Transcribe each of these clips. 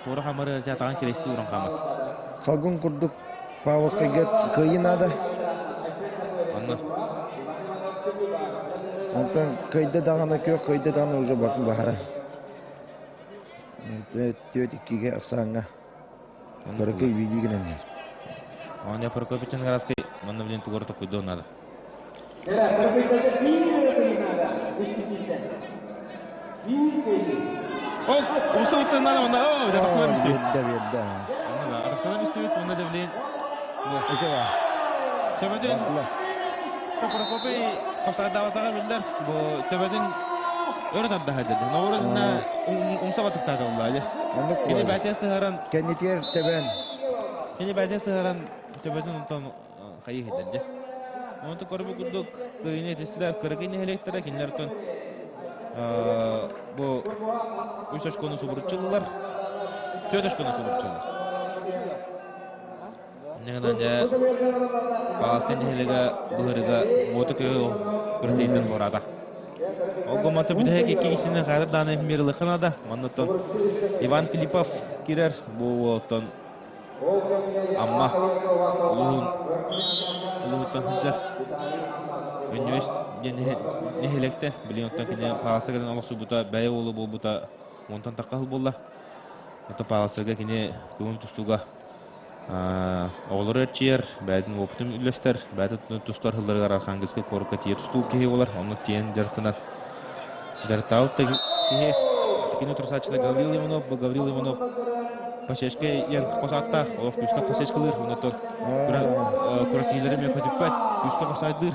Туора хамары атаҕын кирэсти уран хаамар. Салгын курдук Павловскайга кыайыы наада. Онно. Онтон кыайда даҕаны күөх кыайда даҕаны уже батын баһара. Түөрт иккигэ ахсааҥҥа. Көрөкөй видео гынан иһэр. Оня Прокопьевич Ангараскай манна билин тугары токуйдуон надо. Ол, уса уттан онна, о, да бахлар мистибит. Биэрдэ, биэрдэ. Онна да, арахтана мистибит, онна да билин. Ити ба. Төбөтүн Прокопий хапсаҕайдаабатаҕа биллэр. Бу төбөтүн өрө тардаһа деді. Ноорун умса батыктаата уллаайы. Кини бәтэ сыһаран Кэннитигэр тэбэн. Кини бәтэ сыһаран төбөтүн онтон хайыы иһитэрдэ. Онтон көрбүт курдук кыйыны этистилэр кыракый нэһилиэктэрэ кинилэр бу үс очкону субуруччуллар, төрт очкону субуруччуллар. Инньэ дьэ Пааска нэһилиэгэ быһырыга уоту көһө күрэхтэһииттэн туораата. Ол гомото бүтэһик икки киһини хайдах даҕаны мирылыхха наада. Манна Иван Филиппов киирэр бу уолтан Амма улууһун улууһуттан сылдьар Өнньүөс диэн нэһилиэктэ билигин оттон кини Паалса кэлэн олохсуйбута бэйэ уолу буолбута уонтан тахха сыл буолла. Оттон Паалсага кини көҥүл тустууга оҕолору эрчийэр, бэйэтин уопутун үллэстэр, бэйэтин тустар сылларыгар Архангельскай куоракка тиийэ тустуу киһи буолар, онно тиийэн дьарыктанар. Дьарыктаабыт да киһи кини турсааччыта Гаврил Иванов, бу Гаврил Иванов Пасечка диэн хос ааттаах, олох күүскэ пасечкалыыр, онтон куракиилары эмиэ көтүппэт, күүскэ хосайдыыр.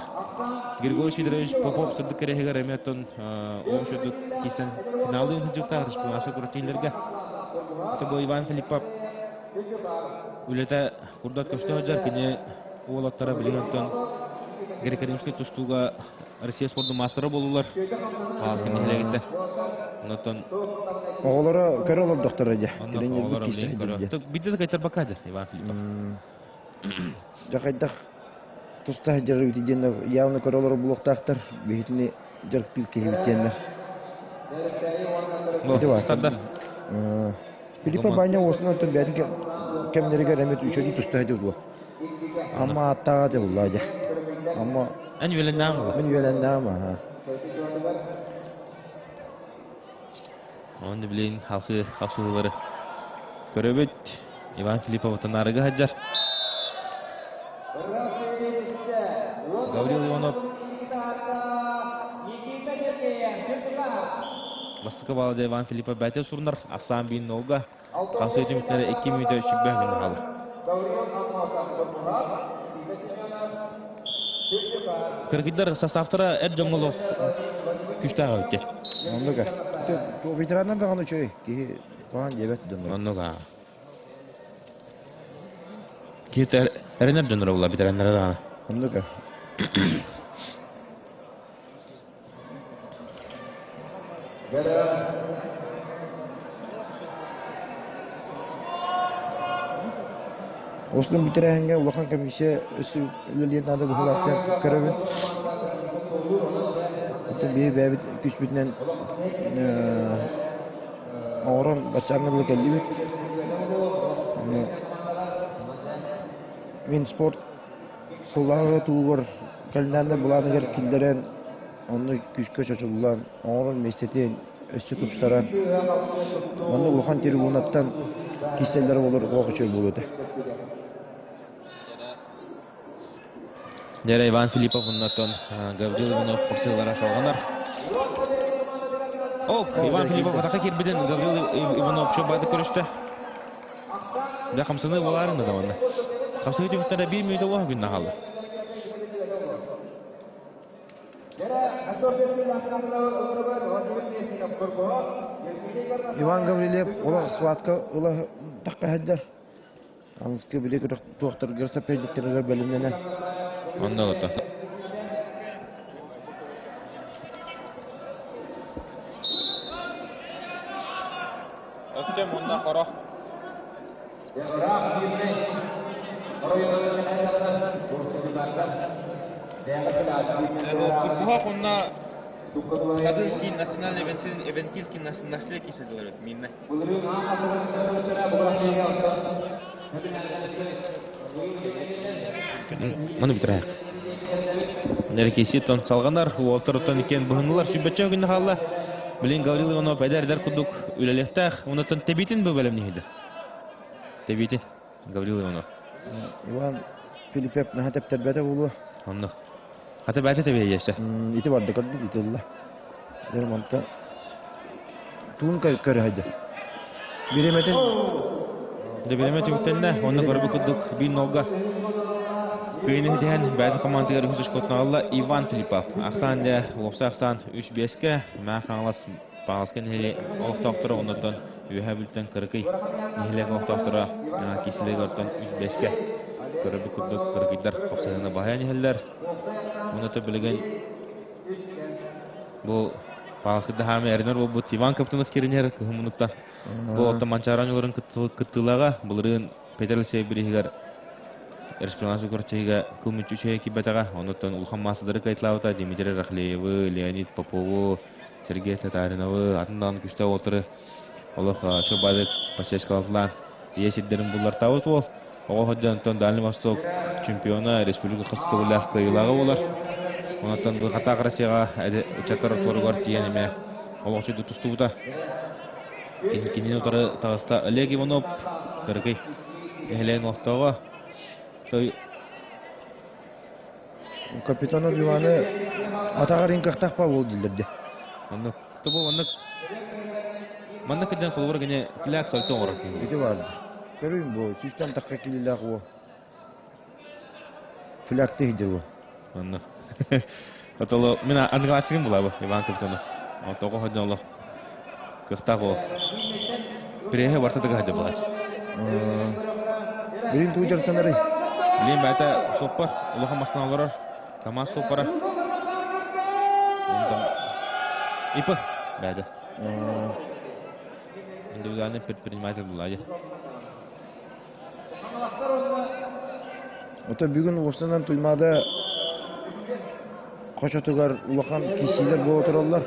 Григорий Сидорович Попов сырдык кэрэһигэр эмиэ оттон оҕом сырдык киирсэн финаллыын сылдьыбыттаах республиканскай куракиилэргэ. Это был Иван Филиппов үлэтэ курдат көстө сылдьар, кини уолаттара билигин оттон греко-римскэй тустууга Россия спордун маастара буоллулар. Хааласка нэһилиэгиттэн. Онтон Оҕолоро көрө олордохторо дьэ. Оҕолоро билигин көрө. Бидде да кайтарбакка дьэ Иван Филиппов. Дьэ хайдах туста сылдьар эбит диэн явно көрө олорор буолуохтаахтар. Биһитини дьарыктыыр киһибит диэннэр. Тардар. Филиппа Баня уосунан оттон бэйэтин кэмнэригэр эмит үчүгэй туста сылдьар дуо? Амма ааттааҕа дьэ дьэ. Амма Эн үөлэннээҕиҥ буолла. Мин үөлэннээҕим аха. Онно билигин халқы хапсыһыылары көрөбүт. Иван Филиппов тонаарыга сылдьар. Гаврил Иванов бастакы балда Иван Филиппов бәтэ сурунар ахсаан биин нолга хасыы түмүктэрэ 2 мүнөтэ сүбэ күн хаалар. Кыргыздар составтара эр дьоҥҥо олох күүстээх эбит. Оннук ветераннар даҕаны үчүгэй киһи куһаҕан диэбэт дьонноро. Оннук аа. Киһи эрэнэр дьонноро була ветераннара даҕаны. Оннук Ослун бүтэрээһиҥҥэ улахан комиссия өссө үлэлиэн наада быһыылаахтык көрөбүн. Оттон биһи бэйэбит күүспүтүнэн оҥорон баччааҥҥа дылы кэллибит. Мин спорт сыллааҕы туһугар кэлинээннэр былааныгар киллэрэн онно күүскэ чочуллан, оҥорон миэстэтин өссө тупсаран, манна улахан трибунаттан киирсэллэрэ буоллар олох үчүгэй буолуо этэ. Дьэ Иван Филиппов оннотон Гаврил Иванов хапсыылара салҕанар. О, Иван Филиппов атака киирбитин Гаврил Иванов чо бады көрүстэ. Дьэ хамсаныы буолаарын да манна. Хамсаныы түмүктэрэ биир мүнүүтэ уоһа күн хаалла. Иван Гаврильев олох схватка ыла тахха сылдьар. Аныгыскы били туохтарыгар соперниктарыгар бэлэмнэнэ. Онно ото. Өттөм онно хоро. Курбуһах онно Кадынский национальный эвенкийский наследие сылдьар минна. Маны бүтэрэ. Нэркиси тон салганар, уолтар оттон иккен быһынылар сүббөччө күннэ хаалла. Билин Гаврил Иванов эдэр-эдэр курдук үлэлиэхтээх, онуттан тебитин бу бэлэмниһиде. Тебитин Гаврил Иванов. Иван Филиппев наһаа тэптэрбэтэ буолуо. Онно. Хата бэйэтэ тэбиэйэсэ. Ити барда көрдүк итилла. Дьэ манта туун көрөһөйдө. Бириэмэтин Дьэ бириэмэ түмүктэннэ. Онно көрбүт курдук биир нолга кыайыыны ситиһэн бэйэтин командатыгар үһүс очкотун аҕалла Иван Филиппов. Ахсаан дьэ уопсай ахсаан 3-5-кэ Мэҥэ Хаҥалас Паҕаска нэһилиэк олохтоохторо оннуттан Үөһээ Бүлтэн Кырыкый нэһилиэк олохтоохторо Киселег оттон 3-5-кэ көрөрбүт курдук кырыкыйдар хапсаһыыны баһыйан иһэллэр. Уонна билигин бу Паҕаскыда хаамы эрэнэр буолбут Иван Каптанов киринэр кыһын муннукта бу оттон Манчаары оонньууларын кыттыылааҕа былырыын Петр Алексеев бирииһигэр республиканскай күрэхтэһиигэ кыл мүччү үчүгэй киирбэтэҕэ. Онуттан улахан маассалары кыайталаабыта Дмитрий Рахлеевы, Леонид Попову, Сергей Татариновы, атын даҕаны күстээх уолтары олох Чобалык подсечкалатылаан ийэ сирдэрин буллартаабыт уол. Оҕо сылдьан онтон Дальний Восток чемпиона, республика хас төгүллээх кыайыылааҕа буолар. Онтон бу Хатаах Россияҕа ыччаттар ортолоругар тиийэн эмиэ олох үчүгэй тустубута. Кинини утары таҕыста Олег Иванов, Кыргый нэһилиэгин олохтооҕо. Капитанов Иваны атаҕар иҥкэхтэх буол дииллэр Оннук. Тобу оннук манна кырдьан холобура гине фляг сальто оҥорор киһи. Ити баар. Көрүн бу сүүстэн тахха килилээх уо. Фляг тиһидир бу. Онно. Отоло мин аныгалааччыгым булабы Иван Капитонов. Тоҕо ходьон олох кыахтаах уол. Преһе барта тыга хадьа булач. Билин туу дьарыктанарый? Билин бэйэтэ суоппар, улахан массыына олорор. КамАЗ суоппара. Онтон ИП бэйэтэ. Индивидуальный предприниматель була дии. Ото бүгүн уопсанан Туймаада хочотугар улахан киирсиилэр буола тураллар.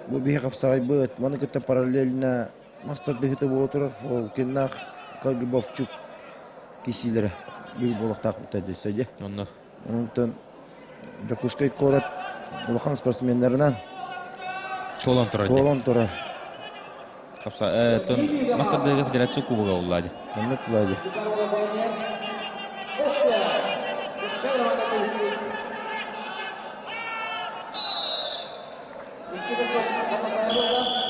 Бу биһи хапсаҕайбыт, маны кытта параллельно мас тардыһыыта буола турар. Фолкиннаах Каргубовчук киирсиилэрэ бүгүн буолуохтаах дьэ дьэ. Онно. Онтон Дьокуускай куорат улахан спортсменнарынан Туолан турар. Туолан турар. Хапса, тон мастер федерация кубога уллади. Оннук булади.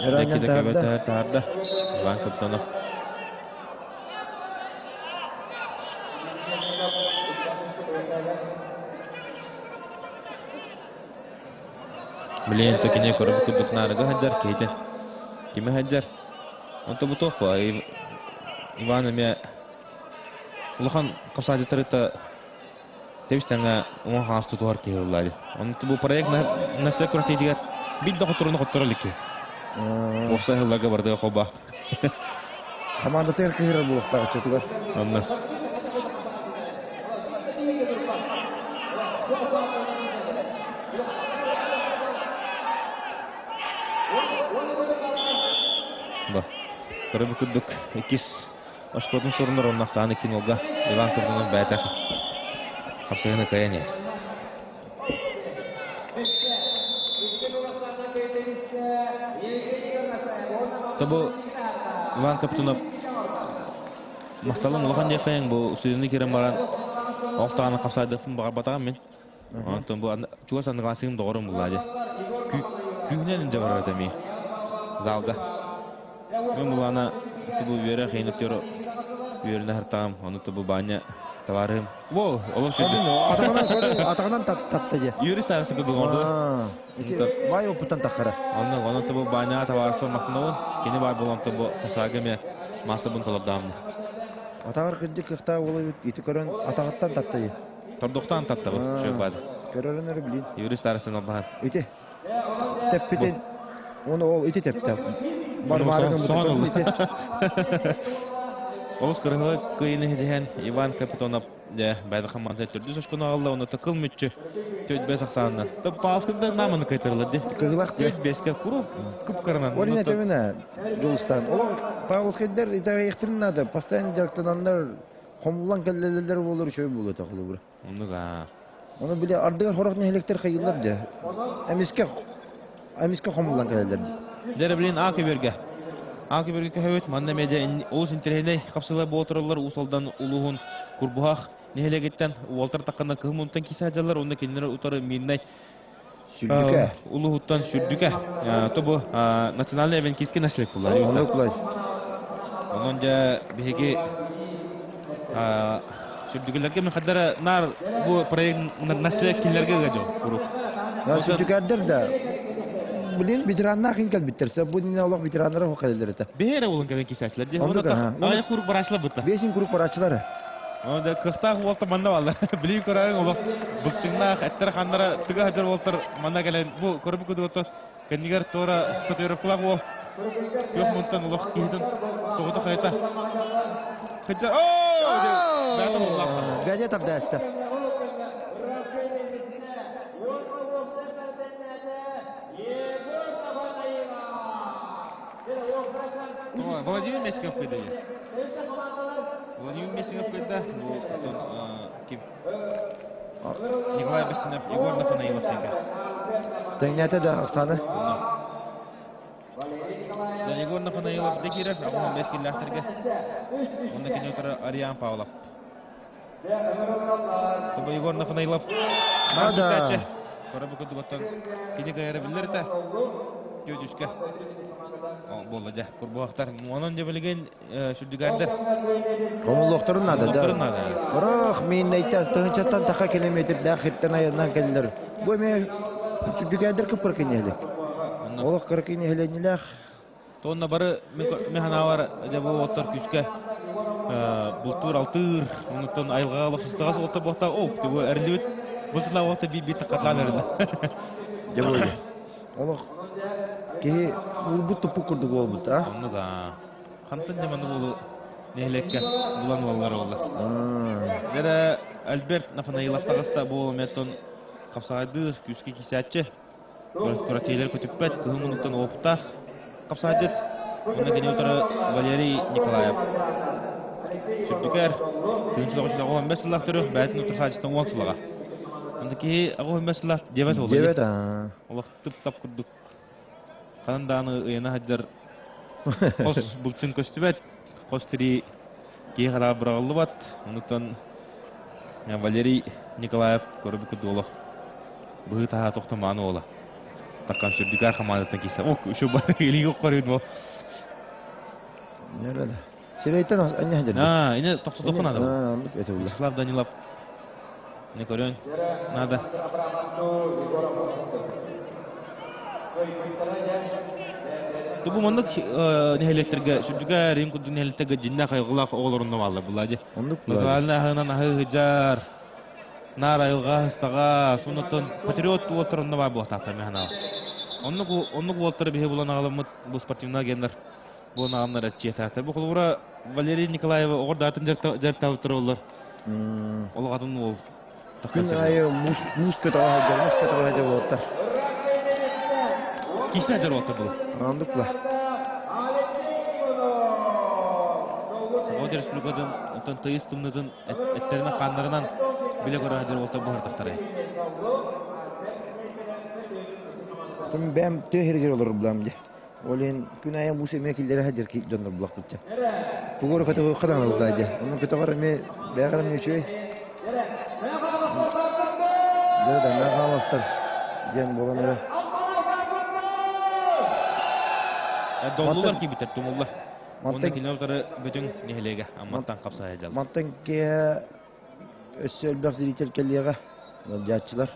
Ранен таһарда. Таһарда. Иван Каптанов. Билигин кини көрбүт курдук наарыга сылдьар киһитэ. Кими сылдьар? Онто бу туох Иван эмиэ улахан хапсаадьыттарыта тэбис тэҥэ уҥа хаҥас тутуһар киһи ылла дии. Онто бу проект Настя күрэхтэһиитигэр биир да хотторууну хотторо илик киһи. Уопсай сылларга барытыгар холбоо. Хамаандатыгар кыһырар буолуохтаах оччотугар. Онно. Ба. Көрөбү курдук иккис оскуотун сорунар онно ахсаан икки нолга Иван Капитонов бэйэтэ хапсыһыны кыайан иһэр. Тобу Иван Капитонов махталым улахан диэххэйиҥ бу студияны киирэн баран ол таҕаны хапсаайдыахпын баҕарбатаҕым мин. Онтон бу чугас анныгаасыгым доҕорум буллаа дьэ. Күүһүнэн илдьэ барар этэ эмиэ залга. Мин булаана тубу үөрэ хейнуктер үөрүнэ хартаҕым, ону тубу Баня товарыһым. Во, олох сүрдү. Атаҕынан тапта дьэ. Юрий Старосов курдук оҥорду. Ити баай опыттан таххара. Онно онон тубу Баняҕа товарыһым махтанабын. Кини баар буолан тубу хосаага эмиэ маастарбын толордаамны. Атаҕар кырдьык кыахтаах уол эбит. Ити көрөн атаҕыттан татта дьэ. Тордуктаан таттабын. Чөк баады. Көрөрөн эрэ билин. Юрий Старостин албаһан. Ити тэппитин Оны ол ити тэптэ. Бармаары Соһон ити. Олус кырыһылы кыйыны хитиһэн Иван Капитонов дьэ бэйдэ хамаанда төрдүс очкону аҕалла уонна кыл мүччү 4-5 ахсаанынан. Пааскында нааманы кайтарылар ди. Кыһылах дии. 4-5-ке куру кып-кыранан. Орина төмүнэ Дьулустан. Олох Павловскайдар итэҕэйиэхтэрин наада. Постоянно дьарыктананнар хомуллан кэллэллэр буолар үчүгэй буолуо этэ холобура. Оннук аа. Ону били ардыгар сорох нэһилиэктэр хайыыллар дьэ. Эмискэ эмискэ хомуллан кэлэллэр дии. Дьэ билин А көбүөргэ. А көбүөргэ көһөбүт. Манна медиа олус интэриэһинэй хапсыла буолтараллар Уус Алдан улууһун Курбуһах нэһилиэгиттэн уолтар таххана кыһыл мунтан киирсэ сылдьаллар уонна кинилэр утары Мирнэй Сүрдүкэ. Улууһуттан Сүрдүкэ. То бу национальный эвенкийский наследие буолар. Оннук Онон дьэ биһиги Сүрдүкүлэргэ мен хаддара наар бу проект наследие кинилэргэ ыга курук. Сүрдүкэрдэр да блин ветераннаах ин кэлбиттэр. Бу дин олох ветераннара хо кэлэллэр этэ. Бэһэрэ улун кэлэн кисээчилэр дии. Онно курук бараачылар бытта. Бесин курук бараачылар. Онда кыахтаах уолта манна балла. Билии көрөөрүҥ олох былчыҥнаах эттэр-ханнара тыга сылдьар уолтар манна кэлэн бу көрбүт кудугуттан кэннигэр туора татуировкалаах уол күөх мунтан олох киһитин тоҕото хайта. Хыджа оо! Бэйэтэ буллахта. Бэйэтэ тардаста. Владимир Месиков кыйдайы. Владимир Месиков кыйда. Бу оттон ким? Николай Басинов, Егор Нафанаилов тенге. Тэҥнээтэ да Оксана? Да, Егор Нафанаилов декирер, ағын бес килләхтерге. Онда кене отыра Ариан Павлов. Тобо Егор Нафанаилов. Да. Кора бу кудугаттан кини кайара биллер та. Тёдүскэ. Буолла дьэ, курбуһахтар. Онон дьэ билигин сүрдүгэрдэр. Хомуллуохтарын наада да. Хомуллуохтарын наада. Ыраах мииннэйтэн тыһыынчаттан таха километрдээх хиртэн айаннаан кэллилэр. Бу эмиэ сүрдүгэрдэр кып-кыракый нэһилиэк. Олох кыракый нэһилиэнньэлээх. Тонна бары мен ханаабар дьэ бу уолаттар күүскэ бултуур алтыыр онуттан айылҕаҕа олох сыстаҕас уолаттар буолта о бу эриллибит бу сылаа уолаттар биир биир таккатлаан эрэллэр. Дьэ бу олох киһи уурбут туппут курдук буолбут а? Оннук аа. Хантан дьэ маннык уолу нэһилиэккэ булан ылаллар буолла. Дьэ Альберт Нафанаилов таҕыста бу уол эмиэ хапсаҕайдыыр күүскэ киисээччи. Куратиилэр көтүппэт, кыһыл муннуктан уопуттаах хапсаайдыт. Онно кини утары Валерий Николаев. Сүрдүкэр, 1995 сыллаах төрүөх, бэйэтин утарсааччыттан уон сылаҕа. Онто киһи 85 сыллаах диабет буолла. Диабет, аа. Олох тып-тап курдук. Ханан даҕаны ыйана сылдьар хос булчун көстүбэт, хос тирии киһи хараҕа быраҕыллыбат. Онуттан Валерий Николаев көрбүт курдук олох быһыы-таһаа тохтомаан уола. Таккан сүрдүкээр хамаандаттан киирсэ. О, еще илиги оккорын бол. Нерада. Сирэйтен анья хадыр. А, ине тохтотохун надо. А, оннук это булла. Вячеслав Данилов. Не көрөн. Надо. Бу маннык нэһилиэктэргэ сүрдүгэ Рим курдук нэһилиэктэргэ дьиннээх айылҕалаах оҕолорун бааллар булла дьэ. Оннук Натуральный аһынан аһыы сыдьар. Наар айылҕа ыстаҕа, сонуттан патриот уолтар онно баар буолтаахтар мен ханаабар. Оннук оннук уолтары биһи булан аҕаламмыт бу спортивный агеннар буолан аҕамнар эрчийэтаахтар. Бу холобура Валерий Николаева оҕор даатын дьарыктаабыттар оллар. Олох атын уол. Күн аайы муус муус көтөҕө сылдьар, муус көтөҕө сылдьар буолуттар. Киһи сылдьар уолтар булу. Оннук була. Саха Республикатын оттон тыйыс тымнытын эттеринэн хааннарынан билэ көрө сылдьар уолтар буһартахтарай. Тым бэм тыа сиригэр олорор булам дии. Ол иһин күн аайы муус эмиэ киллэрэ сылдьар дьоннор булахпыт дьэ. Тугу эрэ көтөҕүөххэ даҕаны буллаа дьэ. Онно көтөҕөр эмиэ бэйэҕэр эмиэ үчүгэй. Дьэ да мэ хааластар диэн буолан эрэ. Доллулар киирбиттэр тумуллар. Уонна кинилэр утары Бөтүҥ нэһилиэгэ Амматтан хапсаһа дьалла. Мантан киэһэ өссө элбэх зритель кэлиэҕэ, ыалдьааччылар.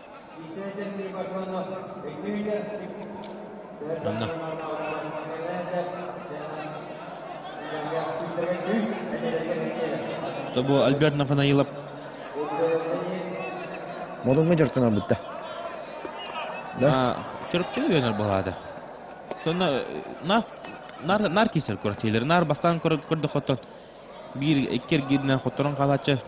Онно. Бу Альберт Нафанаилов. Модуҥҥа дьарыктанарбыт да. Да? Чөрөпчү үөнэр буолаата. Сонно нар нар нар кисер куратилер нар бастаан көрдөхөттөн. Биир икки эргииринэн хотторон хаалааччы,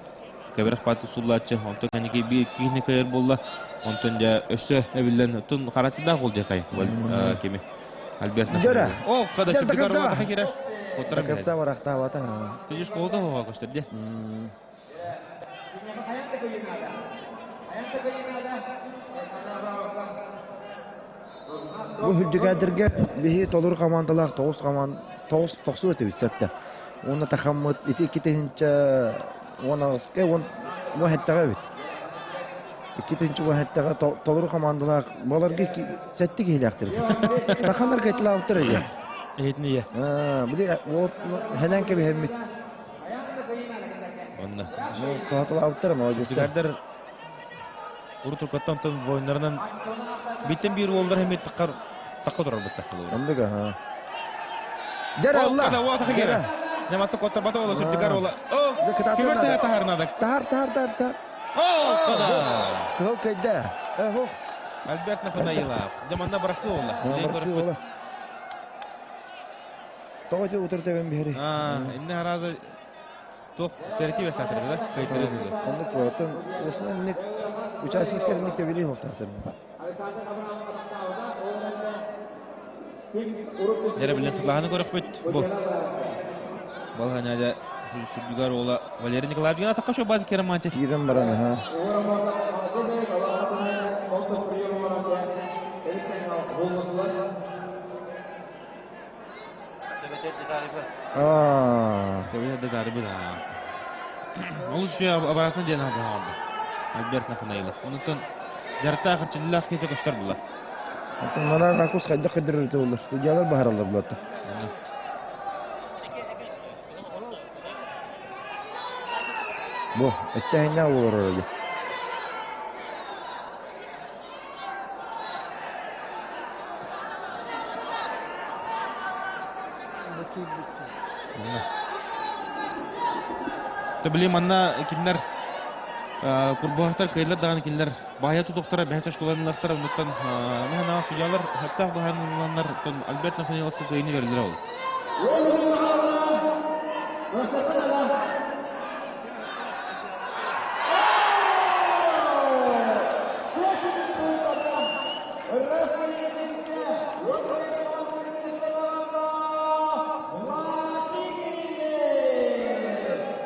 кэбирэх бааты суллааччы, онтон кэнники биир киһини кыайар буолла. Онтон дьэ өссө эбиллэн, оттон харатыдаах ол дьэ кими? Альберт Дьөрө. О, когда Дьэ, до сүрдүгэр конца. уотаха киирэр. До конца барахтаабата. Ты школда хоға көстөр де. Бу үрдүкээдиргэ биһи толору командалаах тоҕус команд тоҕус тохсуу этибит сөптө. Уонна тахаммыт ити 2018 уон уон эттэҕэ эбит. 2017-ҕэ толору командалаах баларга сэттэ киһилээхтэр. Таханарга этилаабыттар эдэ. Эһитини Били вот хэнэн кэбиһэммит. Онно. Саатылаабыттар молодецтар. Үрдүкээддер урут-уруккаттан воиннарынан биттен биир уоллар эмиэ таххар тахха турар буттахтылар. Оннук аха. Дьэ алла. Дьэ. Няматта коттарбата ола сүрдүгэр ола. О, кибер таһарнада. Тахар тахар тахар тахар. О, када. Кыһыл кэйдэ. Эхо. Альберт Нафанаилов. Дьэ манна барахсы ола. Барахсы ола. Тоҕо дьэ утар тэбэн биһэри. Аа, инне хараза Туох сэрэтии бэстаатыр да? Кыайтарыы дылы. Оннук оттон осунан инник участниктар инник тэбилии холтаатыр. Дьэрэ билэн сылааһыны көрөхпүт бу. Балханяда сүрдүгэр уола Валерий Николаевич атаққа шо базы кераманчы. Киирэн баран аха. Аа. Ол үчүгэй абараатын диэн аһаҕа Альберт Нафанаилов. Онуттан дьарыктаах эрчиллээх киһи көстөр була. Оттон манан ракурс хайдах кыдырыр боллар. Судьялар баһараллар булатта. Бу, эттэһиннэ олорор эди. Били манна кинилэр курбуһахтар кыайылар даҕаны кинилэр баайа тутуохтара бэһис оскуолаланыллахтара оннуттан мэһэнаҕа судьялар сөптөөх быһаарынылланнар Альберт Нафанаиловка кыайыыны берилер ол.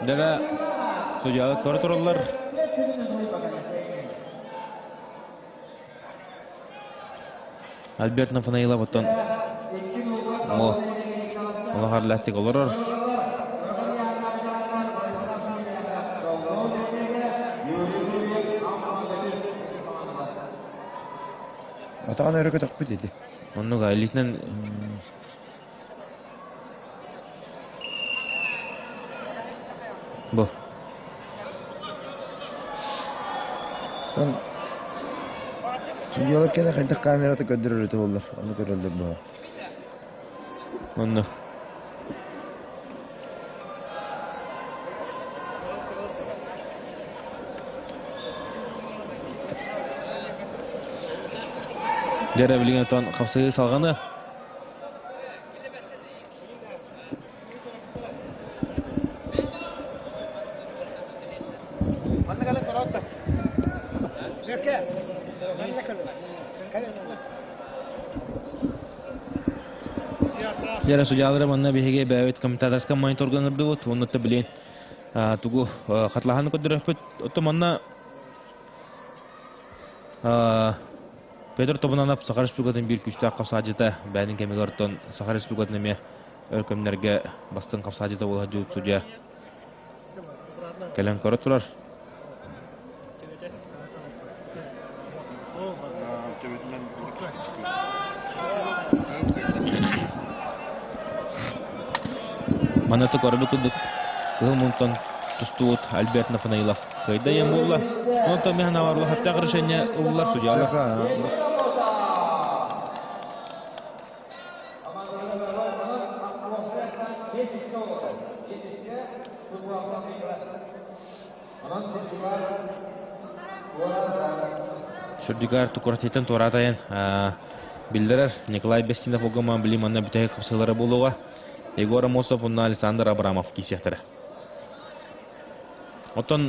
Дара судьялар көрө тураллар. Альберт Нафанаилов оттон Мо Олохарлаастик олорор. Атаҕын өрө көтөхпүт ити. Оннуга илиитинэн бу. Там судьялар кэлэ хайдах камерата көрдөрөр этэ буоллар, ону көрөллөр быһа. Онно. Дьэ билигин отон хапсыһыы салҕаныа. Дьэ судьялары манна биһиги бэйэбит комментаторскай мониторга ыҥырдыбыт уонна билин тугу хатылаһаны көрдөрөхпүт. Оттон манна Петр Тобунанов Саха Республикатын биир күүстээх хапсаадьыта бэйэтин кэмигэр оттон Саха Республикатын эмиэ өр кэмнэргэ бастыҥ хапсаадьыта буола сылдьыбыт судья кэлэн көрө турар. Манна көрбүт курдук кыһыл мунтан тустубут Альберт Нафанаилов кыайда диэн буолла. Онтон мен аварлы хаттаах решение ыллар судьялар. Сүрдүгэр тукуратыйтан туораатайын биллэрэр Николай Бестинов угуман били манна бүтэһик хапсыылара буолуоҕа. Егор Амосов уонна Александр Абрамов киисиэхтэрэ. Оттон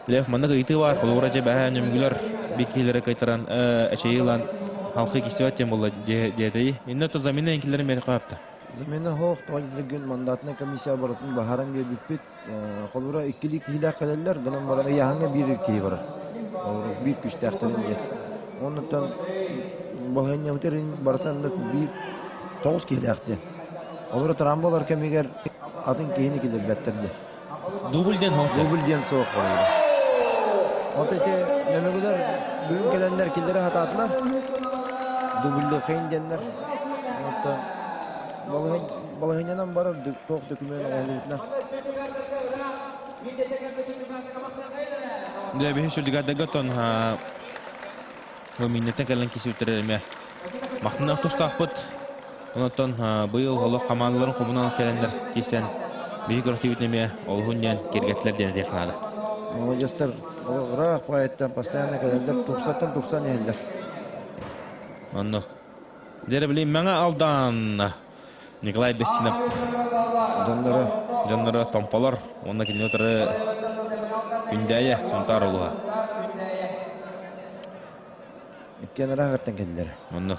Лев маннык ыйытыы баар, холобура дьэ бэһээ нөмүгүлэр биккилэри кайтаран эчэйи ылан халхы кистибэт диэн буолла диэтэйи. Иннэ то замена инкилерин бери қойапта. Замена хоох тоҕо мандатная комиссия барытын баһаран биэрбиппит. Холобура иккилии киһилээх кэлэллэр, гынан баран ыйааһыҥҥа биир киһи барар. Холобура биир күстээхтэрин диэн. Оннуттан балаһыанньабытын барытын биир тоҕус киһилээх диэн. Холобура трамболар кэмигэр атын киһини киллэрбэттэр диэн. Дубль диэн суох. Дубль диэн суох холобура. Вот эти нөмөгүлэр бүгүн кэлэннэр киллэрэ сатаатылар. Дубльдыхын диэннэр. Оттон балаһыанньанан барар туох документ оҥоһуллубутунан. Дьэ, биһи сүрдүгэрдэргэ оттон миннеттен кэлэн кисүүттэр эмэ махтанах тустаахпыт. Онтон быйыл олох хамаандаларын хомунан кэлэннэр киирсэн биһи көрсүбүт эмиэ олуһун диэн киргэтлэр диэн этиэх наада. Молодежтар ыраах поэттан постоянно кэлэллэр, тупсаттан тупсан иһэллэр. Онно. Дьэ, билин Мэҥэ Алдан Николай Бестинов дьонноро дьонноро Томполор уонна кинини утары Күндээйэ Сунтаар улууһа. Иккиэн ыраахыттан кэллилэр. Онно.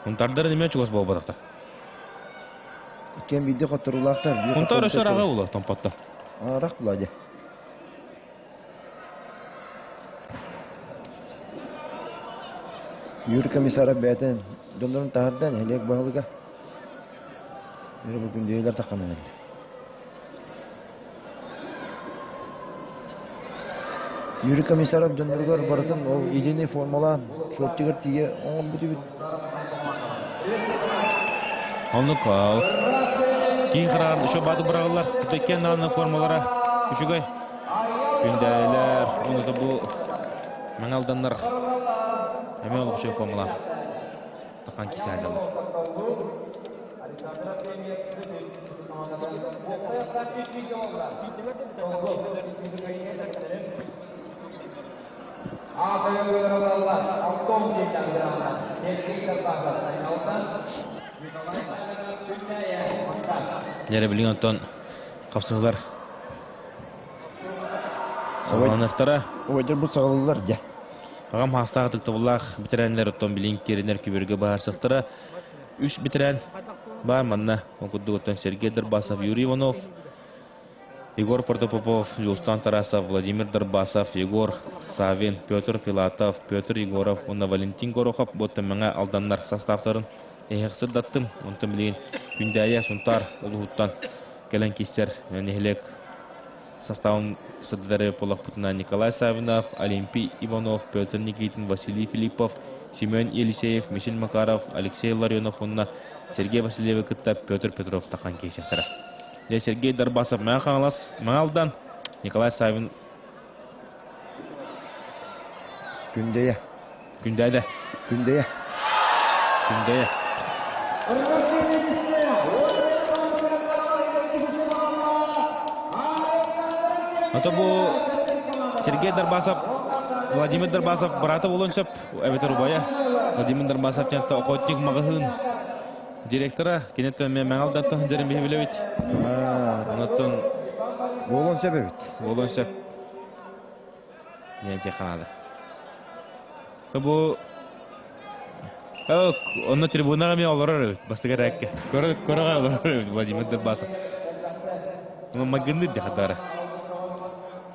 Сунтаардар эмиэ чугас буолбатахтар. Иккиэн биирдэ хотторуулаахтар. Сунтаар өссө ырааҕа буолуо Томпотто. Ыраах буолуо дии. Юрий Комиссаров бэйэтин дьоннорун таһырда нэһилиэк баһылыга. Бу күндүөлэр тахханан эллэ. Юрий Комиссаров дьонноругар барытын ол единый формалаан шортигар тиийэ оҥорбут эбит. Оннук киин кыраан еще бааты быраҕыллар. Иккен даҕаны формалара үчүгэй. Күндээлэр, уонна бу Мэҥэ Алданнар эмиэ олох үчүгэй формалаах. Тахан кисээдэлэр. Дьэ, билигин оттон хапсыһылар саҕаланыахтара. Убайдар бу саҕалылар дьэ. Аҕам хаастаах ытыктабыллаах бэтэрээннэр оттон билигин киирэннэр күбүргэ быһаарсыахтара. Үс бэтэрээн баар манна. Ол курдук оттон Сергей Дарбасов, Юрий Иванов, Егор Протопопов, Дьулустан Тарасов, Владимир Дарбасов, Егор Савин, Петр Филатов, Петр Егоров уонна Валентин Горохов бу Мэҥэ Алданнар составтарын эһиэхсит даттым. Онтон билигин Күндээйэ Сунтаар улууһуттан кэлэн киирсэр нэһилиэк составын сырдатары буоллахпытына Николай Савинов, Олимпий Иванов, Петр Никитин, Василий Филиппов, Семен Елисеев, Мишель Макаров, Алексей Ларионов уонна Сергей Васильевы кытта Петр Петров тахан киирсиэхтэрэ. Дьэ, Сергей Дарбасов Мэҥэ Хаҥалас, Мэҥэ Алдан, Николай Савин Күндэйэ. Күндээдэ. Күндэйэ. Күндэйэ. Ото бу Сергей Дарбасов, Владимир Дарбасов быраата буолуон сөп, эбэтэр убайа. Владимир Дарбасов дьанта охотник маҕаһыын директора, киниттэн эмиэ Мэҥэ Алдантан сылдьарын биһи билэбит. Онуттан Буолуон сөп эбит. Буолуон сөп. Диэн ханаада. Бу онно трибунаҕа эмиэ олорор эбит, бастакы эрээккэ. Көрөҕө олорор эбит Владимир Дербасов. Майгынныыр дьахтара.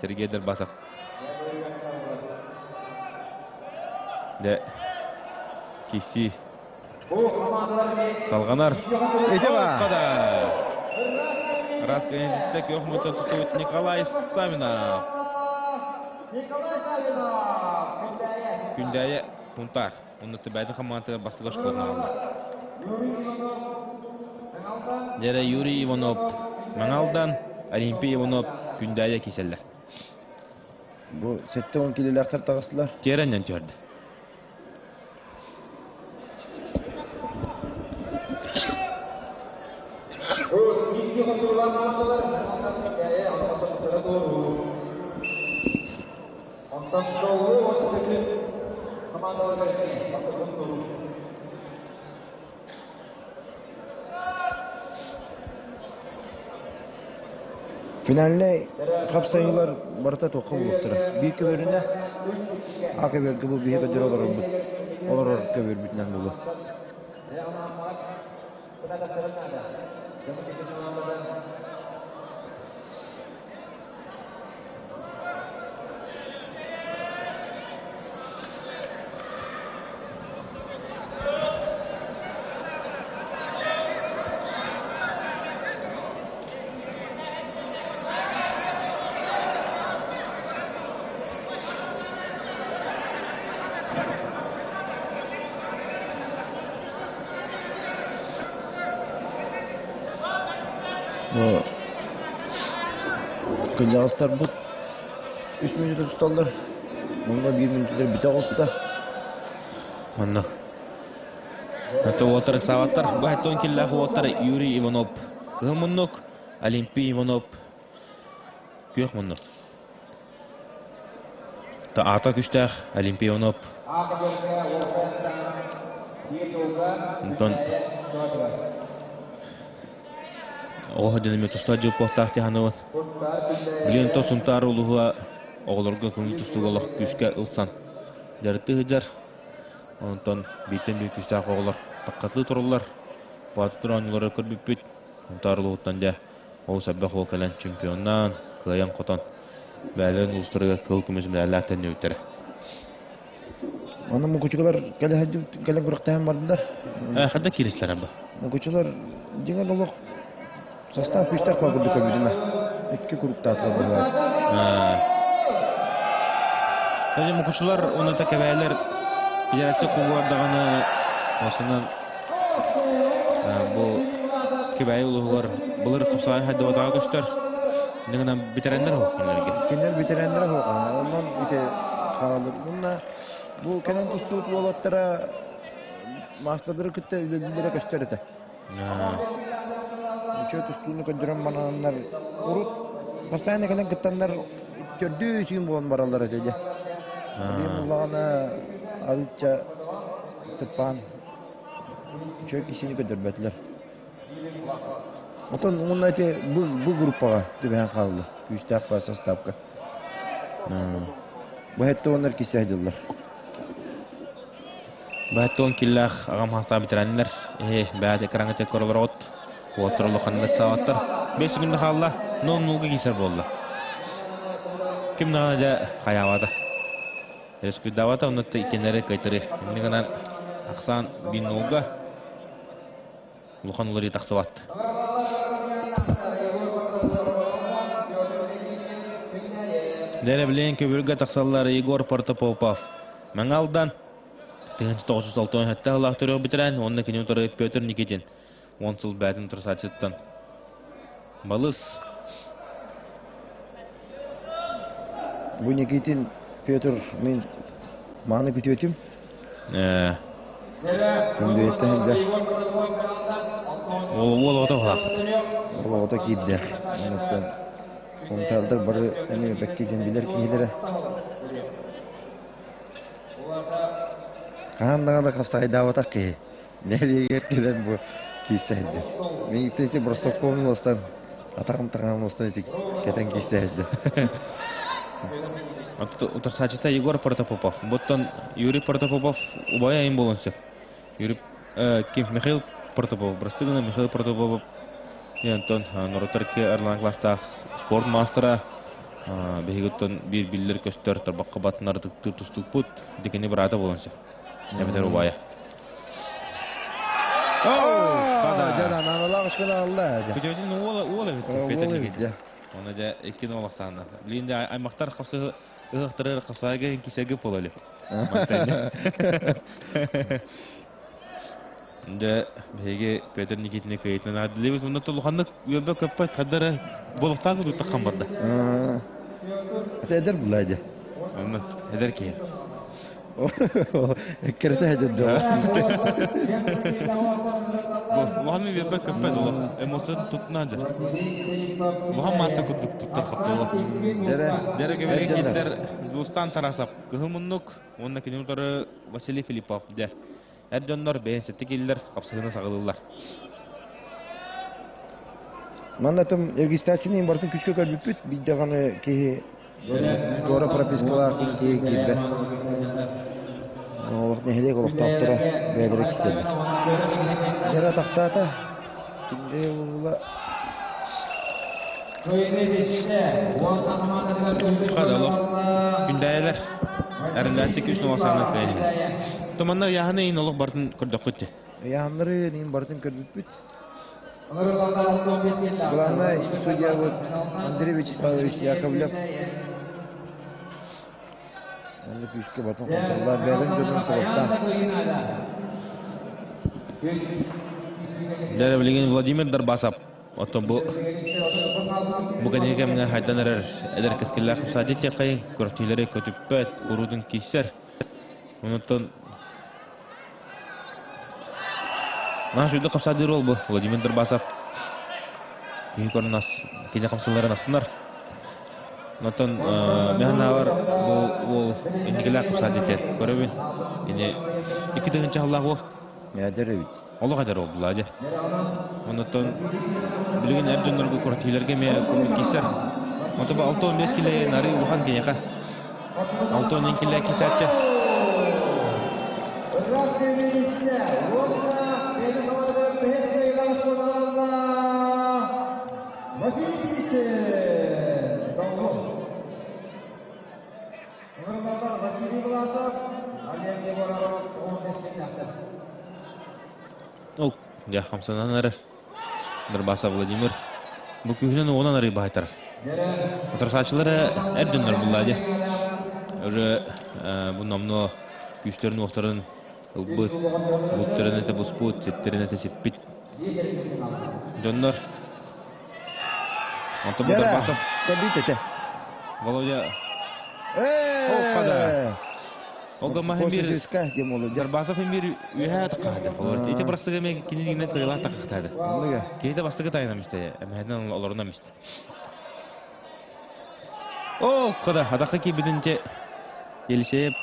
Сергей Дербасов. Дэ киси салҕанар. Ити баар. Раз кенедисте күөх мутан тутуут Николай Савинов. Күндээйэ Пунтар. Онно Түбэйдин хамаандатыгар бастакы оскуоланы аҕалла. Дьэрэ Юрий Иванов Мэҥэ Алдан, Олимпий Иванов Күндээйэ киисэллэр. Бу 70 килилээхтэр таҕыстылар. Тиэрэннэн түһэрдэ. Финальнай хапсайыылар барыта туохха буолуохтара. Биир көбүөрүнэ, А көбүөргэ бу биһи көдөрө олорорбут, олорор көбүөрбүтүнэн буолуо. Кырдьаҕастарбыт үс мүнүүтэ тусталлар, онно биир мүнүүтэ бүтэ оҕуста. Онно. Это уолаттар ыксаабаттар. Бу хэттон киллээх уолаттар Юрий Иванов кыһыл муннук, Олимпий Иванов күөх муннук. Аата күстээх Олимпий Иванов. Онтон оҕо дьон тустаах дьылпуохтаах тиһаныбын. Билигин то Сунтаар улууһа оҕолорго көҥүл тустууга олох күүскэ ылсан дьарыктыы сылдьар. Онтон бииртэн биир күүстээх оҕолор таккатыы тураллар. Боотур оонньуулары көрбүппүт. Сунтаар улууһуттан дьэ олус элбэх уол кэлэн чемпионнаан, кыайан-хотон бэйэлэрин улуустарыгар кыһыл көмүс мэдээллээх төннүбүттэрэ. Аны мукучулар кэлэн күрэхтэһэн бардылар. Хайда кииристилэр бу? Мукучулар дьиҥэр олох состав күүстээх баар курдук көрбүтүм. Икки куруктаатылар быһылаах. Кстати, мукучулар уонна кэбээлэр федерация кубугар даҕаны осунан бу Кэбээйи улууһугар былыр хапсаҕай хайдыбатаҕа көстөр. Иннинэн бүтэрэннэр оһох кинилэргэ. Кинилэр бүтэрэннэр оһох. Онон ити хаалыр. Уонна бу кэлэн тустуут уолаттара маастардары кытта үлэлииллэрэ көстөр этэ. Үчүгэй тустууну көрдөрөн мананнар урут постоянно кэлэн кыттаннар төрдүү сүүн буолан бараллар этэ дьэ. Билигин буллаҕына арыычча сыппаан үчүгэй киһини көрдөрбөтүлэр. Оттон уонна ити бу, бу группаҕа түбэһэн хаалла күүстээх баар састаапка. Бу хэттэ уоннар кисе сылдьаллар. Бааттон киллаах аҕам хаастаах ветераннар эһи бэйэ экраҥҥа теккор олороҕут уоттар улаханнык саабаттар 5 секунда хаалла 0-0-га киирсэр буолла ким даҕаны дьэ хайаабата Өскүйдаабата онно иккиэннэри кыайтарыы. Инньэ гынан ахсаан 1-0-га улахан уларыы тахсыбат. Дэрэ билигин көбүргэ тахсаллар Егор Протопопов. Мэҥэ Алдан 1967 сыллаах төрүөх бэтэрээн уонна кини утары Петр Никитин 10 сыл бээтин утарсааччыттан балыс. Бу Никитин Петр мин мааны күтүөтүм. Күндүөттэн сылдьар. Уол оҕото уһаахпыт. Уол оҕото киирдэ. Онуттан Сунтаардар бары эмиэ бэккитин билэр киһилэрэ. Хаһан даҕаны хапсаайдаабатах киһи. Нэһилиэгэр кэлэн бу киирсэ сылдьар. Мин ити бросокком ылсан, атаҕым таҥаһым ылсан ити кэтэн киирсэ сылдьар. Утарсааччыта Егор Протопопов. Буттан Юрий Протопопов убайа айым буолуон сөп. Юрий ким Михаил Протопопов, бырастыы гына Михаил Протопопов онтон норуоттар арлаан класстаах спорт маастара биһиги биир биллэр көстөр тарбахха батынар ытыктыыр тустукпут дикини быраата буолуон сөп. Эбэтэр убайа. Дьэ, аналаах алла. Күтүөтүн уола уол эбит. Уол эбит, дьэ. Оны дьэ икки нолах саанна. Билин дьэ аймактар хапсы ыһыктарыр хапсайга кисеги полали. Дьэ биһиги Петр Никитини кыйытынан аадылыбыт. Онно тулуханнык үөрбэ көппөт хаддара болуктаах кудуттаххан барда. Это эдэр булла дьэ. Онно эдэр киһи. Эккирэтэ сылдьар дуо? Улахан үөрбэт көппөт олох эмоциятын туттунан дьэ. Улахан маасса курдук туттар хаптыла. Дэрэ. Дэрэ көбүрэ киттер Дустан Тарасов кыһыл муннук уонна кини утары Василий Филиппов дьэ. Эр дьоннор бэйэн сэтти киллэр хапсыһыны саҕалыыллар. Манна там регистрацияны барытын күчкө көрбүппүт, биир даҕаны киһи туора пропискалаах киһи киирбэт. Олох нэһилиэк олохтоохторо бэйэлэрэ кисэллэр. Дьара атахтаата, кинди ула Хада олох күндээйэлэр эрэннээттик үс нуосааны кыайын. Туманна ыйааһыны иин олох бартын көрдөххүт. Ыйааһыннары иин бартын көрбүппүт. Главный судья вот Андрей Вячеславович Яковлев. Онно күүскэ батын хонторлаа бэйэлэрин дьонун туруктаан. Дьэ, билигин Владимир Дарбасов оттон бу бу кэнники кэмҥэ хайдан эрэр эдэр кэскиллээх саадьыт тиэххэйин күрэхтиилэри көтүппэт, куруутун киирсэр. Онуттан Наш үрдүк хапсаадыыр ол бу Владимир Дарбасов. Киһи көрөн кини хапсалларын астынар. Онтон механаабар бу уол инникилээх хапсаадьыт көрөбүн. Ини 2 тыһыынча сыллаах уол. Эдэр эбит. Олох эдэр ол булаа дьэ. Онтон билигин эр дьоннорго куратиилэргэ эмиэ курдук киирсэр. Онтон бу 65 килэ нары улахан киниэхэ. 61 килэ киирсээччи. Ол, дьэ, хамсанан эрэр. Дарбаса Владимир бу күһүнэн уонан арый баһайтар. Утарсааччылара эр дьоннор булла дьэ. Уже бу номнуо күүстэрин уохтарын ылбыт, буттарын этэ буспут, ситтэрин этэ сиппит дьоннор. Онтон бу Дарбасов Көрбүт этэ. Володя О, хада. Ол маһын бир Посесиска диэн буолуо. Дарбасов эмир үөһээ таххаһады. Олор ити бырастыга эме кининигинен кыйылаах таххахтаады. Оннуга. Киһи бастыгы тайынан истэ. Эмэһинен олорунан истэ. О, хада, хадакка киирбитинче Елисеев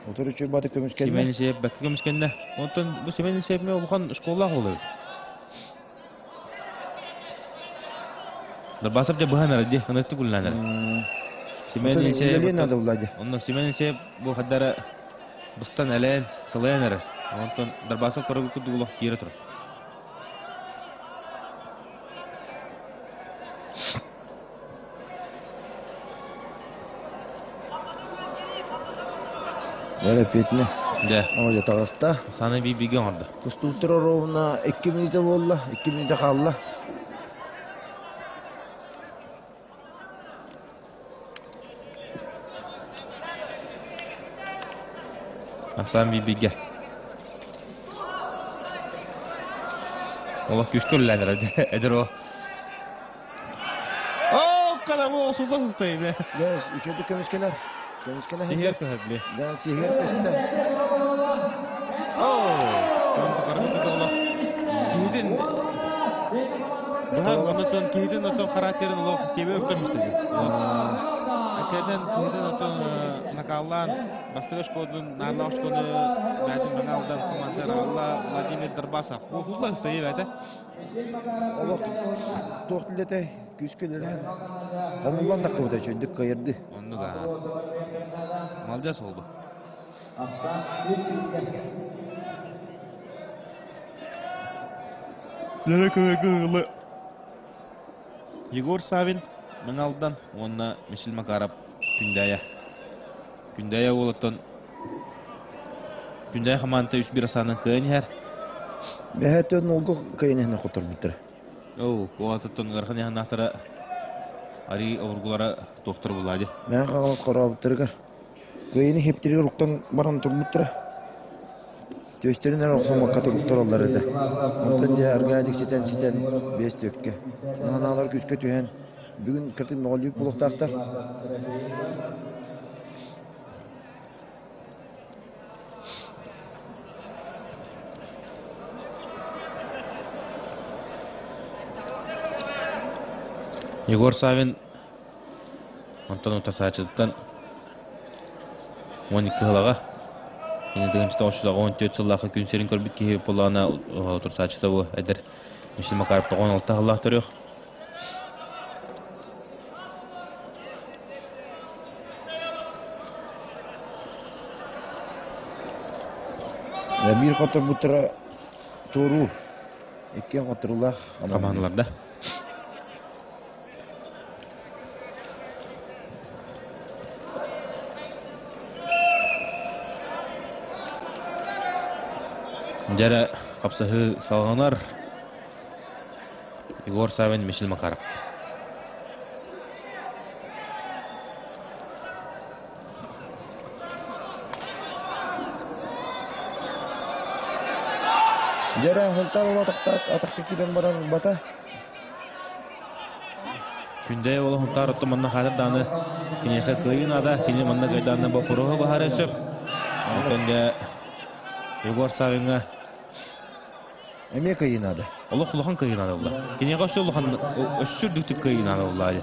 Отор үчү баты көмүскэннэ. Семен Елисеев бэккэ көмүскэннэ. Онтон бу Семен Елисеев улахан школалаах буолар. Дарбасов дьэ быһан эрэ дии, ыныртык үлэлээн эрэ. Семен Елисеев Үлэлиэн надо Владя. Онно Семен Елисеев бу хаддара быстан элээн, сылайан эрэр. Онтон Дарбасов көрөгү курдук олох киирэ турар. Эрэ фитнес. Дьэ. Оля таҕыста. Саны биир-бииргэ оҥордо. Тустууттар ровно 2 мүнүүтэ буолла, 2 мүнүүтэ хаалла. Ахсаан биир-бииргэ. Олох күүскэ үлэлээн эрэр эдэр уол. Оо, каламы осулла сыстайым э. Дьэ, үчүгэйдик көмүскэнэр. Көмүскэнэ Сиһиэр көһөр били. Дьэ, сиһиэр көстө. Оо, киһитин быһан оннотон киһитин отон характерын олох кебе өктөрмүстэ. Акерден киһитин отон накаллаан бастыгы школун наарлаах школу бәтин маҥалдан командир Алла Владимир Дарбасов. Бу хулла сыстайы бәте. Олох туох үлэтэй күүскэ үлэлээн хомуллан таххыбыта үчүгүйдүк кыайырды. Оннук аа. Молодец oldu. Егор Савин Мыҥалдан уонна Мишель Макаров Күндэйэ. Күндэйэ уолуттан Күндэйэ хамаанда үс биир асаанан кыайан иһэр. Бэһээтэн олго кыайан иһэн хотторбуттара. Оо, куолатыттан ыарахан иһаннаахтара арыы обургулара туохтар булла дии. Мээн хаҥалас хорообуттарыгар кыайыны хиптиригэр уктан баран турбуттара. Түөстэрин эрэ охсуммакка туруктараллар этэ. Онтон дьэ аргаадик ситэн ситэн биэс түөккэ. Наһанаалар күүскэ түһэн бүгүн кыртын мөҕүллүүк буолуохтаахтар. Егор Савин онтон утарсааччытыттан 12 сылаҕа 1914 сыллаахха күн сирин көрбүт киһи буоллаҕына утарсааччыта бу эдэр. Мишель Макаров 96 сыллаах төрүөх. Биир хотторбуттара туоруур. Иккиэн хотторуулаах хамаандалар да. Дьэрэ хапсаһыы салҕанар. Егор Савин, Мишель Макаров. Дьэрэ Сунтаар уола атахта киирэн баран бата. Күндэйэ уола Сунтаар оттон манна хаатыр даҕаны киниэхэ кыайыы наада, кини манна кыайдаҕына боппуруоһу быһаарыан сөп. Онтон дьэ Егор Савиҥҥа Эмиэ кыайыы наада. Олох улахан кыайыы наада буолла. Киниэхэ өссө улахан өссө үрдүктүк кыайыы наада буолла.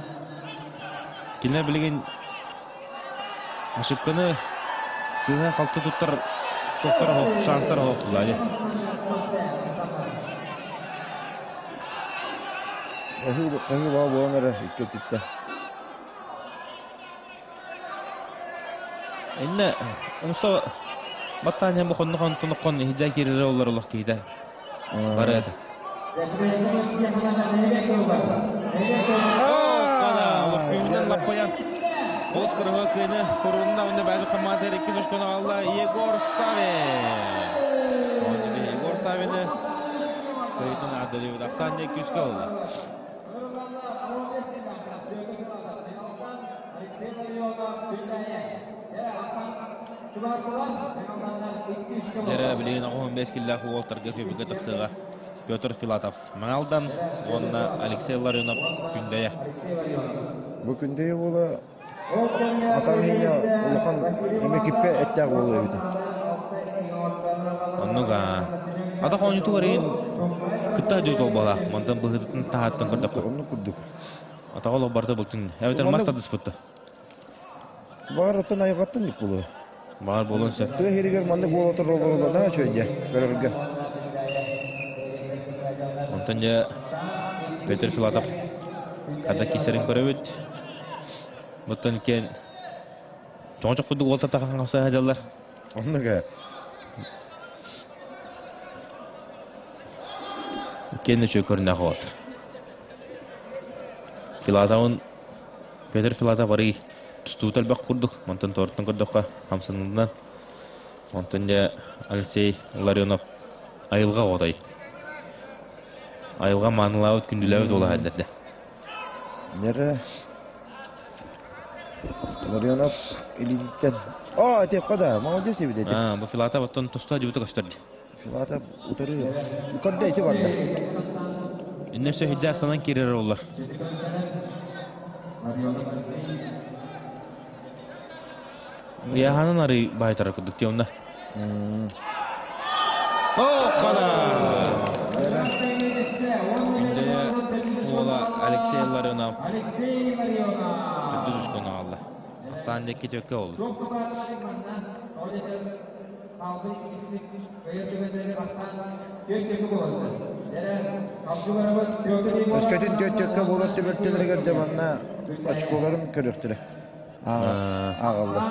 Кинилэр билигин ошибканы сыыһа-халты туттар туттар шанстар оһохтулар. Хаһыы баа буолан эрэ икки өттүттэ. Инне умса баттаанньан бу хонно хонтон иһдьэ киирэрэ олор олох киһитэ. Бары это. Олох лаппайан Олус кырыһы кыйны курунна уонна бэйэ хамаата иккис очкону аҕалла Егор Савин. Егор Савины кыйытын аадалыбыт Ахсаанньа күүскэ ылла. Дьэрэ билигин 15 киллээх уолтарга көбүгэ тахсыаҕа Петр Филатов Маҥалдан уонна Алексей Ларионов Күндэйэ. Бу Күндэйэ уола атаҕын иһинэ улахан эмэ киппэ эттээх буолуо эбитэ. Оннук аа. Атах оонньуутугар иһин кытта дьыл толбалаах. Мантан быһыытын таһааттан көрдөххө. Оннук курдук. Атаҕа олох барыта былтыҥ. Эбэтэр мас тардыспытта. Баҕар оттон айылҕаттан ник буолуо. Баҕар буолуон сөп. Тыа иһигэр маннык буола турар наһаа үчүгэй дьэ көрөргө. Онтон дьэ Петр Филатов хата кисэрин көрөбүт. Оттон киэн чоҥочох курдук уолта тахан хапса сылдьаллар. Оннук ээ. Киэн үчүгэй көрүнээх уол. Филатовын Петр Филатов арый тустуута элбэх курдук, онтон туораттан көрдөххө хамсаныынан. Онтон дьэ Алексей Ларионов айылҕа оҕотой. Айылҕа маанылаабыт күндүлээбит уола сылдьар. Нерэ Ларионов илиититтэн Оо, этиэххэ да, молодец эбит эти. Аа, бу Филатов оттон туста дьыбыта көстөр дии. Филатов утары утарда ити барда. Инне өссө хиддэ астанан киирэр оллар. Яханан арый баайтара курдук тиомна. О, хана! Күндэйэ уола Алексей Ларионов төрдүс ускуну аҕалла. Ахсаан диэки төккө олду. Өскөтүн түөрт-түөрткэ буолар түбэлтэлэригэр да манна очколарын көрүөхтэрэ. Ааҕаллар.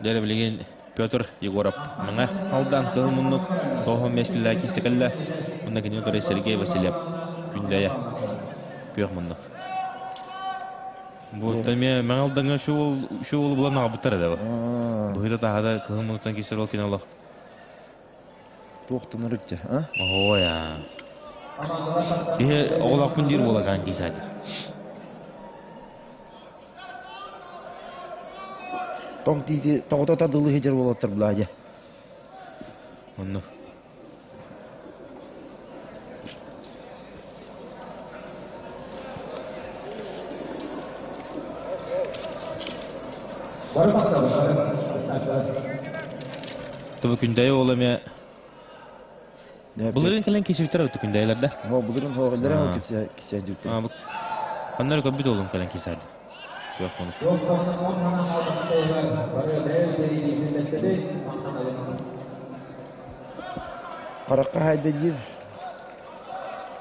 Дьэ билигин Петр Егоров Мэҥэ Алдан Кыһыл Муннук тоҕуһун миэстэлээх киирсэ кэллэ. Уонна кинини көрө Сергей Васильев Күндэйэ Күөх Муннук. Бу эмиэ Мэҥэ Алдаҥҥа үчүгэй уолу булан аҕалбыттар этэ. Быһыыта-таһаата Кыһыл Муннуктан киирсэр уол кини олох. Туохтанарык дьэ, а? Оһуой аа. Киһи оҕолоохпун диир буолакаан дии саатар. Тоҥ тиити тоҕото тардылыы сылдьар уолаттар былаадьа. Оннук. Тобу күндэйэ уола эмиэ Былырыын кэлэн кисибиттэр эбит күндэйэлэр да. О, былырыын хоҕоллара ол кисээдүттэр. Ханна эрэ көрбүт уолум кэлэн кисээди. Күөх мунук. Харахха хайда диир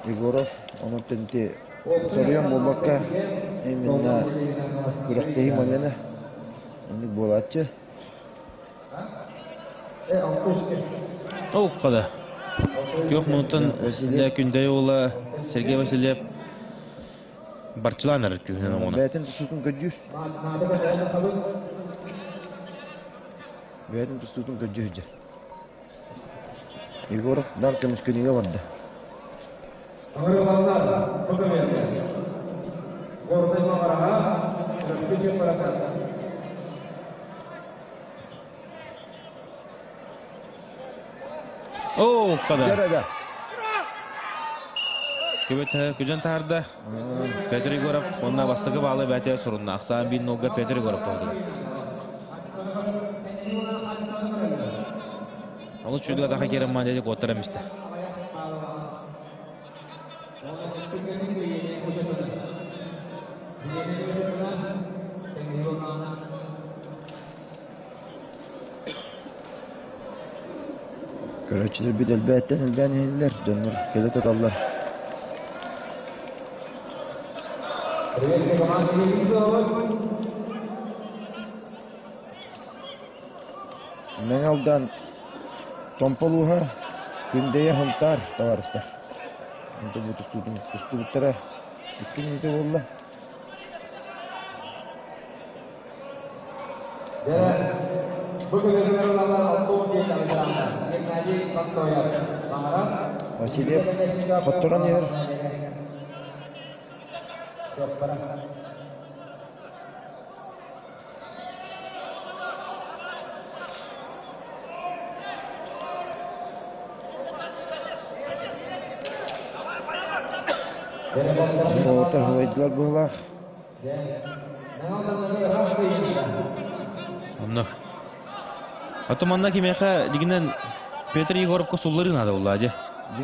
Егоров, онон ити соруйан буолбакка именно күрэхтэһии момена инник буолааччы. Ол қада. Күөх мунутан Күнтэй уола Сергей Васильев барчылаан эрэр күүһүнэн оҥоно. Бэйэтин тустуутун көрдүүр. Бэйэтин тустуутун көрдүү сылдьар. Егоров дар көмүскүнүүгэ барда. Оо, қада. Дьэ, Күбөт күдьэн таһарда. Петр Егоров онна бастакы баалы бәте сурунна. Ахсаан бин нолга Петр Егоров толдура. Ол чүлгө таха керем мандеди коттара мисте. Көрөөччүлэрбит элбээттэн элбээн иһэллэр, дьоннор кэлэ туталлар. Мэҥэ Алдан Томпо улууһа Күндэйэ Һунтаар табаарыстар. Онтон бу тустуутун тустубуттара икки мүнүүтэ буолла. Васильев хотторон иһэр. Уолаттар хылайдылар быһыылаах. Онно. Ото манна кимиэхэ дигинэн Петр Егоровка сулларыы наада буолла дьэ.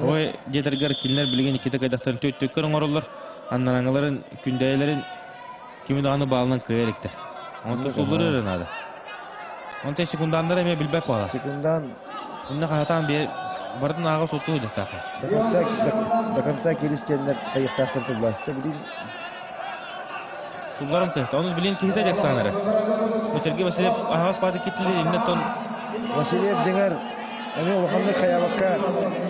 Ой дьиэтэргэр кинилэр билигин иккитэ кайдахтарын төттөккөр оҥороллор. Аннараҥаларын, күндэйэлэрин кими даҕаны баалынан кыайа иликтэр. Онтон сулларыы эрэ наада. Онтон секунданнары эмиэ билбэт буолла. Секундан Инна хаһатаан бие барытын ааҕа суттуу дьахтаах. До конца до конца киристиэннэр хайыахтаахтар тыллаахта билин Сулларым тыһта. Оны билин киһитэ дьаксаан эрэ. Бу Сергей Васильев аһаҕас пааты киттили иннеттон Васильев дьиҥэр эмиэ улаханнык хайаабакка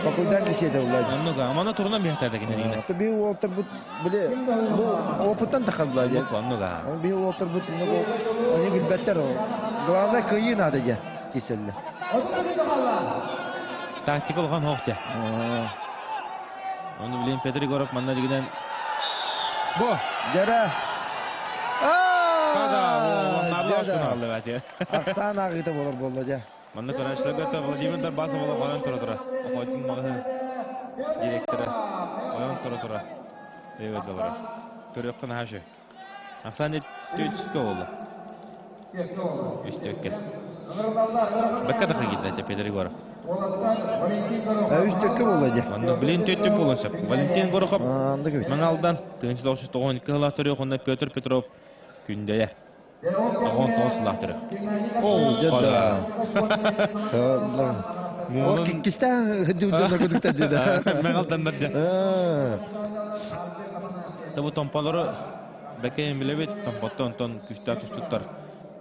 токуйдаан кисиэтэ булла. Оннук амана турунан биһэхтээдэ кинилигинэ. Би уолтарбыт били бу опыттан тахалла дьэ. Оннук аа. Ол би уолтарбыт они билбэттэр. Главное кыайыы наада дьэ киселле. Тактика улахан хоох дьэ. Ону билин Петр Егоров манна дигинэн Бу дьэрэ Ахсаан ааҕыыта болор буолла дьэ. Манна көрөөччүлэргэ Владимир Дарбасов ойон тура тура. Охотин маҕаһыын директора ойон тура тура. Өйөдө олорор. Көрүөххэ наһаа үчүгэй. Ахсаан түөтүскэ буолла. Үс төккө. Бэккэ да киирдэ Петр Егоров. Үс төккө буолла дьэ. Онно билин төттү буолуон сөп. Валентин Горохов Маҥалдан 1992 сыллаах төрүөх уонна Петр Петров Күндэйэ. 99 сыллаах төрүөх. Оо, Дьэ да. Ол киккистээн дьуддана кудуктар дьэ. Мэҥалданнар дьэ. Табу томполору бэкэйин билэбит, томпоттон онтон күстээх тустуттар.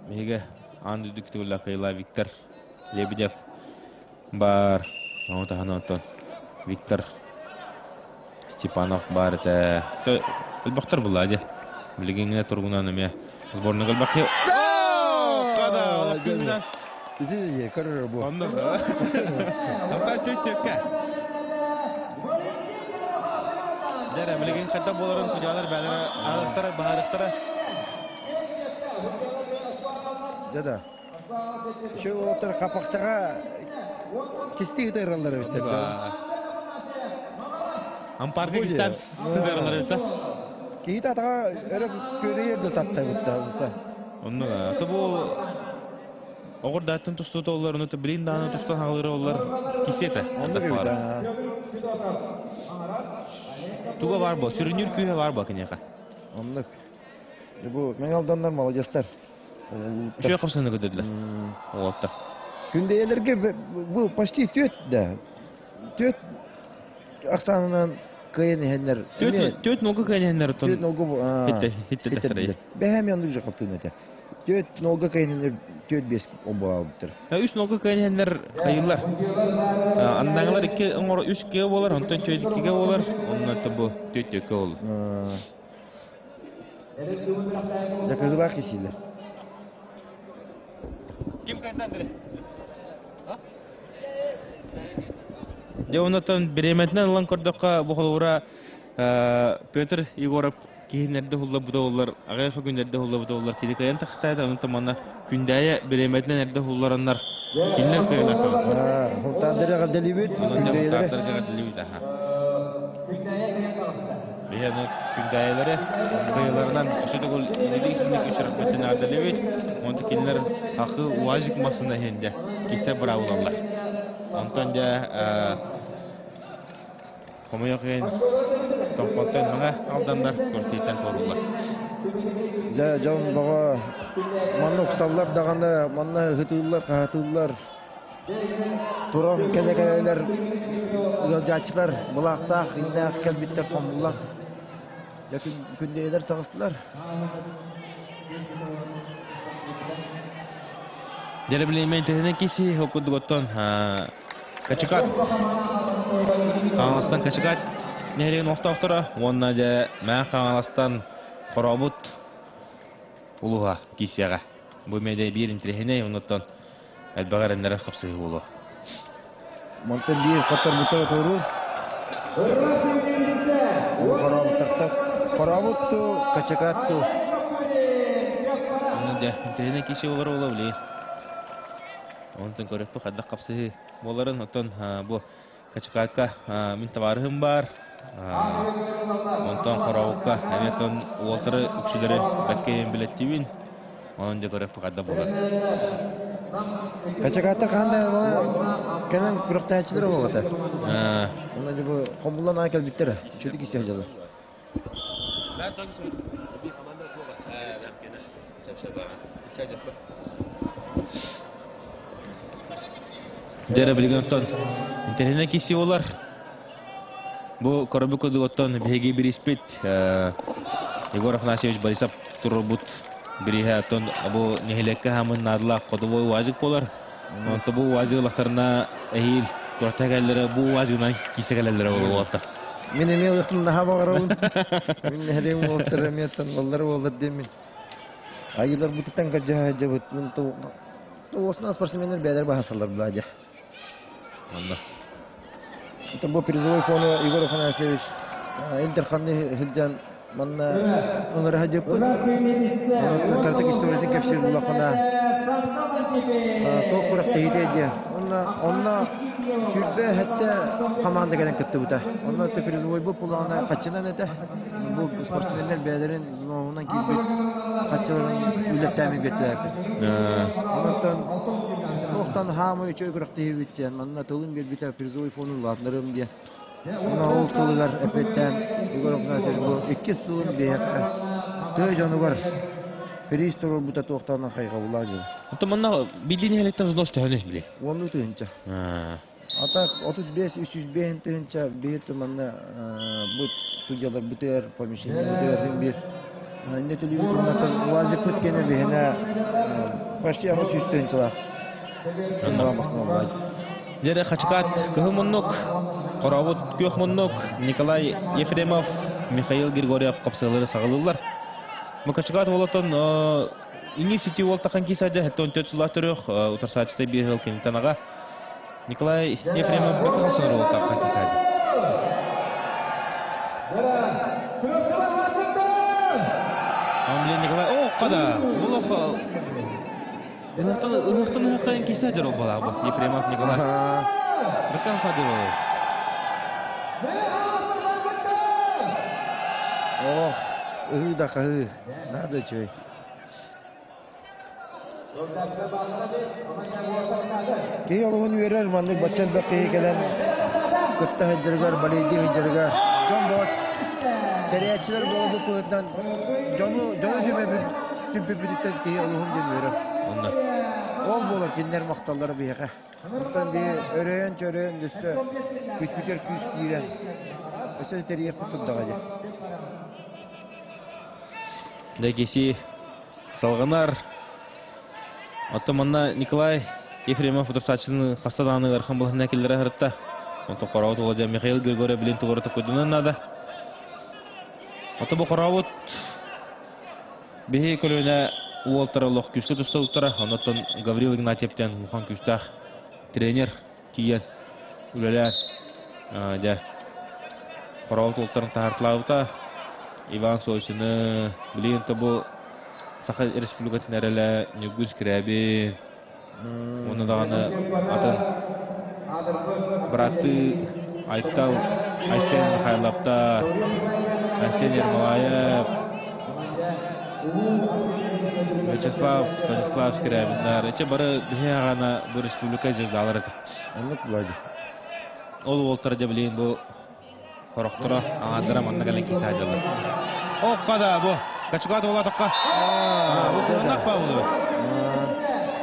Биһиги аан үрдүк төгүллээх кыайыылаах Виктор Лебедев баар. Ону таһынан оттон Виктор Степанов баар этэ. Өлбөхтөр булла дьэ. Билигиҥҥэ туругунан эмиэ сборник өлбөх Ити көрөр бу. Онно Ата түк-түккэ. Дьэ, билигин хайдах буоларын судьялар бээлэрэ аһылыктара, баһаарыктара. Дьэ да. Үчүгэй уолаттар хапахчаҕа кистии ытыраллар эбиттэр. Ампаарга кистээн сытыараллар эбит Киһи атаҕа өрө күөрүйэр да таптайбытта. Онно тобу оҕор дааттын тустуута оллар, ону блин дааны тустан хаалыра оллар кисиэтэ. Оннук эбит. Туга бар бо, сүрүннүүр күүһэ бар бо киниэхэ. Оннук. Бу Мэҥэ Алданнар молодецтар. Үчүгэй хамсаныы көрдөрдүлэр уолаттар. Күндэйэлэргэ бу почти түөт да. Түөрт ахсаанынан кыайан иһэннэр Түөрт нолга кыайан иһэннэр түөрт нолга хиттэ тахсарай. Бэһэм янды уже халтын этэ. Түөрт нолга кыайан иһэннэр 4-5 обаабыттар. Үс нолга кыайан иһэннэр хайыллар. Андаҥалар икки оҥоро үс кигэ буолар, онтон түөрт иккигэ буолар, онно бу түөрт түөркэ буолар. Дакыгылаах кисилер. Ким кайдан Дьэ оннуттан бириэмэтинэн ылан көрдөххө, бу холобура Петр Егоров киһиннэрдэ уһулларбыта буоллар, аҕыйах күннэрдэ уһулларбыта буоллар, кини кыайан тахтаата, онтон манна Күндээйэ бириэмэтинэн эрдэ уһуллараннар кинилэр кыайан таҕыстылар. Хунтаардары эҕэрдэлиибит, Күндээйэлэри. Хунтаардары эҕэрдэлиибит, аха. Биһиэни Күндээйэлэри кыайыыларынан өссө төгүл инники исинник үсүрүппүттэн эҕэрдэлиибит. Онтон кинилэр хахы УАЗик массыына иһин дьэ кисэ быраабылаллар. Онтон дьэ хомойуох иһин Томпоттон Мэҥэ Алданнар көрсүүттэн туорууллар. Дьэ дьон бөҕө манна уксаллар даҕаны, манна ыһытыыллар, хаһытыыллар. Туран кэлэ-кэлэлэр ыалдьааччылар былаахтаах, иннээх кэлбиттэр хомуллан дьэ күндэйэлэр таҕыстылар. Дьэрэ билимэн киси окудуготтон Качыкат Хаҥаластан Качыкат нэһилиэгин олохтоохторо уонна дьэ Мэҥэ Хаҥаластан Хорообут улууһа киирсиэҕэ. Бу медиа биир интэриэһинэй, оннуттан элбэх эрэннэрэр хапсыһыы буолуо. Мантан биир хотторбуттара туоруур. Хорообуттартан Хорообут ту, Качыкат ту. Онно дьэ интэриэһинэй киирсии буолар буолуо билигин. Онтон көрүөхпүт хайдах хапсыһыы буоларын. Оттон бу Качыкаакка мин табаарыһым баар. Онтон Хорообукка эмиэ оттон уолтары үксүлэри бэккэйэн билэттибин. Онон дьэ көрүөхпүт хайдах буолар. Качыкаатта хаһан да кэлэн күрэхтэһээччилэр буолбата. Онно дьэ бу хомуллан аҕай кэлбиттэрэ. Чүтүк истэ сылдьаллар. Дьэ билигин оттон интэриэһинэй киси буолар. Бу көрбүт курдук оттон биһиги бириспит Егор Афанасьевич Борисов турбут бирииһэ оттон бу нэһилиэккэ хаамын наадалаах ходовой УАЗик буолар. Онто бу УАЗик ылахтарына эһиил куораттан кэллэрэ бу УАЗигынан киирсэ кэлэллэрэ буолуо Мин эмиэ ылыахпын наһаа баҕарабын. Мин нэһилиэгим уолаттара эмиэ танналлара буоллар диэммин. Айыыларбытыттан көрдьөһө сылдьабыт. Мин уосунан спортсменнар бэйэлэр баһасаллар бладя. Онно. Это бу призовой фону Егор Афанасьевич Ил Дарханны сылдьан манна ыҥыра сылдьыппыт. Онон картык историятын кэпсиир буллаххына туох күрэхтэһиитэ диэн. Онно онно сүүрбэ сэттэ хамаанда кэлэн кыттыбыта. Онно призовойбут булаҕына хаччынан этэ. Бу спортсменнар бэйэлэрин зоонунан киирбит хаччыларын үлэттээми биэртилээппит. Онтон туохтан хаамай үчүгэй күрэхтэһиибит диэн манна тылын биэрбитэ призовой фонун улаатынарым диэн. Уонна ол тылыгар эппиттээн Егор Афанасьевич бу иккис сылын биһиэхэ тыа дьонугар приз туруорбута туохтан хайҕабыллаах дьыл. Оттон манна билии нэһилиэктэн взнос төһөнүй били? Уоннуу тыһыынча. А так 35 305 тыһыынча биир манна бу судьяларбытыгар помещениебытыгар биир инне төлүүбүт уонна УАЗикпыт кэнэ биһинэ почти 800 тыһыынчалаах. Дьэрэ Хачыкаат кыһыл муннук, Хорообут күөх муннук, Николай Ефремов, Михаил Григорьев хапсыалары саҕалыыллар. Хачыкаат уолаттан Иҥиир сити уол тахан киисадьа 74 сыллаах төрүөх утарсааччыта биир сыл киниттэн аҕа Николай Ефремов бөкө хапсанар уол тахан киисадьа. Николай, о, қада, бұл Ыһыахтан ыһыахтан ыһыахтан киирсэ дьоро буолаабы Ефремов Николай. Бэккэ садыр О, ыһыы да хаһыы, надо үчүгэй. Киһи олоҕун үөрэр, маннык бачча элбэх киһи кэлэн кытта сылдьарыгар, балейдыы сылдьарыгар дьон боот тэрийээччилэр буолбут быһыытынан дьону дьону түмэбит түмпүппүтүттэн киһи олуһун диэн үөрэр. Онно. Ол буолар кинилэр махталлара биһиэхэ. Онтон биһи өрөйөн-чөрөйөн өссө күспүтүгэр күүс киирэн, өссө тэрийиэхпит турдаҕа дии. Дэгиси салҕанар. Оттон манна Николай Ефремов утарсааччыны хаста даҕаны ыарахан балаһына киллэрэ сырытта. Онтон хорообут уола дьэ Михаил Григорьев билин тугура токкуйдунан наада. Оттон бу хорообут биһи көлүөнэ уолтара олох күүскэ тустубуттара. Оннуттан Гаврил Игнатьевтан улахан күүстээх тренер тиийэн үлэлээн дьэ хорообут уолтарын таһаарталаабыта. Иван Сосины билигин то бу Саха Республикатын эрэлэ Ньургун Скрябин уонна даҕаны атын бырааттыы Айтал Айсен Михайловтар, Айсен Ермолаев, Вячеслав Станислав Скрябиннар ичэ бары биһи аҕана бу республика звездалар этэ. Оннук булады. Ол уолтара дьэ билигин бу Хорохторо аҥаардара манна кэлэн киирсэ сылдьаллар. Окко да бу Качугат уолатахха. Бу кыһыннах ба булу.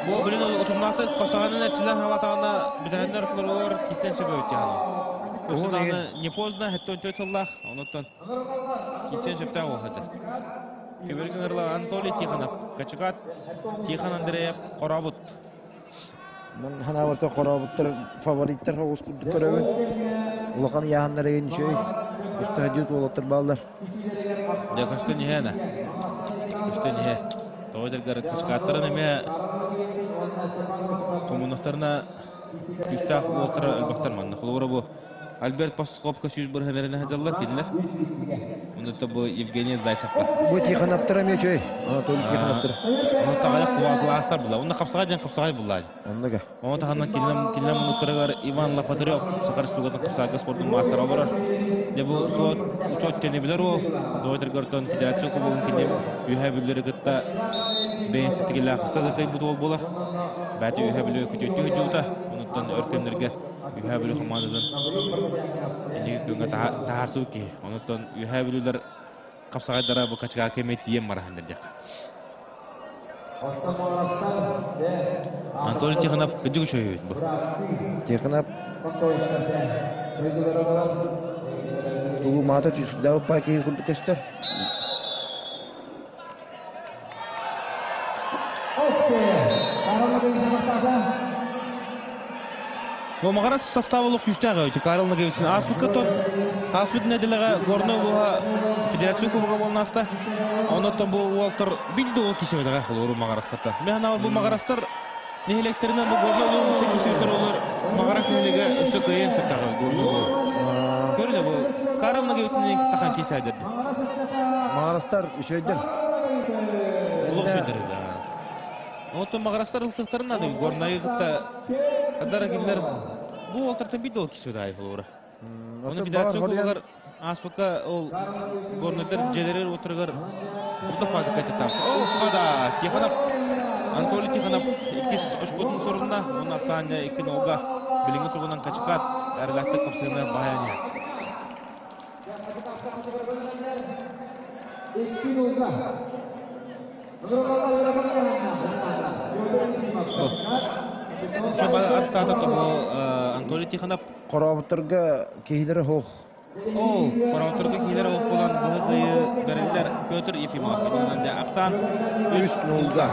Бу билин утумнаахтык хосоҕонун эрчиллэн халатаҕына бүтэһиннэр олорор киирсэн сөбөбүт дьаһана. Өссө не поздно 74 сыллаах, онуттан киирсэн сөптөөх буолла. Көбөргө ырла Анатолий Тихонов, Качугат Тихон Андреев Хоробут. Ханаабарта хорообуттар фавориттар соҕус курдук көрөбүн. Улахан ыйааһыннар эйин үчүгэй. Үстэ уолаттар бааллар. Дьэ көстөн иһээнэ. Көстөн иһэ. Тоҕо дьаргар качкааттарын эмиэ коммунистарына күүстээх уолтара өлбөхтөр манна. Холобура бу Альберт Пастуховка 100 бырыһан эрэнэ сылдьаллар кинилэр. Онута бу Евгений Зайцевка. Бу Тихоновтар эмиэ үчүгэй. Анатолий Тихоновтар. Ону таҕайах кылаастар була. Онно хапсаҕай диэн хапсаҕай буллаа. Оннуга. Ону таһынан кинилэр муннуктарыгар Иван Лопатырев Саха Республикатын хапсаҕайга спордун маастара олорор. Дьэ бу суот учуот тэнибилэр уол. Дуойдаргартан федерация кубогун кини үһэ бүллэри кытта бэйэн ситигилээх хаста да кыайбыт уол буолар. Бэйэтэ үһэ бүлүү күтүөттүү сылдьыбыта. Онуттан өр кэмнэргэ Үһээ Бүлүү хамаандатын инники күҥҥэ таһаарсыбыт киһи. Онуттан Үһээ Бүлүүлэр хапсаҕайдара бу качкаҕа кэмэ тиийэн бараһаннар диэххэ. Анатолий Тихонов кырдьык үчүгэй бу. Тихонов тулумаата түсүрдээбит киһи курдук көстөр. Бу Маҕарас састааба олох күүстээх эбит. Карл Ноговицын ааспыкка тон ааспыт нэдиэлэҕэ Горнай улууһа федерация кубога буолан ааста. Онон бу уолтар билди ол кисибэтэҕэ холууру Маҕарастарта. Мен ханаабар бу Маҕарастар нэһилиэктэринэн бу Горнай улууһун кисибитер олор Маҕарас нэһилиэгэ өссө кыайан сөптөөх Горнай улууһу. Көрүнэ бу Карл Ноговицын тахан кисээдерди. Маҕарастар үчүгэйдэр. Олох үчүгэйдэр Оттон маҕарастар ылсыктарын аны Горнайы кытта Адара кинилэр бу уолтартан биир да ол киһи даай холобура. Оны федерация кубогар ааспыкка ол горнайдар дьиэлэригэр уоттарыгар курдук факт кайтаттаах. О, да, Тихонов, Анатолий Тихонов иккис очкотун сорунна, уонна Саня икки нолга билиҥҥи туругунан Качкат эрэлээхтик хапсыыны баһайан иһэр. Анатолий Тихонов Хорообуттарга киһилэрэ суох. Оо, хорообуттарга киһилэрэ суох буолан быһы бэриллэр Петр Ефимов. Ахсаан 3-0-га.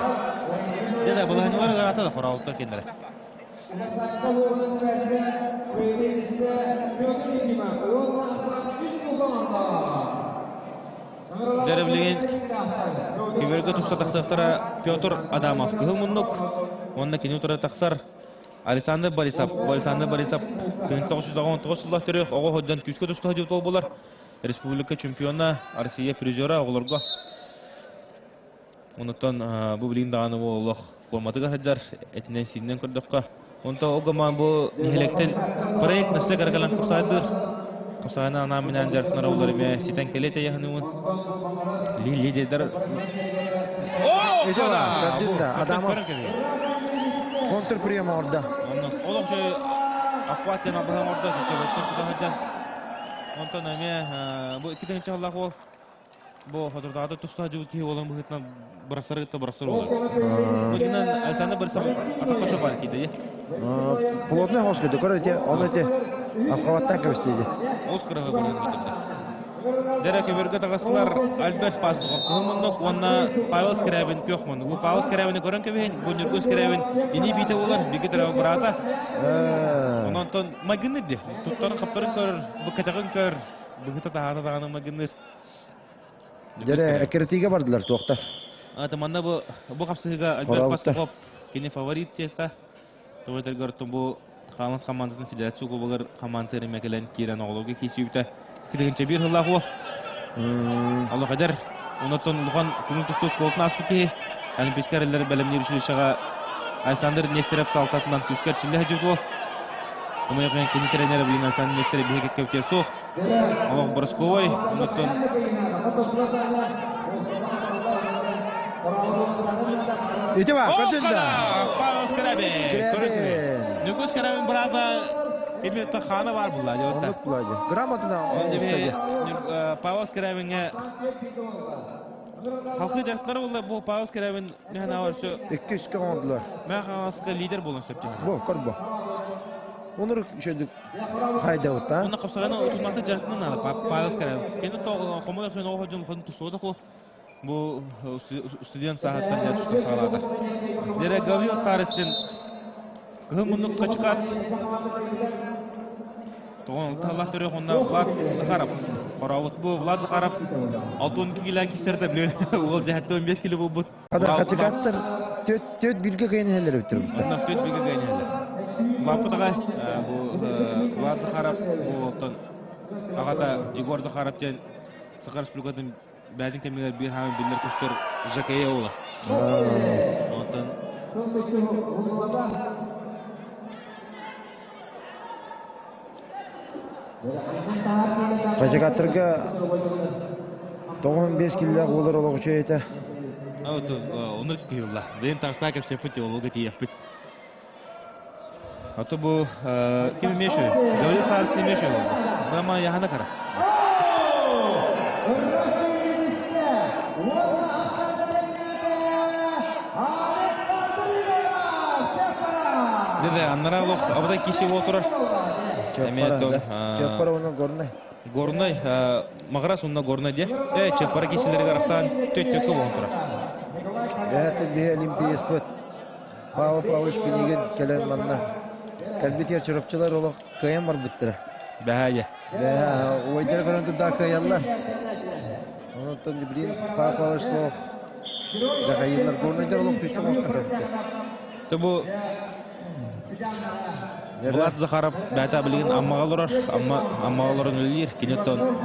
Дьэ да, балаһынньалар ыараата да хорообуттар кинилэрэ. Дьэ билигин Кибергэ туста тахсыахтара Петр Адамов кыһыл муннук уонна кини утары тахсар Александр Борисов. Александр Борисов 1999 сыллаах төрүөх оҕо сылдьан күүскэ туста сылдьыбыт буолар. Республика чемпиона, Россия призера оҕолорго. Онуттан бу билигин даҕаны бу олох форматыгар сылдьар, этинэн-сиининэн көрдөххө. Онто ол гымаан бу нэһилиэктэн проект насле карагалан хапсаайдыр. Хапсаайынан анаан минээн дьарыктанар оҕолор эмиэ ситэн кэлиэ тэйэһинуун. Лидердер Көрдүн да, Адамов контрприем оҥордо. Олох акват диэн абыһан оҥордо, сөбөттөн тута сылдьан. Онтон эмиэ бу икки тыһыынча сыллаах уол. Бу соторутааҕыта туста сылдьыбыт киһи буолан быһыытынан бырахсары кытта бырахсар буолар. Бу Александр Борисов атахха шопар киирдэ дии. Плотный хос кырды көр эти, он эти авхаваттан кэбисти дии. Олус кыраһы көрөн бүтүрдэ. Дэрэ көбөргө таҕыстылар Альберт Пастухов кыһыл муннук уонна Павел Скрябин күөх муннук. Бу Павел Скрябини көрөн кэбиһин, бу Ньургун Скрябин ини биитэ буолар, биги төрөбө быраата. Онон майгынныр дии. Туттарын хаптарын көрөр, бу кэтэҕин көр, быһыта таһаата даҕаны майгынныр. Дьэрэ, эккирэтиигэ бардылар туохтар. Ата манна бу бу хапсыһыыга Альберт Пастухов кини фаворит диэххэ. Тоҕо бу Хаҥалас хамаандатын федерация кубогар хамаанда римэ кэлэн киирэн оҕолорго киирсибитэ. 2-1 сыллаах уол. Олох эдэр. Онтон улахан көҥүл тустуу оскуолатын ааспыт киһи. Олимпийскай эрэллэр бэлэмниир училищеҕа Александр Нестеров салалтатынан күүскэ эрчиллэ сылдьыбыт уол. Хомойуох кини тренерэ билигин Александр Нестеров биһиги кэккэбитигэр суох. Олох Боросковой, онтон Ити бар, көрдүн да. Павел Скрябин. Скрябин. Ньукус Скрябин брата именно хана бар була. Оннук була. Грамотно. Павел Скрябинге халқы жастары болла бу Павел Скрябин нехана өссө Икки үскэ оҥордулар. Махаска лидер болон сөп. Бу, көр бу. Онур шөдүк хайдабыт Онно хапсаҕаны утумнаахтык дьарыктанан наада Павел Скрябин. Кини хомойох иһин оҕо дьон хон тустубата хо. Бу студент сааһыттан дьэ тустан саҕалаата. Дьэрэ Гаврил Старостин кыһыл муннук качкат тоҕон алталаах төрүөх онно Влад Захаров хорообут бу Влад Захаров 62 кило кистэрдэ биле уол дьэһэтте 15 кило буолбут. Ада качкаттар төт бирге кыйын иһэллэр эбиттэр бутта. Онно төт бирге кыйын иһэллэр. Лаппыт аҕай бу Влад Захаров бу оттон аҕата Егор Захаров диэн Саха Республикатын бэйэтин кэмигэр биир хааман биллэр көстөр Жакея уола. Онтон Хачыкаттарга 95 киллээх буолар олох үчүгэй этэ. Оннук киһи Бэйэм таастаах кэпсэппит олуга тиийэхпит. А то бу ким эмиэ Гаврил Саарыс эмиэ үчүгэй Бама яхана кара. Деде, аннара олох абыдай киши отырар. Чеппара уонна Горнай. Горнай, Маҕарас уонна Горнай де. Э, Чеппара кишилеригэр ахсаан төт-төккө болон турар. Бэһэти биһи олимпиецпыт Павел Павлович Пинигин кэлэн манна кэлбит чурапчылар олох кыайан барбыттара. Бэһэйэ. Бэһэ, уойдара көрөн турда кыайаллар. Онтон билин Павел Павлович суох дьаһайыылар Горнайдар олох күүскэ оҥостон кэлбиттэр. Бу Влад Захаров бэйэтэ билигин Аммаҕа олорор, Амма Аммаҕа олорон үлэлиир. Кини оттон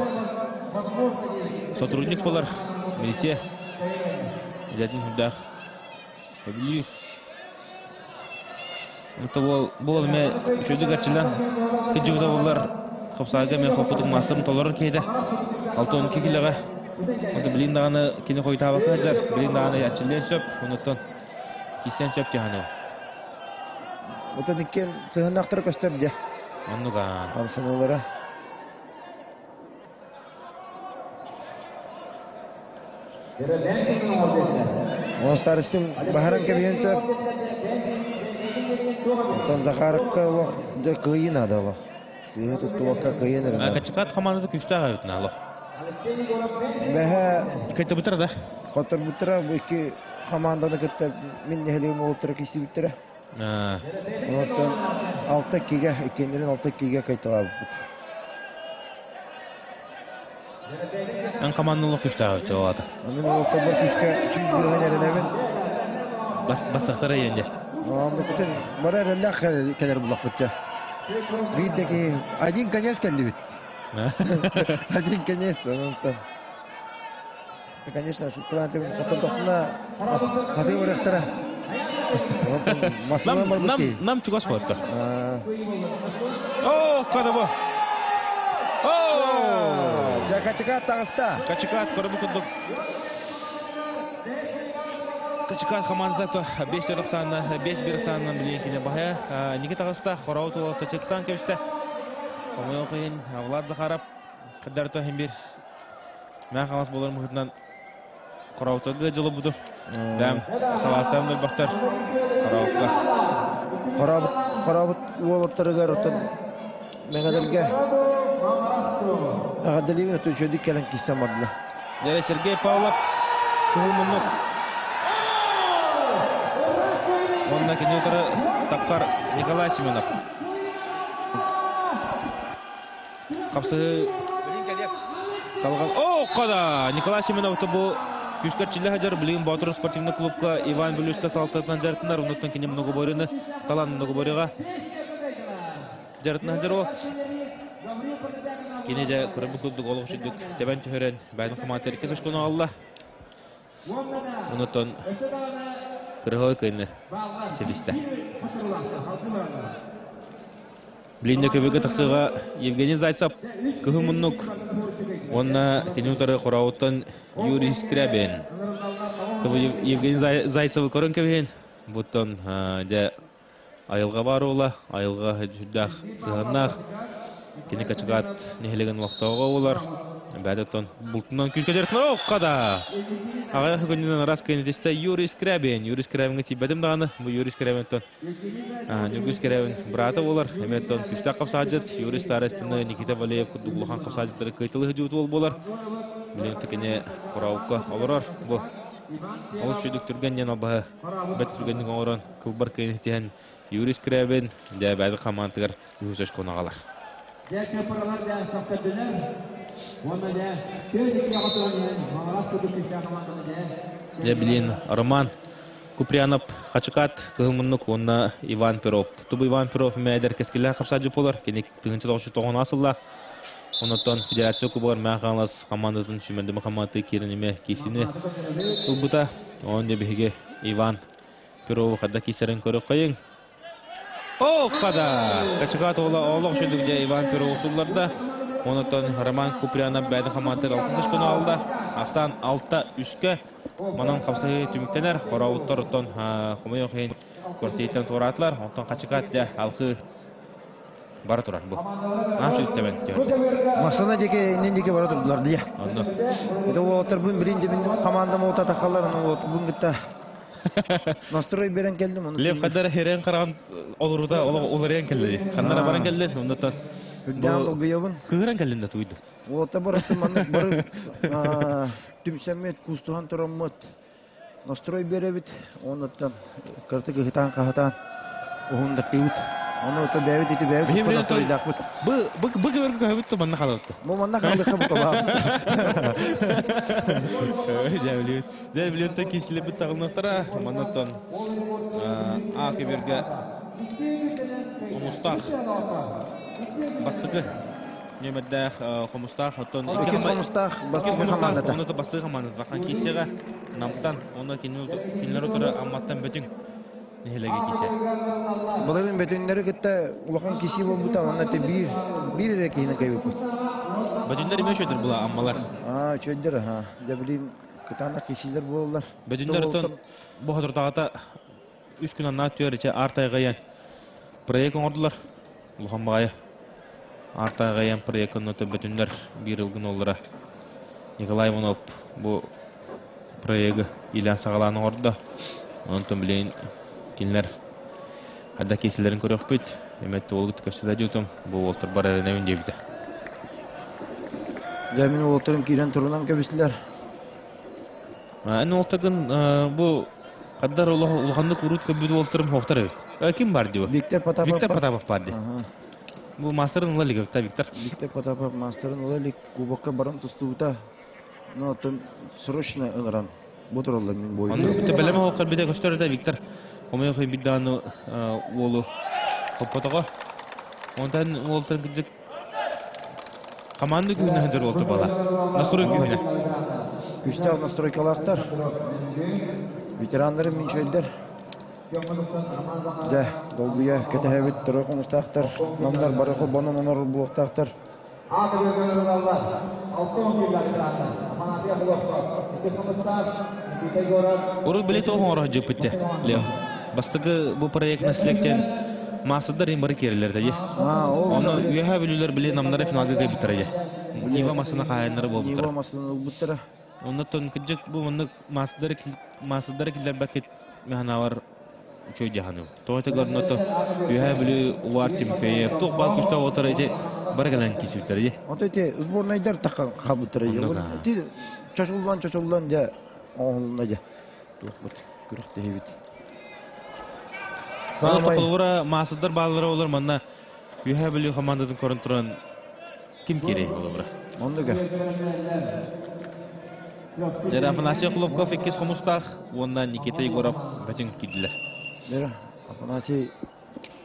сотрудник буолар, милиция үлэтин сүрдээх сөбүлүүр. Это буол буол эмэ үчүгэйдик эрчиллэн сылдьыбыта буоллар, хапсаайга эмиэ холкутук маастарын толорор киһитэ. 62 килоҕа. Онто билигин даҕаны кини хойутаабакка сылдьар, билигин даҕаны эрчиллиэн сөп. Онуттан киирсэн сөп дьаһаныы. Отон иккиэн сыһыннаахтара көстөр дьэ. Оннук аа. Хамсаныылара. Старостин баһаран кэбиһэн сөп. Оттон Захаровка олох дьэ кыайыы наада олох. Сыыһа туттубакка кыайан эрэ наада. Качыкат хамаандата күүстээх эбит наало. Бэһэ Кыттыбыттара да? Хотторбуттара бу икки хамаанданы кытта мин нэһилиэгим уолаттара киирсибиттэрэ. Онтон 6-2-гэ, иккиэннэрин 6-2-гэ кыайталаабыппыт. Эн хамаанналар күүстээх эбит аата. Мин уолаттарбар күүскэ 101 эрэнэбин. Бастахтара иэнде. Оннукутун бары эрэллээх кэлэр буллахпыт дьэ. Биир да киһи один конец кэллибит. Один конец, онтон. Конечно, шуткалаан хоттордохпуна сатыы барыахтара. Массыына барбыт киһи. Нам чугас буолта. О, кадабы. О! Дьэ, Качыкаат таҕыста. Качыкаат көрбүт курдук. Качыкаат хамаандата 5 ахсаанна 5-1 ахсаанынан билигин кини баһа. Никита таҕыста, Хорообут уолатта чексан кэбистэ. Хомойуох иһин Влад Захаров кыддарто иһин бир. Мэн хамас болар мыһытынан Хороутарга дьолобуту. Бэм халаастан бөлбөхтөр. Хороукка. Хорообут хорообут уолаттарыгар отон мэҥэлэргэ эҕэрдэлиибин оту үчүгэйдик кэлэн киирсэн бардылар. Дьэ Сергей Павлов кыһыл муннук. Уонна кини утары тахсар Николай Семенов. Хапсыһыы салҕан О, кода! Николай Семенов бу күүскэ чиллэ сылдьар билигин Боотур спортивный клубка Иван Белюшка салалтатынан дьарыктанар. Оннуттан кини многоборьены талан многоборьеҕа дьарыктана сылдьар ол. Кини дьэ көрбүт курдук олох үчүгдүк тэбэн түһэрэн бэйэтин хамаата иккис очкону алла. Онтон кырыһой кыйны силистэ. Билиннэ көбүгэ тахсыыга Евгений Зайцев кыһыл муннук уонна кини утары Хороуттан Юрий Скрябин. Евгений Зайцевы көрөн кэбиһин. Буттан дьэ айылҕа баар уола, айылҕа сүрдээх сыһыаннаах. Кини Качыгаат нэһилиэгин олохтооҕо буолар. Бэйэтэ бултунан күүскэ дьарыктанар. Окка да! Аҕыйах күнүнэн араас кэннитистэ Юрий Скрябин. Юрий Скрябиҥҥа тиийбэтим даҕаны. Бу Юрий Скрябинтон Ньургун Скрябин быраата буолар. Эмиэ күүстээх хапсаадьыт Юрий Старостины, Никита Валеев курдук улахан хапсаадьыттары кыайталыы сылдьыбыт уол буолар. Билигин кини Хороукка олорор. Бу олус сүдүк түргэн диэн албаһы бэрт түргэнник оҥорон кылбар кыайан тиһэн Юрий Скрябин дьэ хамаандатыгар үһүс очкону аҕалар. Дьэ билин Роман Куприянов Хачыкаат Кыһыл Муннук уонна Иван Перов. Тубу Иван Перов эмэ эдэр кэскиллээх хапсаадьы буолар. Кини 1990 сыллаах Онтон Федерация Кубогар Мэҥэ Хаҥалас хамаандатын сүүмэрдэмэ хамаандата киирэн эмиэ киисини ылбыта. Онон дьэ биһиги Иван Перову хайдах киисэрин көрүөххэйиҥ. О, када! Качыкаат оҕоло олох үчүгдүк дьэ Иван Перов сулларда. Онтон Роман Куприянов бэйэтин хамаандатыгар алтыс очкону аҕалла. Ахсаан алта үскэ. Манан хапсаһыы түмүктэнэр. Хорообуттар оттон хомойуох иһин квартираттан туораатылар. Онтон Хачыкаат дьэ алхыы бара турар бу. Наһаа сүттэбэн түһэрдэ. Массана диэки иннин диэки бара турдулар дии. Онно. Это уолаттарбын билин дьэ мин командам уота тахаллар, аны уолаттарбын кытта настрой берен келдим. Оны Лев хаддар херен караган олорута олорыан келди. Ханнара баран келди. Оннотон Үрдээн долгуйабын. Кыыран келдин да туйду. Уолаттар барыттым маннык бары түмсэммит, кустуһан тураммыт. Настрой биэрэбит, оннуттан кыртык ыһытаан-хаһытаан уһун дактыыбыт. Ону ото бэйэбит ити бэйэбит Биһи укка настройдаахпыт. Бу бу бу көбөргө көһөбүт то манна халалты. Бу манна халыха бу кабаах. Дьэ Дьэ билиэттэ киисилэбит саҕалыныахтара. Маннаттан А көбөргө хомустаах бастакы Нүөмэрдээх Хомустаах, оттон иккис Хомустаах бастакы хамаандата. Онно бастакы хамаандата. Бахан киисэҕэ Намтан, онно кинилэр утары Амматтан Бөтүҥ нэһилиэгэ киисэ. Былырыын Бөтүҥнэри кытта улахан киисии буолбута, онно те биир биир эрэ киһини кыайбыппыт. Бөтүннэр эмиэ үчүгэйдэр була Аммалар. Аа, үчүгэйдэр, аха. Дьэ билигин кытаанах киисиилэр буолаллар. Бөтүннэр оттон бу соторутааҕыта үс күн аннаа түөр ичэ аар тайҕайан проект оҥордулар. Улахан баҕайы Аар тайҕайан проект онно төбөтүннэр биир ылгын уоллара Николай Иванов бу проегы иилээн саҕалаан оҥордо. Онтон билигин кинилэр хайдах киирсэллэрин көрүөхпүт. Эмэт уолгут көрсө дьутум бу уолтарбар эрэнэбин диэбитэ. Дьэ мин уолаттарым киирэн турунан кэбистилэр. Эн уолтаргын бу хаддар улаханнык урут көрбүт уолтарым хоохтор эбит. Ким бар дии Виктор Потапов. Виктор Потапов бар дии. Бу мастерын ыла илик эбит Виктор. Виктор Потапов мастерын ыла илик кубокка баран тустубута. Но оттон срочно ыларан бу тураллар мин бойду. Онно бэлэм оһохтор бите көстөр этэ Виктор. Хомойох бирдааны уолу хоппотоҕо. Онтон уолтан кырдьык Команда күүһүнэ сылдьар уолта бала. Настрой күүһүнэ. Күстээх настройкалаахтар. Ветераннары минчөйдер. Дьэ, долгуйа кэтэһэбит турар хомустаахтар. Намнар бары холбонон онорор буолуохтаахтар. Урут били тоҕо оҥоро сылдьыппыт Лев. Бастакы бу проект наследтен. Маастардар им бары киирэллэр дии. Онно үөһэ бүлүүлэр били намнары финалга кэлбиттэрэ дии. Нива массына хаайыннары буолбуттара. Нива массына ылбыттара. Оннуттан кырдьык бу маннык маастардары маастардары киллэрбэккит механавар үчүгэй дьаһаныы. Тоҕо этигэр онно Үөһээ Бүлүү Улар Тимофеев туох баар күстээх отара ити бары кэлэн киирсибиттэрэ дии. Ото ити сборнайдар тахха хабыттара дии. Ити чочуллан чочуллан дьэ оҥоһулунна дьэ. Туохпут күрэхтэһиибит. Саамай холобура маастардар бааллара олор манна Үөһээ Бүлүү хамаандатын көрөн туран ким киирэй холобура? Оннуга. Дьэ, Афанасий Хлопков иккис хомустаах уонна Никита Егоров бөтүҥ киирдилэр. Дьэ, Афанасий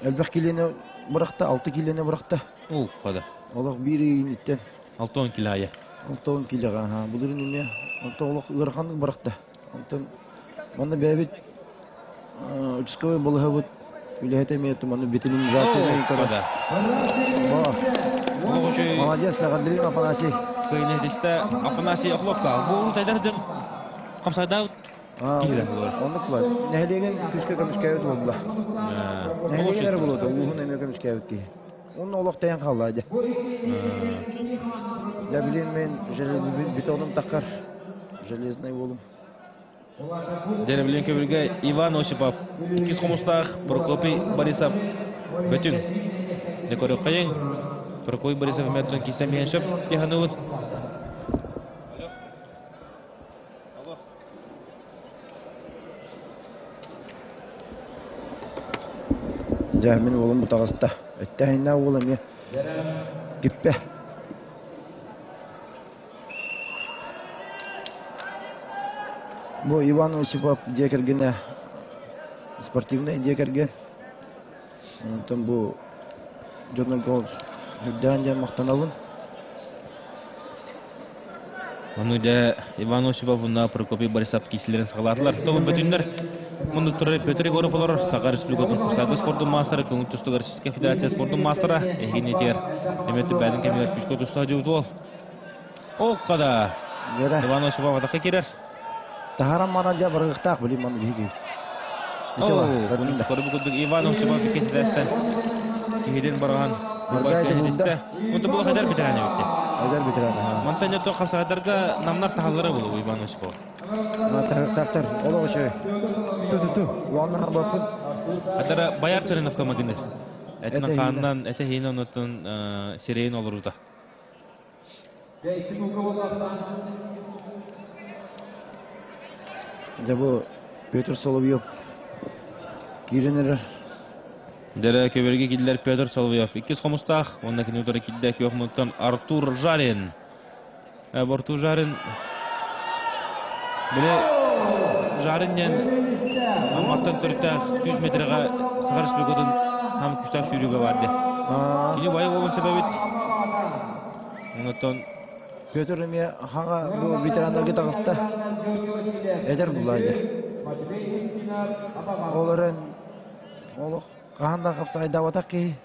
элбэх килиэни бырахта, 6 килиэни бырахта. Уу, хада. Олох биир ииниттэн. 60 кило айа. 60 килоҕа, аха, былырын эмиэ. Онтон олох ыараханнык бырахта. Онтон манна бэйэбит участковый балыһабыт үлэһитэ эмиэ туманы битилинизация көрө. Молодец, Андрей Афанасий. Кыйнетисте Афанасий Охлопка. Бу тайдар дьон хамсайдаабыт киһилэр булар. Оннук булар. Нэһилиэгин күүскэ көмүскээбит буолла. Нэһилиэгин эрэ буолуота, ууһун эмиэ көмүскээбит киһи. Онно олох тэйэн хаалла дьэ. Дьэ билин мен железный бетоном таххар. Железный уолум. Дьэ, көбүргэ Иван Осипов, иккис хомустаах Прокопий Борисов Бөтүҥ. Дьэ, көрүөххэйиҥ. Прокопий Борисов эмиэ киирсэн биһэн сөп дии Дьэ, мин уолум бу таҕыста. Өттөөһүннээх уол эмиэ киппэ. Бу Иван Осипов дьиэ кэргэнэ спортивнай дьиэ кэргэн. Онтон бу дьоннорго сүрдээн диэн махтанабын. Ону дьэ Иван Осипов уонна Прокопий Борисов киисилэрин саҕалаатылар. Тобун бөтүннэр муннук турар Петр Егоров олорор Саха Республикатын Саха спордун маастара, көҥүл тустууга Российскай Федерация спордун маастара, эһигини эмиэ түбээтин кэмигэр күүскэ туста дьубут уол. Оккада Иван Осипов атахха кирэр. Таһаран манан дьэ барыахтаах билим маны биһиги. Көрбү курдук Иван Осипов иккис этээстэн киһидин барахан Онто бу эдэр ветеран эбитти. Эдэр ветеран. Мантан дьэ хасадарга намнар тахаллара булу Иван Осипов. Тахтар, олох үчүгэй. Ту-ту-ту. Уонна баппын. Атара Баяр Цариновка магыныр. Этинэн хааннан, этэ хиин онуттан сирейин олорута. Дьэ бу Петр Соловьев киирэн эрэр. Дэрэ көбөргө киллэр Петр Соловьев иккис хомустаах уонна кини утары киирдэ күөх мунтан Артур Жарин. Артур Жарин били Жарин диэн Амматтан төрүттээх 100 метрга Саха Республикатын хам күстээх сүүрүүгэ бар дии. Кини бай уолун сөбөбүт. Онтон Петр эмиэ хаҥа бу ветераннарга таҕыста. Эдэр буллаайда. Ол эрэн олох хаһан да хапсаҕайдаабатах киһи.